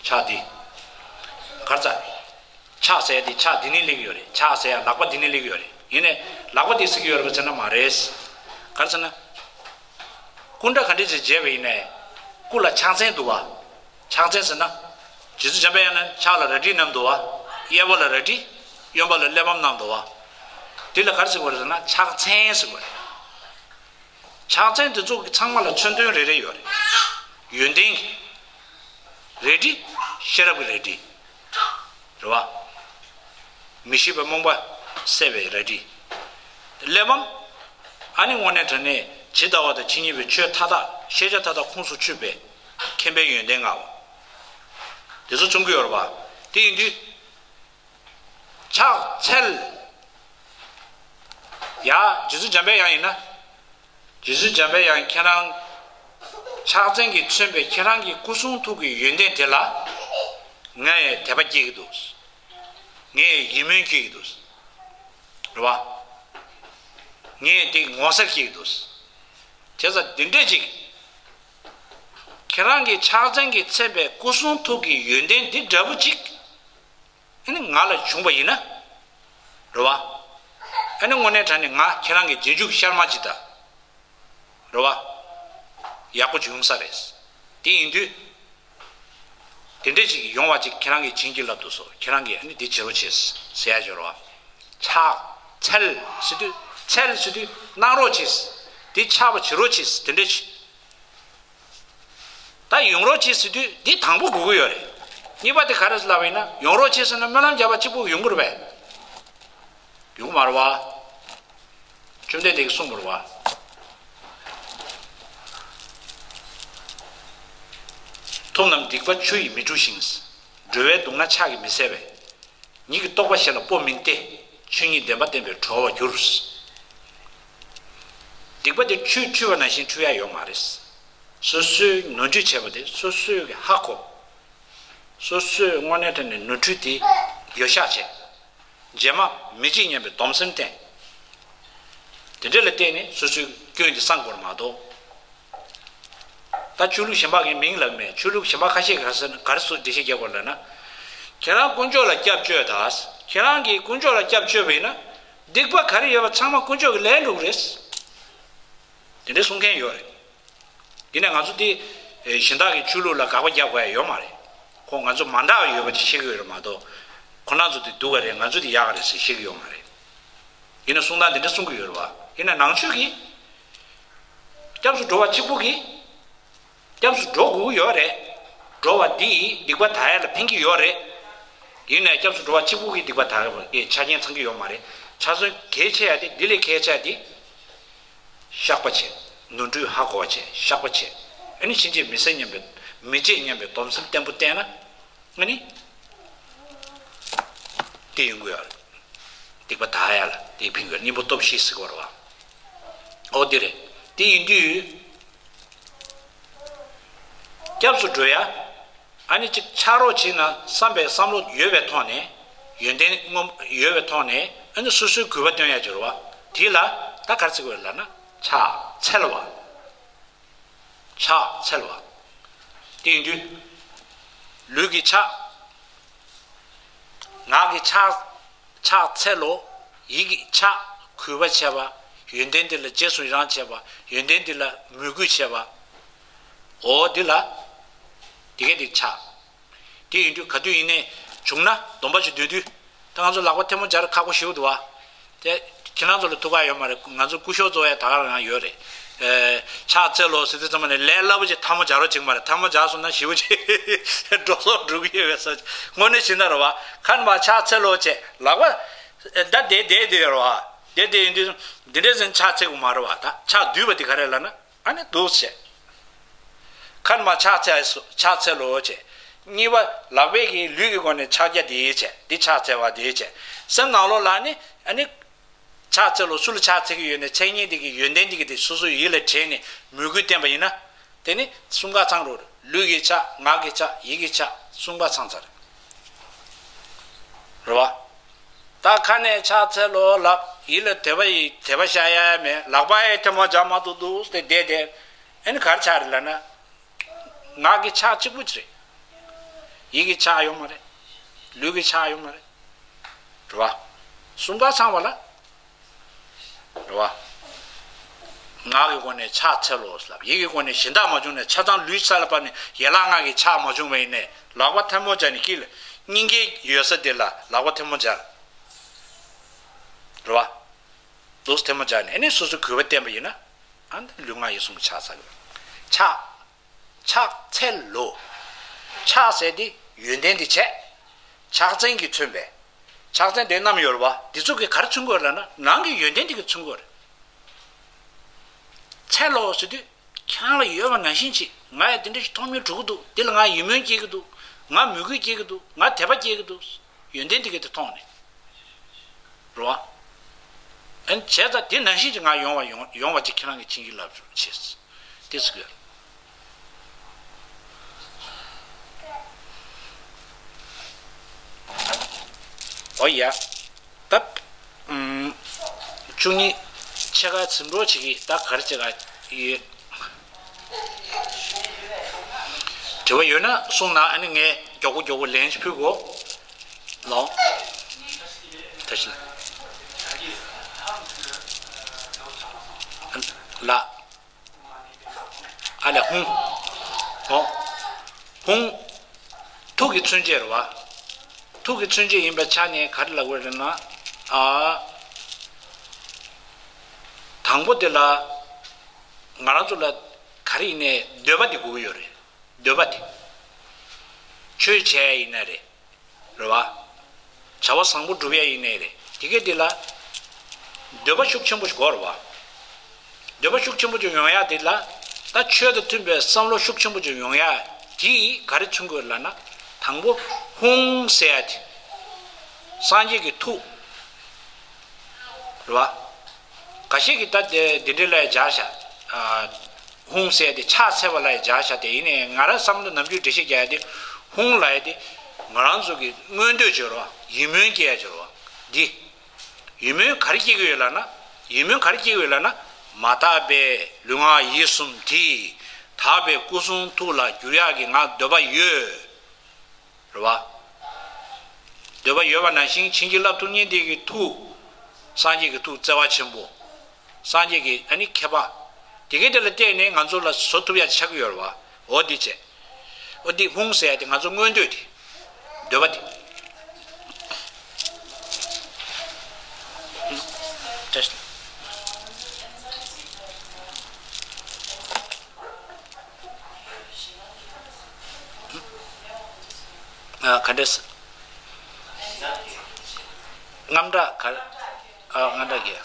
ཕྱག་འདི། གར་ཚ། ཕྱག་ཟེར་ཡ་དེ་ཕྱག་འདི་ནས་སླེབས་ཀྱི་ཡོད་རེད་ཕྱག་ཟེར་ཡ་ལག་པ་འདི་ནས་སླེབས་ཀྱི་ཡོད་རེད་ཡིན་ནའི་ལག་པ་འདི་ཟེར་གྱི་ཡོད་རེད་པ་ཟེར་ན་མ་རེད། གར་ཚ་ན། སྐུ་འདྲ་ག་འདྲ་ཞིག་བྱས་པ་ཡིན་ནའི། སྐུ་ལ་ཕྱག་མཚན་འདུག་བ། ཕྱག་མཚན་ཟེར་ན། རྗེ་བཙུན་འཇམ་པའི་དབྱངས་ནི་ཕྱག་ལ་རལ་གྲི་བསྣམས་འདུག་བ། གཡས་པ་ལ་རལ་གྲི། གཡོན་པ་ལ་གླེགས་བམ་བསྣམས་འདུག་བ། དེ་ལ་ག་རེ་ཟེར་དགོས་རེད་ཟེར་ན་ཕྱག་མཚན་ཟེར་དགོས་རེད། ཕྱག་མཚན་དེ་ཚོ་གི་ཚང་མ་ལ་མཚོན་དོན་རེ་རེ་ཡོད་རེད། ཡོན་ཏན་གྱི། རལ་གྲི། ཤེས་རབ་ཀྱི་རལ་གྲི། རེད་བ། མི་ཤེས་པའི་རྨོངས་པ་སེལ་བའི་རལ་གྲི། གླེགས་བམ། ཨ་ནི་དངོས་གནས་དྲང་གནས་ཇི་ལྟ་བ་དང་ཇི་སྙེད་པའི་ཆོས་མཐའ་དག་ཤེས་བྱ་མཐའ་དག་ཁོངས་སུ་ཆུད་པའི་མཁྱེན་པའི་ཡོན་ཏན་མངའ་བ། དེ་ཚོ་མཚོན་གྱི་ཡོད་རེད་བ། དེ་ཡིན་དུས། ཕྱག་འཚལ། ཡ། རྗེ་བཙུན་འཇམ་པའི་དབྱངས་ཡིན་ན། རྗེ་བཙུན་འཇམ་པའི་དབྱངས་ཁྱེད་རང་། ཕྱག་མཚན་གྱིས་མཚོན་པའི་ཁྱེད་རང་གི་སྐུ་གསུང་ཐུགས་ཀྱི་ཡོན་ཏན་དེ་ལ། ངས་དད་པ་སྐྱེ་གི་འདུག་ངས་ཡིད་སྨོན་སྐྱེ་གི་འདུག་རེད་བ། ངས་དེ་ངོ་མཚར་སྐྱེ་གི་འདུག་བྱས་ཙང་འདི་འདྲས་ཅིག་ཁྱེད་རང་གི་ཕྱག་མཚན་གྱིས་མཚོན་པའི་སྐུ་གསུང་ཐུགས་ཀྱི་ཡོན་ཏན་འདི་འདྲ་པོ་ཅིག་ཨ་ནི་ང་ལ་བྱུང་བ་ཡིན་ན། རེད་བ། ཨ་ནི་དངོས་གནས་དྲང་གནས་ང་ཁྱེད་རང་གི་རྗེས་འཇུག་ཤར་མ་ཅིག་ད། རེད་བ། ཡག་པོ་བྱུང་ས་རེད། དེ་ཡིན་དུས། དེ་འདྲས་ཅིག་ཡོང་བ་ཅིག་ཁྱེད་རང་གིས་བྱིན་གྱིས་བརླབ་ཏུ་གསོལ། ཁྱེད་རང་གིས་ཨ་ནི་དེ་བྱེད་རོགས་བྱེད་ཟེར་ཡ་ཅིག་ཡོད་རེད་བ། ཕྱག་འཚལ་ཟེར་དུས་འཚལ་ཟེར་དུས་གནང་རོགས་བྱེད། དེ་ཕྱག་པ་བྱེད་རོགས་བྱེད་དེ་འདྲས་ཅིག་ད་ཡོང་རོགས་བྱེད་ཟེར་དུས་འདི་དང་པོ་དགོས་ཀྱི་ཡོད་རེད། གཉིས་པ་དེ་ག་རེ་ལབ་པ་ཡིན་ན་ཡོང་རོགས་བྱེད་ཟེར་ན་སྨོན་ལམ་བརྒྱབ་པ་གཅིག་པུ་ཡོང་གི་རེད་པས། ཡོང་གི་མ་རེད་བ། བཅོམ་ལྡན་འདས་ཀྱིས་གསུངས་པ་རེད་བ། ཐུབ་རྣམས་སྡིག་པ་ཆུ་ཡིས་མི་འཁྲུ་ཞིང་། འགྲོ་བའི་སྡུག་བསྔལ་ཕྱག་གིས་མི་སེལ་བས། ཉིད་ཀྱི་རྟོགས་པ་གཞན་ལ་སྤོ་མིན་ཏེ། ཆོས་ཉིད་བདེན་པ་བསྟན་པས་གྲོལ་བར་འགྱུར། སྡིག་པ་དེ་ཆུས་འཁྲུ་བ་ནང་བཞིན་འཁྲུ་ཡ་ཡོད་མ་རེད། སོ་སོས་ནོར་འཁྲུལ་བྱས་པ་དེ་སོ་སོས་ཀྱི་ཧ་གོ། སོ་སོས་དངོས་གནས་དྲང་གནས་ནོར་འཁྲུལ་དེ་འགྱོད་བཤགས་བྱས། རྗེས་མ་མི་བྱེད་སྙམ་པའི་སྡོམ་སེམས་བསྟེན། དེ་འདྲ་ལ་བརྟེན་ནས་སོ་སོའི་སྐྱོན་དེ་སངས་དགོས་རེད་མ་གཏོགས། ད་ཆོས་ལུགས་གཞན་པ་གི་མིང་ལབ་མེད། ཆོས་ལུགས་གཞན་པ་ཁ་ཤས་ག་ས་ག་རེ་སོ་འགྲེལ་བཤད་རྒྱག་དགོས་ལབ་ན། ཁྱེད་རང་དཀོན་མཆོག་ལ་སྐྱབས་བཅོལ་དང་། ཁྱེད་རང་གིས་དཀོན་མཆོག་ལ་སྐྱབས་བཅོལ་བ་ཡིན་ན། སྡིག་པ་ག་རེ་ཡོད་པ་ཚང་མ་དཀོན་མཆོག་གིས་ལན་སྒྲུབ་རེད། དེ་འདྲའི་གསུང་མཁན་ཡོད་རེད། དེ་ནས་ང་ཚོ་དེ་གཞན་དག་གི་ཆོས་ལུགས་ལ་དགག་པ་རྒྱག་དགོས་ཡ་ཡོད་མ་རེད། ཁོ་ང་ཚོ་མ་འདྲ་བ་ཡོད་པ་ཅིག་བཤད་ཀྱི་ཡོད་རེད་མ་གཏོགས། ཁོ་རང་ཚོ་དེ་སྡུག་ག་རེད། ང་ཚོ་དེ་ཡག་ག་རེད་ཟེར་བཤད་ཀྱི་ཡོད་མ་རེད། ཡིན་ན་གསུང་སྟངས་དེ་འདྲ་གསུང་གི་ཡོད་རེད་བ། ཡིན་ན་ནང་ཆོས་ཀྱིས། སྐྱབས་སུ་འགྲོ་བ་གཅིག་པུ་གིས། སྐྱབས་སུ་འགྲོ་དགོས་ཀྱི་ཡོད་རེད། འགྲོ་བ་འདིས་སྡིག་པ་དག་ཡ་ལ་ཕན་གྱི་ཡོད་རེད། ཡིན་ནའི་སྐྱབས་སུ་འགྲོ་བ་གཅིག་པུ་གིས་སྡིག་པ་དག་ཡ་ཆ་རྐྱེན་ཚང་གི་ཡོད་མ་རེད། ཆ་རྐྱེན་གལ་ཆེ་ཡ་དེ་འདི་ལས་གལ་ཆེ་ཡ་དེ། བཤགས་པ་བྱས། ནོར་འཁྲུལ་ཧ་གོ་བ་བྱས། བཤགས་པ་བྱས། ཨ་ནི་ཕྱིན་ཆད་མི་བྱེད་སྙམ་པའི། མི་བྱེད་སྙམ་པའི་སྡོམ་སེམས་བརྟན་པོ་བསྟེན་ན། ཨ་ནི། དེ་ཡོང་གི་ཡོད་རེད། སྡིག་པ་དག་ཡ་ལ་དེ་ཕན་གྱི་ཡོད་རེད། གཉེན་པོ་སྟོབས་བཞི་ཟེར་གྱི་ཡོད་རེད་བ། ཨོ་དེ་རེད། དེ་ཡིན་དུས། སྐྱབས་སུ་འགྲོ་ཡ། ཨ་ནི་ཅིག་ཕྱག་རོགས་བྱེད་ན་བསམ་པའི་བསམ་བློ་ཡོད་པའི་ཐོག་ནས། ཡོན་ཏན་ངོམ་ཡོད་པའི་ཐོག་ནས་ཨ་ནི་སོ་སོའི་གུས་པ་སྟོན་ཡ་ཅིག་རེད་བ། དེ་ལ་ད་ག་རེ་ཟེར་དགོས་ལབ་ན་ཕྱག་འཚལ་བ། ཕྱག་འཚལ་བ། དེ་ཡིན་དུས། ལུས་ཀྱི་ཕྱག་ངག་གི་ཕྱག་ཕྱག་འཚལ་ལོ། ཡིད་ཀྱི་ཕྱག་གུས་པ་བྱས་པ། ཡོན་ཏན་དེ་ལ་རྗེས་སུ་ཡི་རང་བྱས་པ། ཡོན་ཏན་དེ་ལ་མོས་གུས་བྱས་པ། འོ་འདི་ལ། དེ་གས་དེ་ཕྱག་དེ་ཡིན་དུས་ག་དུས་ཡིན་ནའི་བྱུང་ན་སྡོམ་པ་ཞིག་འདོན་དུས། ད་ང་ཚོ་ལག་པ་ཐལ་མོ་སྦྱར་ཁག་པོ་ཞིག་འདུག་བ། དེ་ཁྱེད་རང་ཚོ་ལ་ཐུགས་ཁག་ཡོད་མ་རེད། ང་ཚོ་སྐུ་ཞབས་ཚོ་ཡང་ད་ག་རང་ཡོད་རེད། ཨེ། ཕྱག་འཚལ་ལོ་ཟེར་དུས་ཙམ་པ་ནས་ལས་སླ་པོ་ཅིག་ཐལ་མོ་སྦྱར་རོགས་བྱེད་ཀྱི་མ་རེད། ཐལ་མོ་སྦྱར་སོང་ན་ཞེ་པོ་ཅིག་འགྲོ་སོང་འགྲོ་གི་ཡོད་པའི་ས་ཅིག་དངོས་གནས་བྱེད་ན་རེད་བ། ཁ་ནས་མར་ཕྱག་འཚལ་ལོ་བྱས་ལག་པ། ད་བསྡད་བསྡད་བསྡད་ཡོད་རེད་བ། བསྡད་བསྡད་ཡིན་དུས་འདི་འདྲས་ཟིན་ཕྱག་འཚལ་དགོས་མ་རེད་བ། ད་ཕྱག་བསྡུས་པ་དེ་ག་རེ་ལབ་ན། ཨ་ནི་འདུག་བྱས། ཁ་ནས་མར་ཕྱག་འཚལ་སོ། ཕྱག་འཚལ་ལོ་བྱས། གཉིས་པ་ལག་པས་ཀྱི་ལུས་ཀྱི་སྒོ་ནས་ཕྱག་རྒྱ་དེ་བྱས། འདི་ཕྱག་འཚལ་བ་དེ་བྱས། སེམས་ནང་ལོགས་ལ་ནི་ཨ་ནི། ཕྱག་འཚལ་ལོ། སུ་ལ་ཕྱག་འཚལ་གྱི་ཡོད་ནས་མཚན་ཉིད་དེ་གི་ཡོན་ཏན་དེ་གི་དེ་སོ་སོའི་ཡིད་ལ་དྲན་ནས་མོས་གུས་བསྟན་པ་ཡིན་ན། དེ་ནི་གསུམ་ཀ་ཚང་རུ། ལུས་ཀྱི་ཕྱག་ངག་གི་ཕྱག་ཡིད་ཀྱི་ཕྱག་གསུམ་ཀ་ཚང་ཚར། རེད་བ། ད་ཁ་ནས་ཕྱག་འཚལ་ལོ་ལབ། ཡིད་ལ་དད་པ་ཡི་དད་པ་བཞག་ཡ་མེད། ལག་པ་ཡི་ཐལ་མོ་སྦྱར་མ་ཐུབ་འདུག་སྟེ་བསྡད་དེ། ཨ་ནི་ག་རེ་ཆགས་རེད་ལབ་ན། ངག་གི་ཕྱག་གཅིག་པུ་ཅིག་རེད། ཡིད་ཀྱི་ཕྱག་ཡོད་མ་རེད། ལུས་ཀྱི་ཕྱག་ཡོད་མ་རེད། རེད་བ། གསུམ་ཀ་ཚང་བ་ལ། རེད་བ། ངག་གི་སྒོ་ནས་ཕྱག་འཚལ་ལོ་ལབ། ཡིད་ཀྱི་སྒོ་ནས་གཞན་དག་མ་བྱུང་ནས་ཆ་ཚང་ལུས་ས་ལ་ཕར་ནས་ཡན་ལག་ལྔ་གི་ཕྱག་མ་བྱུང་བ་ཡིན་ནས་ལག་པ་ཐལ་མོ་སྦྱར་ནས་དཀྱིལ་ལ་སྙིང་གའི་ཡོད་ས་དེ་ལ་ལག་པ་ཐལ་མོ་སྦྱར། རེད་བ། ལུས་ཐལ་མོ་སྦྱར་ནས་ཨ་ནི་སོ་སོ་གུས་པ་བསྟན་པ་ཡིན་ན། ཨ་ནི་ལུས་ངག་ཡིད་གསུམ་གྱི་ཕྱག་འཚལ་གི། ཕྱག་ཕྱག་འཚལ་ལོ། ཕྱག་ཟེར་དེ་ཡོན་ཏན་དེ་བྱས། ཕྱག་མཚན་གྱིས་མཚོན་པའི། ཕྱག་མཚན་དེ་བསྣམས་ཡོད་རེད་བ། འདི་ཚོ་གིས་ག་རེ་མཚོན་གྱི་ཡོད་ལབ་ན་ནང་གི་ཡོན་ཏན་དེ་གིས་མཚོན་གྱི་ཡོད་རེད། འཚལ་ལོ་ཟེར་དུས་ཁྱེད་རང་ལ་ཡོད་པ་ནང་བཞིན་ཅིག་ང་ཡང་དེ་འདྲ་ཞིག་མཐོང་མྱོང་འགྲོ་གི་འདུག་འདི་ལ་ང་ཡིད་སྨོན་སྐྱེ་གི་འདུག་ང་མོས་གུས་སྐྱེ་གི་འདུག་ང་དད་པ་སྐྱེ་གི་འདུག་ཡོན་ཏན་དེ་ག་དེ་མཐོང་ནས། རེད་བ། ཨན་བྱས་ཙང་དེ་ནང་བཞིན་གྱི་ང་ཡོང་བ་ཡོང་ཡོང་བ་ཅིག་ཁྱེད་རང་གི་བྱིན་གྱིས་བརླབ་ཆོག་ཅེས། དེ་ཟེར་གི་ཡོད། ཨོ་ཡ། ད། ཨུམ། བཅུ་གཉིས་ཕྱེད་ཀ་ཟིན་འགྲོ་བྱེད་ཀྱི་ད་ག་རེ་བྱེད་ག་ཡོད། དྲི་བ་ཡོད་ན་གསུངས་ན་ཨ་ནི་ངས་མགྱོགས་པོ་མགྱོགས་པོ་ལན་ཞིག་ཕུལ་གོ་ལོ། ད་ཞིག་ལ། ཨ་ལས་ཧཱུྃ། ཨོ། ཧཱུྃ། ཐུགས་ཀྱི་མཚོན་བྱེད་རེད་བ། ཐུགས་ཀྱི་མཚོན་བྱེད་ཡིན་པའི་ཆ་ནས་ག་རེ་ལབ་དགོས་རེད་ན། ཨ། དང་པོ་དེ་ལ། ང་རང་ཚོ་ལ་ག་རེ་ཡིན་ནའི་འདོད་པ་དེ་དགོས་ཀྱི་ཡོད་རེད། འདོད་པ་དེ། ཆོས་བྱས་ཡིན་ན་རེད། རེད་བ། བྱ་བ་བཟང་པོ་སྒྲུབ་ཡ་ཡིན་ནའི་རེད། དེ་གས་དེ་ལ། འདོད་པ་ཤུགས་ཆེན་པོ་ཞིག་དགོས་རེད་བ། འདོད་པ་ཤུགས་ཆེན་པོ་ཅིག་ཡོང་ཡ་དེ་ལ། ད་ཆོས་དང་མཐུན་པའི་བསམ་བློ་ཤུགས་ཆེན་པོ་ཅིག་ཡོང་ཡ། དེས་ག་རེ་མཚོན་གྱི་ཡོད་ལབ་ན། དང་པོ་ཧཱུྃ་ཟེར་ཡ་དེ། སངས་རྒྱས་ཀྱི་ཐུགས། རེད་བ། འགའ་ཤས་ཀྱིས་ད་དེ་འདི་འདྲའི་ལ་ཡ་སྦྱར་བཞག་ཨ། ཧཱུྃ་ཟེར་ཡ་དེ་ཕྱག་འཚལ་བ་ལ་ཡ་སྦྱར་བཞག་དེ་ཡིན་ནའི་ང་རང་བསམ་བློ་ནམ་རྒྱུན་འགྲེལ་བཤད་རྒྱག་ཡ་དེ། ཧཱུྃ་ལབ་ཡ་དེ། ང་རང་ཚོ་གི་མངོན་འདོད་བྱོས་རོགས་ཡིད་སྨོན་སྐྱེ་ཡ་བྱོས་རོགས་འདི། ཡིད་སྨོན་ག་རེ་སྐྱེ་གི་ཡོད་ལབ་ན། ཡིད་སྨོན་ག་རེ་སྐྱེ་གི་ཡོད་ལབ་ན། མ་དག་པའི་ལུས་ངག་ཡིད་གསུམ་དེ། དག་པའི་སྐུ་གསུང་ཐུགས་ལ་བསྒྱུར་ཡག་གི་ང་འདོད་པ་ཡོད། རེད་བ། འདོད་པ་ཡོད་པ་ནང་བཞིན་བྱིན་གྱིས་བརླབ་ཐུབ་མཁན་དེ་གི་ཐུགས། སངས་རྒྱས་ཀྱི་ཐུགས་བརྩེ་བ་ཆེན་པོ། སངས་རྒྱས་ཀྱི་ཨ་ནི་མཁས་པ། དེ་གའི་དེ་ལ་བརྟེན་ནས་ང་ཚོ་ལ་བཟོ་ཐུབ་ཡ་ཆགས་ཀྱི་ཡོད་རེད་བ། འོ་འདི་བྱས། འོ་འདི་ཧཱུྃ་ཟེར་ཡ་དེ་ང་ཚོ་མངོན་འདོད་དེ། འདོད་པ་དེ། ཨ་ག་འདྲས། རྔམ་སྐྲག་ག་ཨ་རྔམ་སྐྲག་གི།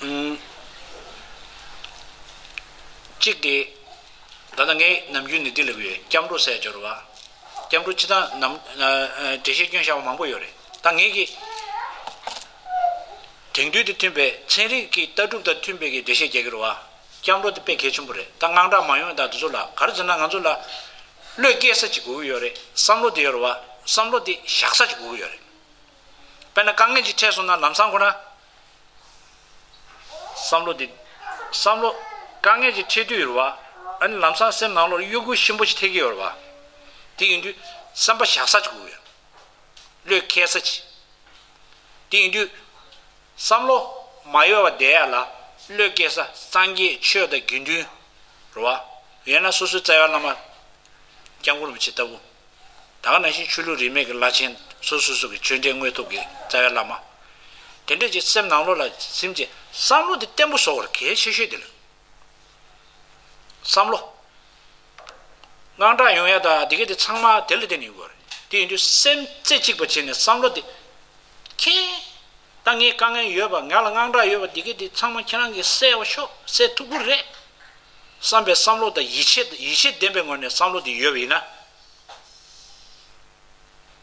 ཨུམ། གཅིག་དེ། ད་ལྟ་ངས་ནམ་རྒྱུན་ནས་འདི་ལབ་ཀྱི་ཡོད། སྐྱབས་འགྲོ་ཟེར་སྦྱོར་བ། སྐྱབས་འགྲོ་སྤྱིར་བཏང་ནམ་ཨ་ཨ་འགྲེལ་བཤད་སྐྱོན་བཞག་པ་མང་པོ་ཡོད་རེད། ད་ངས་ཀྱི་དེང་དུས་དང་མཐུན་པའི་ཚན་རིག་གི་ལྟ་གྲུབ་དང་མཐུན་པའི་གི་འགྲེལ་བཤད་རྒྱག་གི་རེད་བ། སྐྱབས་འགྲོ་དེ་དཔེ་གལ་ཆེན་པོ་རེད། ད་དངངས་སྐྲག་མ་ཡོང་ཡ་ད་དེ་ཚོ་ལ་ག་རེ་ཟེར་ན་ང་ཚོ་ལ་ བློས་སྐྱེ་ས་ཅིག་དགོས་ཀྱི་ཡོད་རེད། བསམ་བློ་དེ་ཡོད་རེད་བ། བསམ་བློ་དེ་བཞག་ས་ཅིག་དགོས་ཀྱི་ཡོད་རེད། དཔེར་ན་དཀའ་ངལ་ཅིག་འཕྲད་སོང་ན་ལམ་སང་ཁོ་ན། བསམ་བློ་དེ། བསམ་བློ། དཀའ་ངལ་ཅིག་འཕྲད་དུས་ཡོད་རེད་བ། ཨ་ནི་ལམ་སང་སེམས་ནང་ལོགས་ལ་གཡོ་འགུལ་ཆེན་པོ་ཞིག་འཕྲད་ཀྱི་ཡོད་རེད་བ། དེ་ཡིན་དུས་སེམས་པ་བཞག་ས་ཅིག་དགོས་ཀྱི་ཡོད། བློས་འཁེལ་ས་ཅིག་དེ་ཡིན་དུས། བསམ་བློ་མ་གཡོ་བ་བསྡད་ཡ་ལ་བློས་འཁེལ་ས་སངས་རྒྱས་ཆོས་དང་དགེ་འདུན། རེད་བ། ཡང་ན་སོ་སོའི་རྩ་བའི་བླ་མ། སྐྱབས་མགོན་རིན་པོ་ཆེ་ལྟ་བུ། ད་ག་ནང་བཞིན་ཆོས་ལུགས་རིས་མེད་ཀྱི་བླ་ཆེན་སོ་སོ་སོ་གི་ཆོས་འབྲེལ་དངོས་ཐོབ་ཀྱི་རྩ་བའི་བླ་མ། དེ་འདྲས་ཀྱི་སེམས་ནང་ལོགས་ལ་སེམས་ཀྱི་བསམ་བློ་དེ་བརྟན་པོ་བཟོ་བར་གལ་ཆེ་ཤོས་དེ་ལ། བསམ་བློ། དངངས་སྐྲག་ཡོང་ཡ་ད་དེ་ག་དེ་ཚང་མ་དེ་ལ་བརྟེན་ནས་ཡོང་གི་རེད། དེ་ཡིན་དུས་སེམས་རྩེ་གཅིག་པ་བྱས་ནས་བསམ་བློ་དེ། ཁྱེད། ད་ངའི་དཀའ་ངལ་ཡོད་པ་ང་ལ་དངངས་སྐྲག་ཡོད་པ་དེ་ག་དེ་ཚང་མ་ཁྱེད་རང་གིས་སེལ་བ་ཤོག་སེལ་ཐུབ་ཀྱི་རེད། བསམ་པའི་བསམ་བློ་དང་ཡིད་ཆེས་ཡིད་ཆེས་ལྡན་པའི་ངོས་ནས་བསམ་བློ་དེ་ཡོད་པ་ཡིན་ན།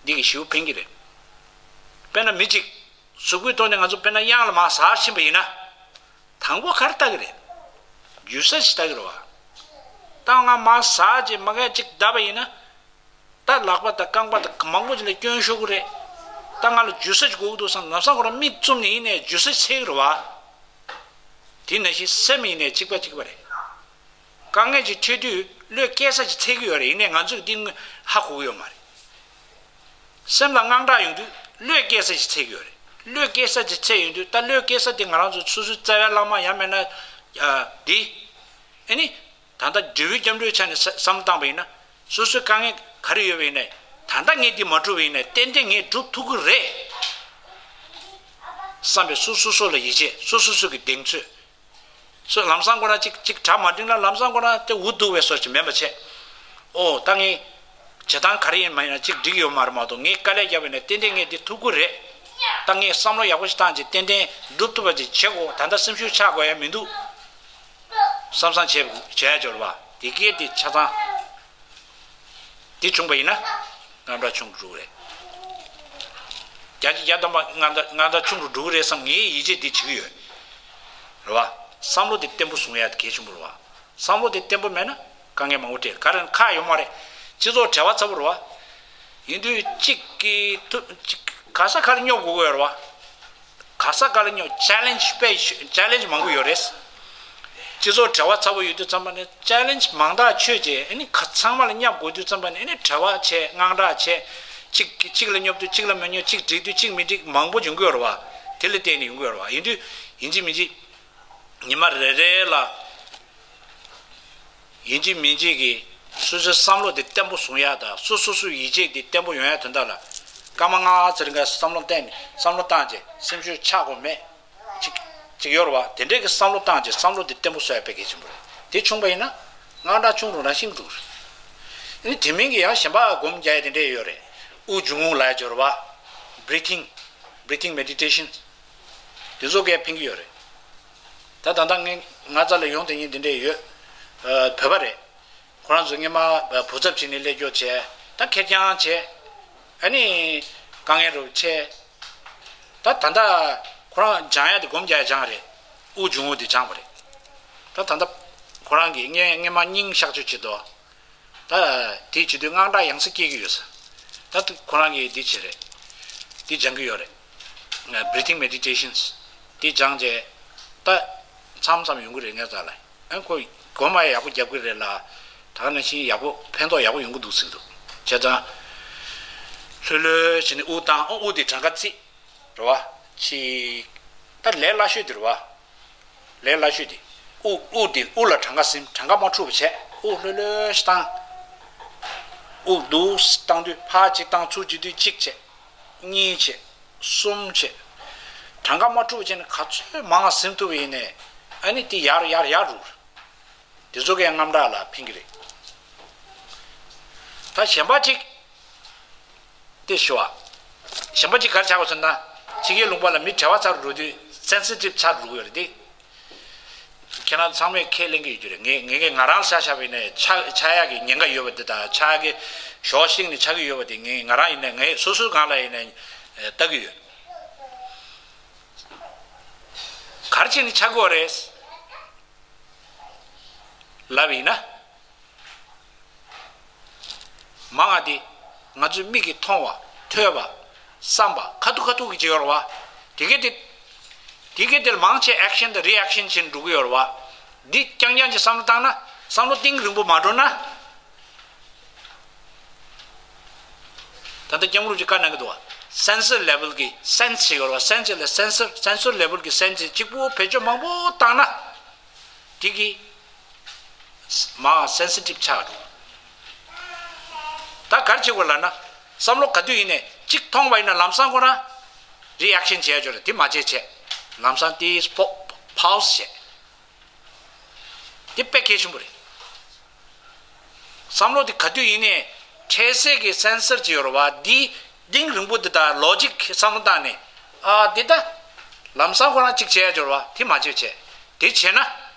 འདི་གི་ཞེ་པོ་ཕན་གྱི་རེད། དཔེར་ན་མི་གཅིག་གཟུགས་པོའི་ཐོག་ནས་ང་ཚོ་དཔེར་ན་གཡང་ལ་མར་ཟག་ཕྱིན་པ་ཡིན་ན། དང་པོ་ག་རེ་ལྟ་གི་རེད། འཇུ་ས་ཞིག་ལྟ་གི་རེད་བ། ད་ང་མར་ཟག་ཅེས་མ་གས་ཅིག་བརྡབས་པ་ཡིན་ན། ད་ལག་པ་དང་རྐང་པ་དང་མང་པོ་ཅིག་ལ་སྐྱོན་ཤོར་གི་རེད། ད་ང་ལ་འཇུ་ས་ཅིག་དགོས་ཀྱི་འདུག་བསམ་ལམ་སང་ཁོ་རང་མིག་བཙུམ་ནས་ཡིན་ནའི་འཇུ་ས་ཅིག་འཚོལ་གི་རེད་བ། དེ་ནང་བཞིན་སེམས་ཡིན་ནའི་གཅིག་པ་གཅིག་པ་རེད། དཀའ་ངལ་ཅིག་འཕྲད་དུས་བློས་སྐྱེལ་ས་ཅིག་འཚོལ་གྱི་ཡོད་རེད། ཡིན་ནའི་ང་ཚོས་འདི་ཧ་གོ་གི་ཡོད་མ་རེད། སེམས་ལ་དངངས་སྐྲག་ཡོང་དུས་བློས་སྐྱེལ་ས་ཅིག་འཚོལ་གྱི་ཡོད་རེད། བློས་སྐྱེལ་ས་ཅིག་འཚོལ་ཡོང་དུས་ད་བློས་སྐྱེལ་ས་དེ་ང་རང་ཚོ་སོ་སོའི་རྩ་བའི་བླ་མ་ཡང་མིན་ན། ཨ། འདི། ཨ་ནི། ད་ལྟ་འབྲས་བུའི་སྐྱབས་འགྲོའི་ཆ་ནས་བསམ་བློ་བཏང་པ་ཡིན་ན། སོ་སོའི་དཀའ་ངལ་ག་རེ་ཡོད་པ་ཡིན་ནའི། ད་ལྟ་ངས་འདི་མ་འགྲུབ་པ་ཡིན་ནའི་ཏན་ཏན་ངས་འགྲུབ་ཐུབ་ཀྱི་རེད། བསམ་པའི་སོ་སོ་སོ་ལ་ཡིད་ཆེས་སོ་སོ་སོ་གི་གདེང་ཚོད། སོ་ལམ་སང་ཁོ་ན་གཅིག་གཅིག་གྲ་མ་འགྲིག་ན་ལམ་སང་ཁོ་ན་དེ་འུ་སྡུག་པའི་བཟོ་ཞིག་མིན་པ་བྱས། ཨོ་ད་ངས་བྱེད་སྟངས་ག་རེ་ཡིན་མ་ཡིན་ན་གཅིག་འགྲིག་ཡོད་མ་རེད་མ་གཏོགས་ངས་དཀའ་ལས་བརྒྱབ་པ་ཡིན་ན་ཏན་ཏན་ངས་འདི་ཐུབ་ཀྱི་རེད། ད་ངས་བསམ་བློ་ཡག་པོ་ཞིག་བཏང་རྗེས་ཏན་ཏན་འགྲུབ་ཐུབ་པ་ཅིག་བྱེད་དགོས། ད་ལྟ་སེམས་ཤུགས་ཆག་དགོས་ཡ་མི་འདུག་བསམ་བསམ་བྱས་བྱས་འབྱོར་བ་དེ་སྐད་དེ་ཆ་ཚང་། དེ་བྱུང་པ་ཡིན་ན། དངངས་སྐྲག་ཆུང་རུ་འགྲོ་གི་རེད། བརྒྱ་ཆ་བརྒྱ་ཐམ་པ་དངངས་སྐྲག་དངངས་སྐྲག་ཆུང་རུ་འགྲོ་གི་རེད་བསམ་ངས་ཡིད་ཆེས་དེ་བྱེད་ཀྱི་ཡོད། རེད་བ། བསམ་བློ་དེ་བརྟན་པོ་བཟུང་ཡ་དེ་གལ་ཆེན་པོ་རེད་བ། བསམ་བློ་དེ་བརྟན་པོ་མེད་ན་དཀའ་ངལ་མང་པོ་འཕྲད་ག་རེ་ཁག་ཡོད་མ་རེད། སྤྱི་ཚོགས་བྲེལ་བ་ཚ་པོ་རེད་བ། ཡིན་དུས་གཅིག་གིས་ཐུ་གཅིག་ག་ས་ག་ལ་སྙོབ་དགོས་ཀྱི་ཡོད་རེད་བ། ག་ས་ག་ལ་སྙོབ་ཅེ་ལེན་ཇི་དཔེ་ཅེ་ལེན་ཇི་མང་པོ་ཡོད་རེད། སྤྱི་ཚོགས་བྲེལ་བ་ཚ་པོ་ཡོད་དུས་ཙམ་པ་ནས་ཅེ་ལེན་ཇི་མང་དག་ཆོད་ཅེས་ཨ་ནི་ག་ཚང་མ་ལ་བསྙབ་དགོས་དུས་ཙམ་པ་ནས་ཨ་ནི་བྲེལ་བ་ཆེ་དངངས་སྐྲག་ཆེ། གཅིག་གཅིག་ལ་སྙོབ་དུས་གཅིག་ལ་མི་སྙོབ་གཅིག་འགྲིག་དུས་གཅིག་མི་འགྲིག་མང་པོ་ཡོང་གི་ཡོད་རེད་བ། དེ་ལ་བརྟེན་ནས་ཡོང་གི་ཡོད་རེད་བ། ཡིན་དུས་ཡིན་གཅིག་མིན་གཅིག་ཉི་མ་རེ་རེ་ལ། ཡིན་གཅིག་མིན་གཅིག་གིས་སོ་སོའི་བསམ་བློ་དེ་བརྟན་པོ་བཟུང་ཡག་དང་སོ་སོ་སོའི་ཡིད་ཆེས་དེ་བརྟན་པོ་ཡོང་ཡག་དོན་དག་ལ། སྐར་མ་ལྔ་ཙམ་རིང་ག་བསམ་བློ་བཏང་ནས་བསམ་བློ་བཏང་རྗེས་སེམས་ཤུགས་ཆག་དགོས་མེད། ཅིག་ཅིག་ཡོད་རེད་བ། དེ་འདྲའི་གི་བསམ་བློ་བཏང་རྗེས་བསམ་བློ་དེ་བརྟན་པོ་བཟོ་ཡག་དཔེ་གལ་ཆེན་པོ་རེད། དེ་བྱུང་པ་ཡིན་ན་དངངས་སྐྲག་ཆུང་རུ་རང་བཞིན་འགྲོ་གི་རེད། ཨ་ནི་དེ་མིན་གྱི་ཡང་གཞན་པ་སྒོམ་རྒྱག་ཡག་དེ་འདྲས་ཡོད་རེད། དབུགས་འབྱུང་རྔུབ་ལབ་ཡག་ཅིག་ཡོད་རེད་བ། Breathing, breathing meditation. དེ་ཚོ་གས་ཕན་གྱི་ཡོད་རེད། ད་ད་ལྟ་ངས་ང་རྩ་ལ་ཡོང་དེ་ཉིན་དེ་འདྲས་ཡོད། ཨ། བོད་པ་རེད། ཁོ་རང་ཚོ་སྔས་མ་བུ་ཚབ་བྱས་ནས་སླེབས་སྐྱོར་བྱས། ད་ཁེར་རྐྱང་བྱས། ཨ་ནི་དཀའ་ངལ་རུ་ཆེ། ད་ད་ལྟ་ཁོ་རང་སྦྱང་ཡག་དེ་སྒོམ་རྒྱག་ཡག་སྦྱངས་རེད། དབུགས་འབྱུང་རྔུབ་དེ་སྦྱངས་པ་རེད། ད་ད་ལྟ་ཁོ་རང་གིས་སྔས་སྔས་མ་སྙིང་གཤག་བཅོས་བྱེད་དོ། ད་དེ་བྱེད་དུས་དངངས་སྐྲག་ཡང་སེ་སྐྱེ་གི་ཡོད་ས། ད་ཁོ་རང་གིས་འདི་བྱེད་རེད། འདི་སྦྱང་གི་ཡོད་རེད། Breathing meditations། འདི་སྦྱངས་རྗེས་ད་མཚམས་མཚམས་ཡོང་གི་རེད་ངའི་རྩ་ལ། ཨ་ཁོ་སྒོམ་ཡག་པོ་རྒྱབ་གི་རེད་ལ། ད་ག་ནང་བཞིན་ཡག་པོ་ཕན་ཐོགས་ཡག་པོ་ཡོང་གི་འདུག་ཟེར་གི་འདུག་བྱས་ཙང་། ལྷོད་ལྷོད་བྱས་ནས་དབུགས་བཏང་། ཨ་དབུགས་དེ་གྲངས་ཀ་བརྩིས། རེད་བ། ཅིག་ད་ལས་སླ་ཤོས་དེ་རེད་བ། ལས་སླ་ཤོས་དེ། དབུགས་དབུགས་དེ་དབུགས་ལ་གྲངས་ཀ་ཟིན། གྲངས་ཀ་མ་འཁྲུག་པ་བྱས། དབུགས་ལྷོད་ལྷོད་ཞིག་བཏང་། དབུགས་འདུག་སེ་བཏང་དུས་ཕར་གཅིག་བཏང་། ཚུར་གཅིག་དུས་གཅིག་བྱས། གཉིས་བྱས། གསུམ་བྱས། གྲངས་ཀ་མ་འཁྲུག་པ་བྱས་ནས་ག་ཚོད་མང་ཟིན་ཐུབ་པ་ཡིན་ནའི། ཨ་ནི་དེ་ཡར་ཡར་ཡར་འགྲོ། དེ་ཚོ་གའི་དངངས་སྐྲག་ལ་ཕན་གྱི་རེད། ད་གཞན་པ་གཅིག་དེ་ཞུ་བ། གཞན་པ་གཅིག་ག་རེ་ཆགས་པ་ཟེར་ན། ཕྱི་རྒྱལ་ལུང་པ་ལ་མི་བྲེལ་བ་ཚ་རུ་འགྲོ་དུས་སེན་སི་ཊིབ་ཆགས་འགྲོ་གི་ཡོད་རེད་དེ། ཁྱེད་རང་ཚང་མས་ཁས་ལེན་གྱི་ཡོད་རྒྱུ་རེད། ངས་ངས་ཀྱིས་ང་རང་ལ་ཆ་བཞག་པ་ཡིན་ནའི་ཆགས་ཆགས་ཡག་གི་ཉེན་ཁ་ཡོད་པ་འདི་དང་ཆགས་ཀྱི་ཞོགས་ཤིག་ནས་ཆགས་ཀྱི་ཡོད་པ་དེ་ངས་ང་རང་ཡིན་ནའི་ངས་སོ་སོའི་སྒང་ལ་ཡིན་ནའི་ལྟ་གི་ཡོད། ག་རེ་བྱས་ནས་ཆགས་ཀྱི་ཡོད་རེད། ལབ་ཡིན་ན། མང་ང་དེ་ང་ཚོའི་མིག་གིས་མཐོང་བ། ཐོས་པ། བསམ་པ། ཁ་ཐུག་ཁ་ཐུག་གི་ཅིག་ཡོད་རེད་བ། དེ་གས་དེ། དེ་གས་དེ་ལ་མང་ཆེ་ཨེག་ཤན་དང་རི་ཨེག་ཤན་བྱེད་འགྲོ་གི་ཡོད་རེད་བ། འདི་རྐྱང་རྐྱང་ཅིག་བསམ་བློ་བཏང་ན། བསམ་བློ་གཏིང་རིང་པོ་མ་འགྲོ་ན། ད་ལྟ་སྐྱབས་མགོན་རིན་པོ་ཆེས་བཀའ་གནང་གི་འདུག་བ། སེན་སར་ལེ་ཝལ་གྱི་སེན་སི་ཞིག་ཡོད་རེད་བ། སེན་སི་ལ་སེན་སར། སེན་སར་ལེ་ཝལ་གྱི་སེན་སི་གཅིག་པོ་བེད་སྤྱོད་མང་པོ་བཏང་ན། དེ་གི་མར་སེན་སི་ཊིབ་ཆགས་འགྲོ། ད་ག་རེ་བྱེད་དགོས་ལབ་ན། བསམ་བློ་ག་དུས་ཡིན་ནའི་གཅིག་མཐོང་བ་ཡིན་ན་ལམ་སང་ཁོ་རང་རི་ཨེག་ཤན་བྱེད་ཡ་ཅིག་ཡོད་རེད། དེ་མ་བྱེད་བྱས། ལམ་སང་དེ་པོ་པའོ་སི་བྱས། དེ་དཔེ་གལ་ཆེན་པོ་རེད། བསམ་བློ་དེ་ག་དུས་ཡིན་ནའི་འཕྲལ་སེལ་གྱི་སེན་སར་ཅིག་ཡོད་རེད་བ། འདི་གཏིང་རིང་པོ་འདི་དང་ལོ་ཇིག་བསམ་བློ་བཏང་ནས། ཨ་འདི་ད་ལམ་སང་ཁོ་རང་གཅིག་བྱས་ཡ་ཅིག་ཡོད་རེད་བ། དེ་མ་བྱེད་བྱས། དེ་བྱས་ན།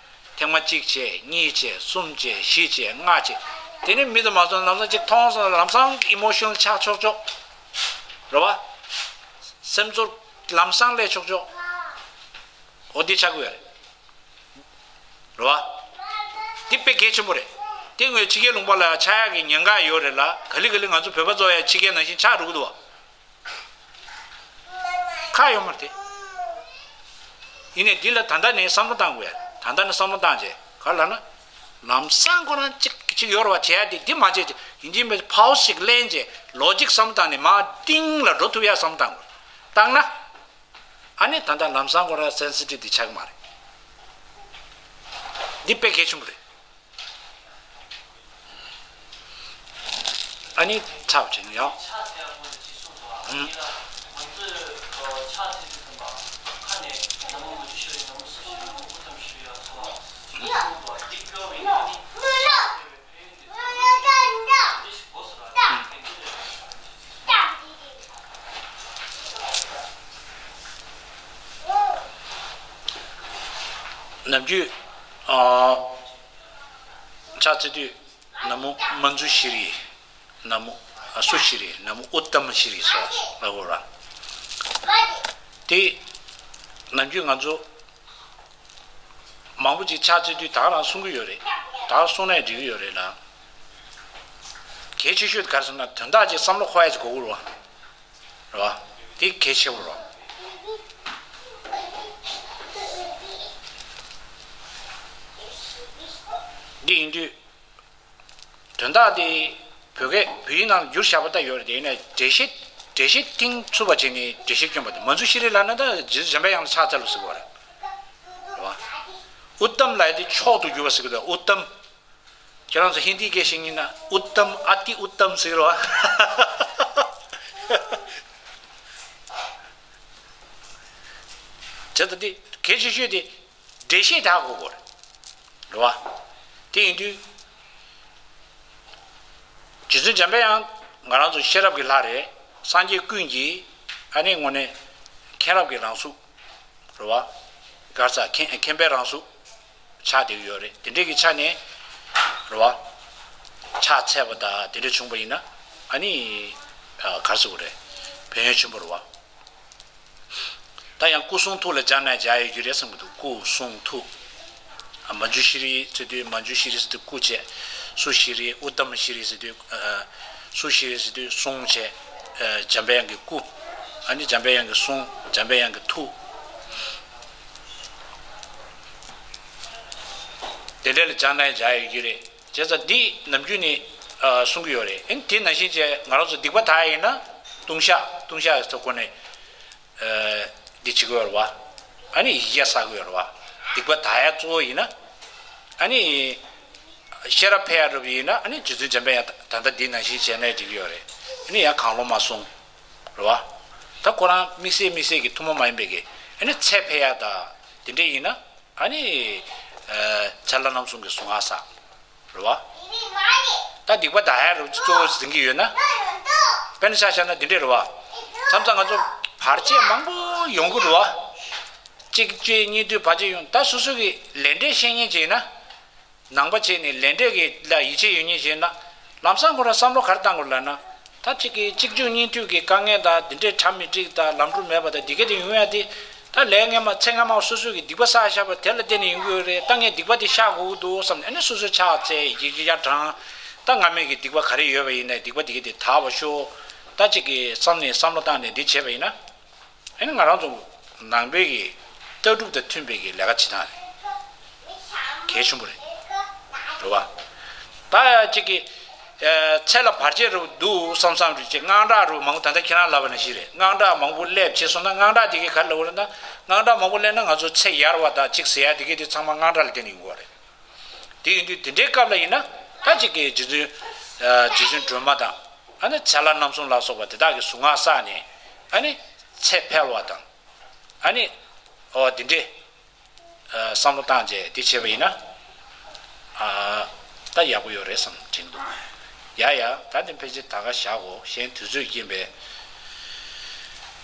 ཐེངས་མ་གཅིག་བྱས། གཉིས་བྱས། གསུམ་བྱས། བཞི་བྱས། ལྔ་བྱས། དེ་ནས་མི་དུ་མ་སོང་ལམ་སང་གཅིག་མཐོང་སོང་ན་ལམ་སང་ཨི་མོ་ཤི་ནལ་ཆགས་ཆོག་ཆོག་རེད་བ། སེམས་ཚོར་ལམ་སང་སླེབས་ཆོག་ཆོག་འོ་འདི་ཆགས་ཀྱི་ཡོད་རེད། རེད་བ། འདི་དཔེ་གལ་ཆེན་པོ་རེད། དེ་སྔོན་ཕྱི་རྒྱལ་ལུང་པ་ལ་ཆགས་ཡག་གི་ཉེན་ཁ་ཡོད་རེད་ལ། ག་ལེ་ག་ལེ་ང་ཚོ་བོད་པ་ཚོ་ཡང་ཕྱི་རྒྱལ་ནང་བཞིན་ཆགས་འགྲོ་གི་འདུག་བ། ཁག་ཡོད་མ་རེད་དེ། ཡིན་ནའི་འདི་ལ་ད་ལྟ་ནས་བསམ་བློ་བཏང་དགོས་ཡ། ད་ལྟ་ནས་བསམ་བློ་བཏང་བྱས། ག་རེ་ལབ་ན། ལམ་སང་ཁོ་རང་གཅིག་གཅིག་ཡོད་རེད་བ། བྱས་ཡ་དེ་འདི་མ་བྱས་ཏེ་ཡིན་གཅིག་མིན་པའི་པའོ་སི་ཞིག་ལེན་བྱས། ལོ་ཇིག་བསམ་བློ་བཏང་ནས་མར་གཏིང་ལ་འགྲོ་ཐུབ་ཡ་བསམ་བློ་བཏང་དགོས། བཏང་ན། ཨ་ནི་ད་ལྟ་ལམ་སང་ཁོ་རང་སེན་སི་ཊིབ་དེ་ཆགས་ཀྱི་མ་རེད། འདི་དཔེ་གལ་ཆེན་པོ་རེད། ཨ་ནི་ཚར་བ་བྱས་ན་ཡང་། ནམ་རྒྱུན། ཨ། ཕྱག་འཚལ་དུས་ན་མོ་མཉྫུ་ཤྲཱི། ན་མོ། ཨ། སུ་ཤྲཱི། ན་མོ་ཨུཏྟམ་ཤྲཱི་སོགས་ལབ་དགོས་ར། དེ་ནམ་རྒྱུན་ང་ཚོ་མང་པོ་ཅིག་ཕྱག་འཚལ་དུས་ད་ག་རང་གསུང་གི་ཡོད་རེད། ད་ག་གསུང་ན་ཡང་འགྲིག་གི་ཡོད་རེད་ལ། གལ་ཆེ་ཤོས་དེ་ག་རེ་ཟེར་ན་དོན་དག་ཅིག་བསམ་བློ་འཁོར་ཡ་ཅིག་དགོས་ཀྱི་རེད་བ། རེད་བ། དེ་གལ་ཆེ་བོ་རེད་བ། འདི་ཡིན་དུས། དོན་དག་དེ་བོད་སྐད་བོད་ཡིག་ནང་ལ་བསྒྱུར་བཞག་པ་ལྟ་ཡོད་རེད། དེ་ཡིན་ན་འགྲེལ་བཤད་འགྲེལ་བཤད་གཏིང་ཚུགས་པ་བྱས་ནས་འགྲེལ་བཤད་བསྐྱོན་པ་དེ་མཉྫུ་ཤྲཱི་ལབ་ན་ད་རྗེ་བཙུན་འཇམ་པའི་དབྱངས་ལ་ཕྱག་འཚལ་ལོ་ཟེར་གྱི་ཡོད་རེད། རེད་བ། ཨུཏྟམ་ལབ་ཡ་དེ་མཆོག་ཏུ་གྱུར་པ་ཟེར་གྱི་འདུག་ཨུཏྟམ། ཁྱེད་རང་ཚོ་ཧིན་དིའི་སྐད་ཤེས་མཁན་ཡིན་ན་ཨུཏྟམ། ཨ་ཏི་ཨུཏྟམ་ཟེར་གྱི་རེད་བ། བྱས་ཙང་དེ་གལ་ཆེ་ཤོས་དེ། འགྲེལ་བཤད་ད་གོ་དགོས་རེད་བ། དེ་ཡིན་དུས། རྗེ་བཙུན་འཇམ་པའི་དབྱངས་ང་རང་ཚོ་ཤེས་རབ་ཀྱི་ལྷ་རེད། སངས་རྒྱས་ཀུན་གྱི་ཨ་ནི་དངོས་གནས་མཁྱེན་རབ་ཀྱི་རང་གཟུགས་རེད་བ། ག་རེ་ཟེར། མཁྱེན་མཁྱེན་པའི་རང་གཟུགས་ཆགས་བསྡད་ཀྱི་ཡོད་རེད། དེ་འདྲས་ཀྱི་ཆ་ནས་རེད་བ། ཕྱག་འཚལ་བ་དང་དེ་འདྲས་བྱུང་བ་ཡིན་ན་ཨ་ནི་ག་རེ་ཟེར་དགོས་རེད། ཕན་ཡོན་ཆེན་པོ་རེད་བ། ད་ཡང་སྐུ་གསུང་ཐུགས་ལ་སྦྱར་ན་སྦྱར་ཡོད་རྒྱུ་རེད་བསམ་གྱི་འདུག་སྐུ་གསུང་ཐུགས། ཨ། མཉྫུ་ཤྲཱི་ཟེར་དུས། མཉྫུ་ཤྲཱི་ཟེར་དུས་སྐུ་བྱས། སུ་ཤྲཱི། ཨུཏྟམ་ཤྲཱི་ཟེར་དུས། ཨ། སུ་ཤྲཱི་ཟེར་དུས་གསུང་བྱས། ཨ། འཇམ་པའི་དབྱངས་ཀྱི་སྐུ། ཨ་ནི་འཇམ་པའི་དབྱངས་ཀྱི་གསུང་། འཇམ་པའི་དབྱངས་ཀྱི་ཐུགས། དེ་འདྲ་ལ་སྦྱར་ན་སྦྱར་ཡོད་རྒྱུ་རེད། བྱས་ཙང་འདི་ནམ་རྒྱུན་ནས་ཨ་གསུང་གི་ཡོད་རེད། ཨ་ནི་དེ་ནང་བཞིན་བྱས་ང་རང་ཚོ་སྡིག་པ་དག་ཡིན་ན་ལྟུང་བཤགས། ལྟུང་བཤགས་ཚོ་ཁོ་ནས་ཨ་འདི་བྱེད་ཀྱི་ཡོད་རེད་བ། ཨ་ནི་ཡི་གེ་བསགས་ཀྱི་ཡོད་རེད་བ། སྡིག་པ་དག་ཡ་གཙོ་བོ་ཡིན་ན་ཨ་ནི་ཤེས་རབ་འཕེལ་ཡ་འགྲོ་བ་ཡིན་ན་ཨ་ནི་རྗེ་བཙུན་འཇམ་པའི་དབྱངས་ད་ལྟ་འདི་ནང་བཞིན་བྱས་ན་འགྲིག་གི་ཡོད་རེད། ཨ་ནི་ཡང་གང་བློ་མ་བཟུང་རེད་བ། ད་ཁོ་རང་དམིགས་བསལ་དམིགས་བསལ་གྱི་ཐུན་མོང་མ་ཡིན་པའི་གི་ཨ་ནི་ཚེ་འཕེལ་ཡ་ད་དེ་འདྲས་ཡིན་ན། ཨ་ནི། ཨ། ཚེ་ལྷ་རྣམ་གསུམ་གྱི་གཟུངས་སྔགས་བསགས། རེད་བ། ད་སྡིག་པ་དག་ཡ་རུ་གཙོ་བོ་འཛིན་གྱི་ཡོད་ན། དཔེར་ན་ཆ་བཞག་ན་འདི་འདྲས་རེད་བ། མཚམས་མཚམས་ང་ཚོ་བར་ཆད་མང་པོ་ཡོང་གི་རེད་བ། གཅིག་བྱས་གཉིས་བྱས་བར་ཆད་ཡོང་། ད་སོ་སོ་གི་ལས་འབྲས་ཤེས་མཁན་བྱས་ན། ནང་པ་བྱས་ནས་ལས་འབྲས་ཀྱི་ལ་ཡིད་ཆེས་ཡོད་མཁན་བྱས་ན། ལམ་སང་ཁོ་རང་བསམ་བློ་ག་རེ་བཏང་དགོས་ལབ་ན། ད་གཅིག་གིས་གཅིག་མཇུག་གཉིས་མཐུད་ཀྱི་དཀའ་ངལ་དང་འདི་འདྲའི་གྲ་མི་འགྲིག་དང་ལམ་འགྲོ་མེད་པ་དང་འདི་ག་དེ་ཡོང་ཡ་དེ། ད་ལས་སྔ་མ་ཚེ་སྔ་མ་སོ་སོ་གིས་སྡིག་པ་བསགས་བཞག་པ་དེ་ལ་བརྟེན་ནས་ཡོང་གི་ཡོད་རེད། ད་ངས་སྡིག་པ་དེ་བཤགས་དགོས་ཀྱི་འདུག་བསམ་ནས་ཨ་ནི་སོ་སོས་ཕྱག་འཚལ། ཡི་གེ་བརྒྱ་བགྲངས། ད་སྔ་མའི་གི་སྡིག་པ་ག་རེ་ཡོད་པ་ཡིན་ནའི་སྡིག་པ་དེ་གི་དེ་དག་པ་ཤོག་ད་ཅིག་གི་བསམ་ནས་བསམ་བློ་བཏང་ནས་འདི་བྱས་པ་ཡིན་ན། ཨ་ནི་ང་རང་ཚོ་ནང་པའི་གི་ལྟ་གྲུབ་དང་མཐུན་པའི་གི་ལས་ཀ་བྱེད་སྟངས་རེད། གལ་ཆེན་པོ་རེད། རེད་བ། ད་ཅིག་གི་ཚེ་ལ་བར་ཆད་རུ་འདུག་བསམ་བསམ་རེད་ཅེས་དངངས་སྐྲག་རུ་མང་པོ་ད་ལྟ་ཁྱེད་རང་ལབ་པ་ནང་བཞིན་རེད། དངངས་སྐྲག་མང་པོ་སླེབས་བྱས་སོང་ན་དངངས་སྐྲག་དེ་གས་ག་རེ་ལབ་དགོས་རེད་ན། དངངས་སྐྲག་མང་པོ་སླེབས་ན་ང་ཚོ་ཚེ་ཡར་བ་དང་ཅིག་ཟེར་ཡ་དེ་གས་དེ་ཚང་མ་དངངས་སྐྲག་ལ་བརྟེན་ནས་ཡོང་གི་ཡོད་རེད། དེ་ཡིན་དུས་དེ་འདྲའི་སྐབས་ལ་ཡིན་ན་ད་ཅིག་གི་རྗེ་བཙུན་རྗེ་བཙུན་སྒྲོལ་མ་དང་ཨ་ནི་ཚེ་ལྷ་རྣམ་གསུམ་ལ་སོགས་པ་དེ་དག་གི་གཟུངས་སྔགས་བསགས་ནས་ཨ་ནི་ཚེ་འཕེལ་བ་དང་ཨ་ནི་ཨོ་དེ་འདྲའི་བསམ་བློ་བཏང་རྗེས་དེ་བྱས་པ་ཡིན་ན་ཨ་ད་ཡག་པོ་ཡོད་རེད་བསམ་དྲན་འདུག་ཡ་ཡ། ད་དེ་ཕལ་ཆེར་ད་ག་བཞག་གོ་གཞན་དུས་ཚོད་རྐྱེན་པས།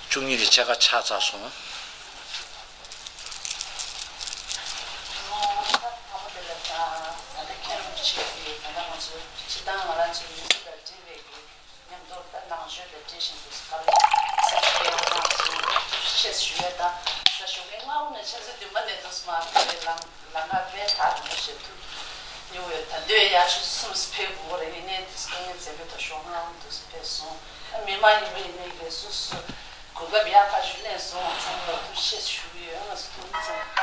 བཅུ་གཉིས་དེ་ཕྱེད་ཀ་ཆགས་ཚར་སོང་། ཉུང་བའི་ད་འདོད་ཡ་ཆུ་ཚོད་གསུམ་ཕེབས་དགོས་རེད། ཡིན་ནའི་དེ་སྐུ་ངལ་འཛེམ་པའི་ཐོག་ཞོགས་སྔ་འདུག་ཕེབས་སོང་། མི་མ་ཡིན་པ་ཡིན་ནའི་གི་སུ་སུ་གོ་སྐབས་ཡག་ཁ་ཞིག་ལེན་སོང་ཚང་མ་ཐུགས་རྗེ་ཆེ་ཞུ་གི་ཡོད། ང་ཚོ་ཐུགས་མི་ཚང་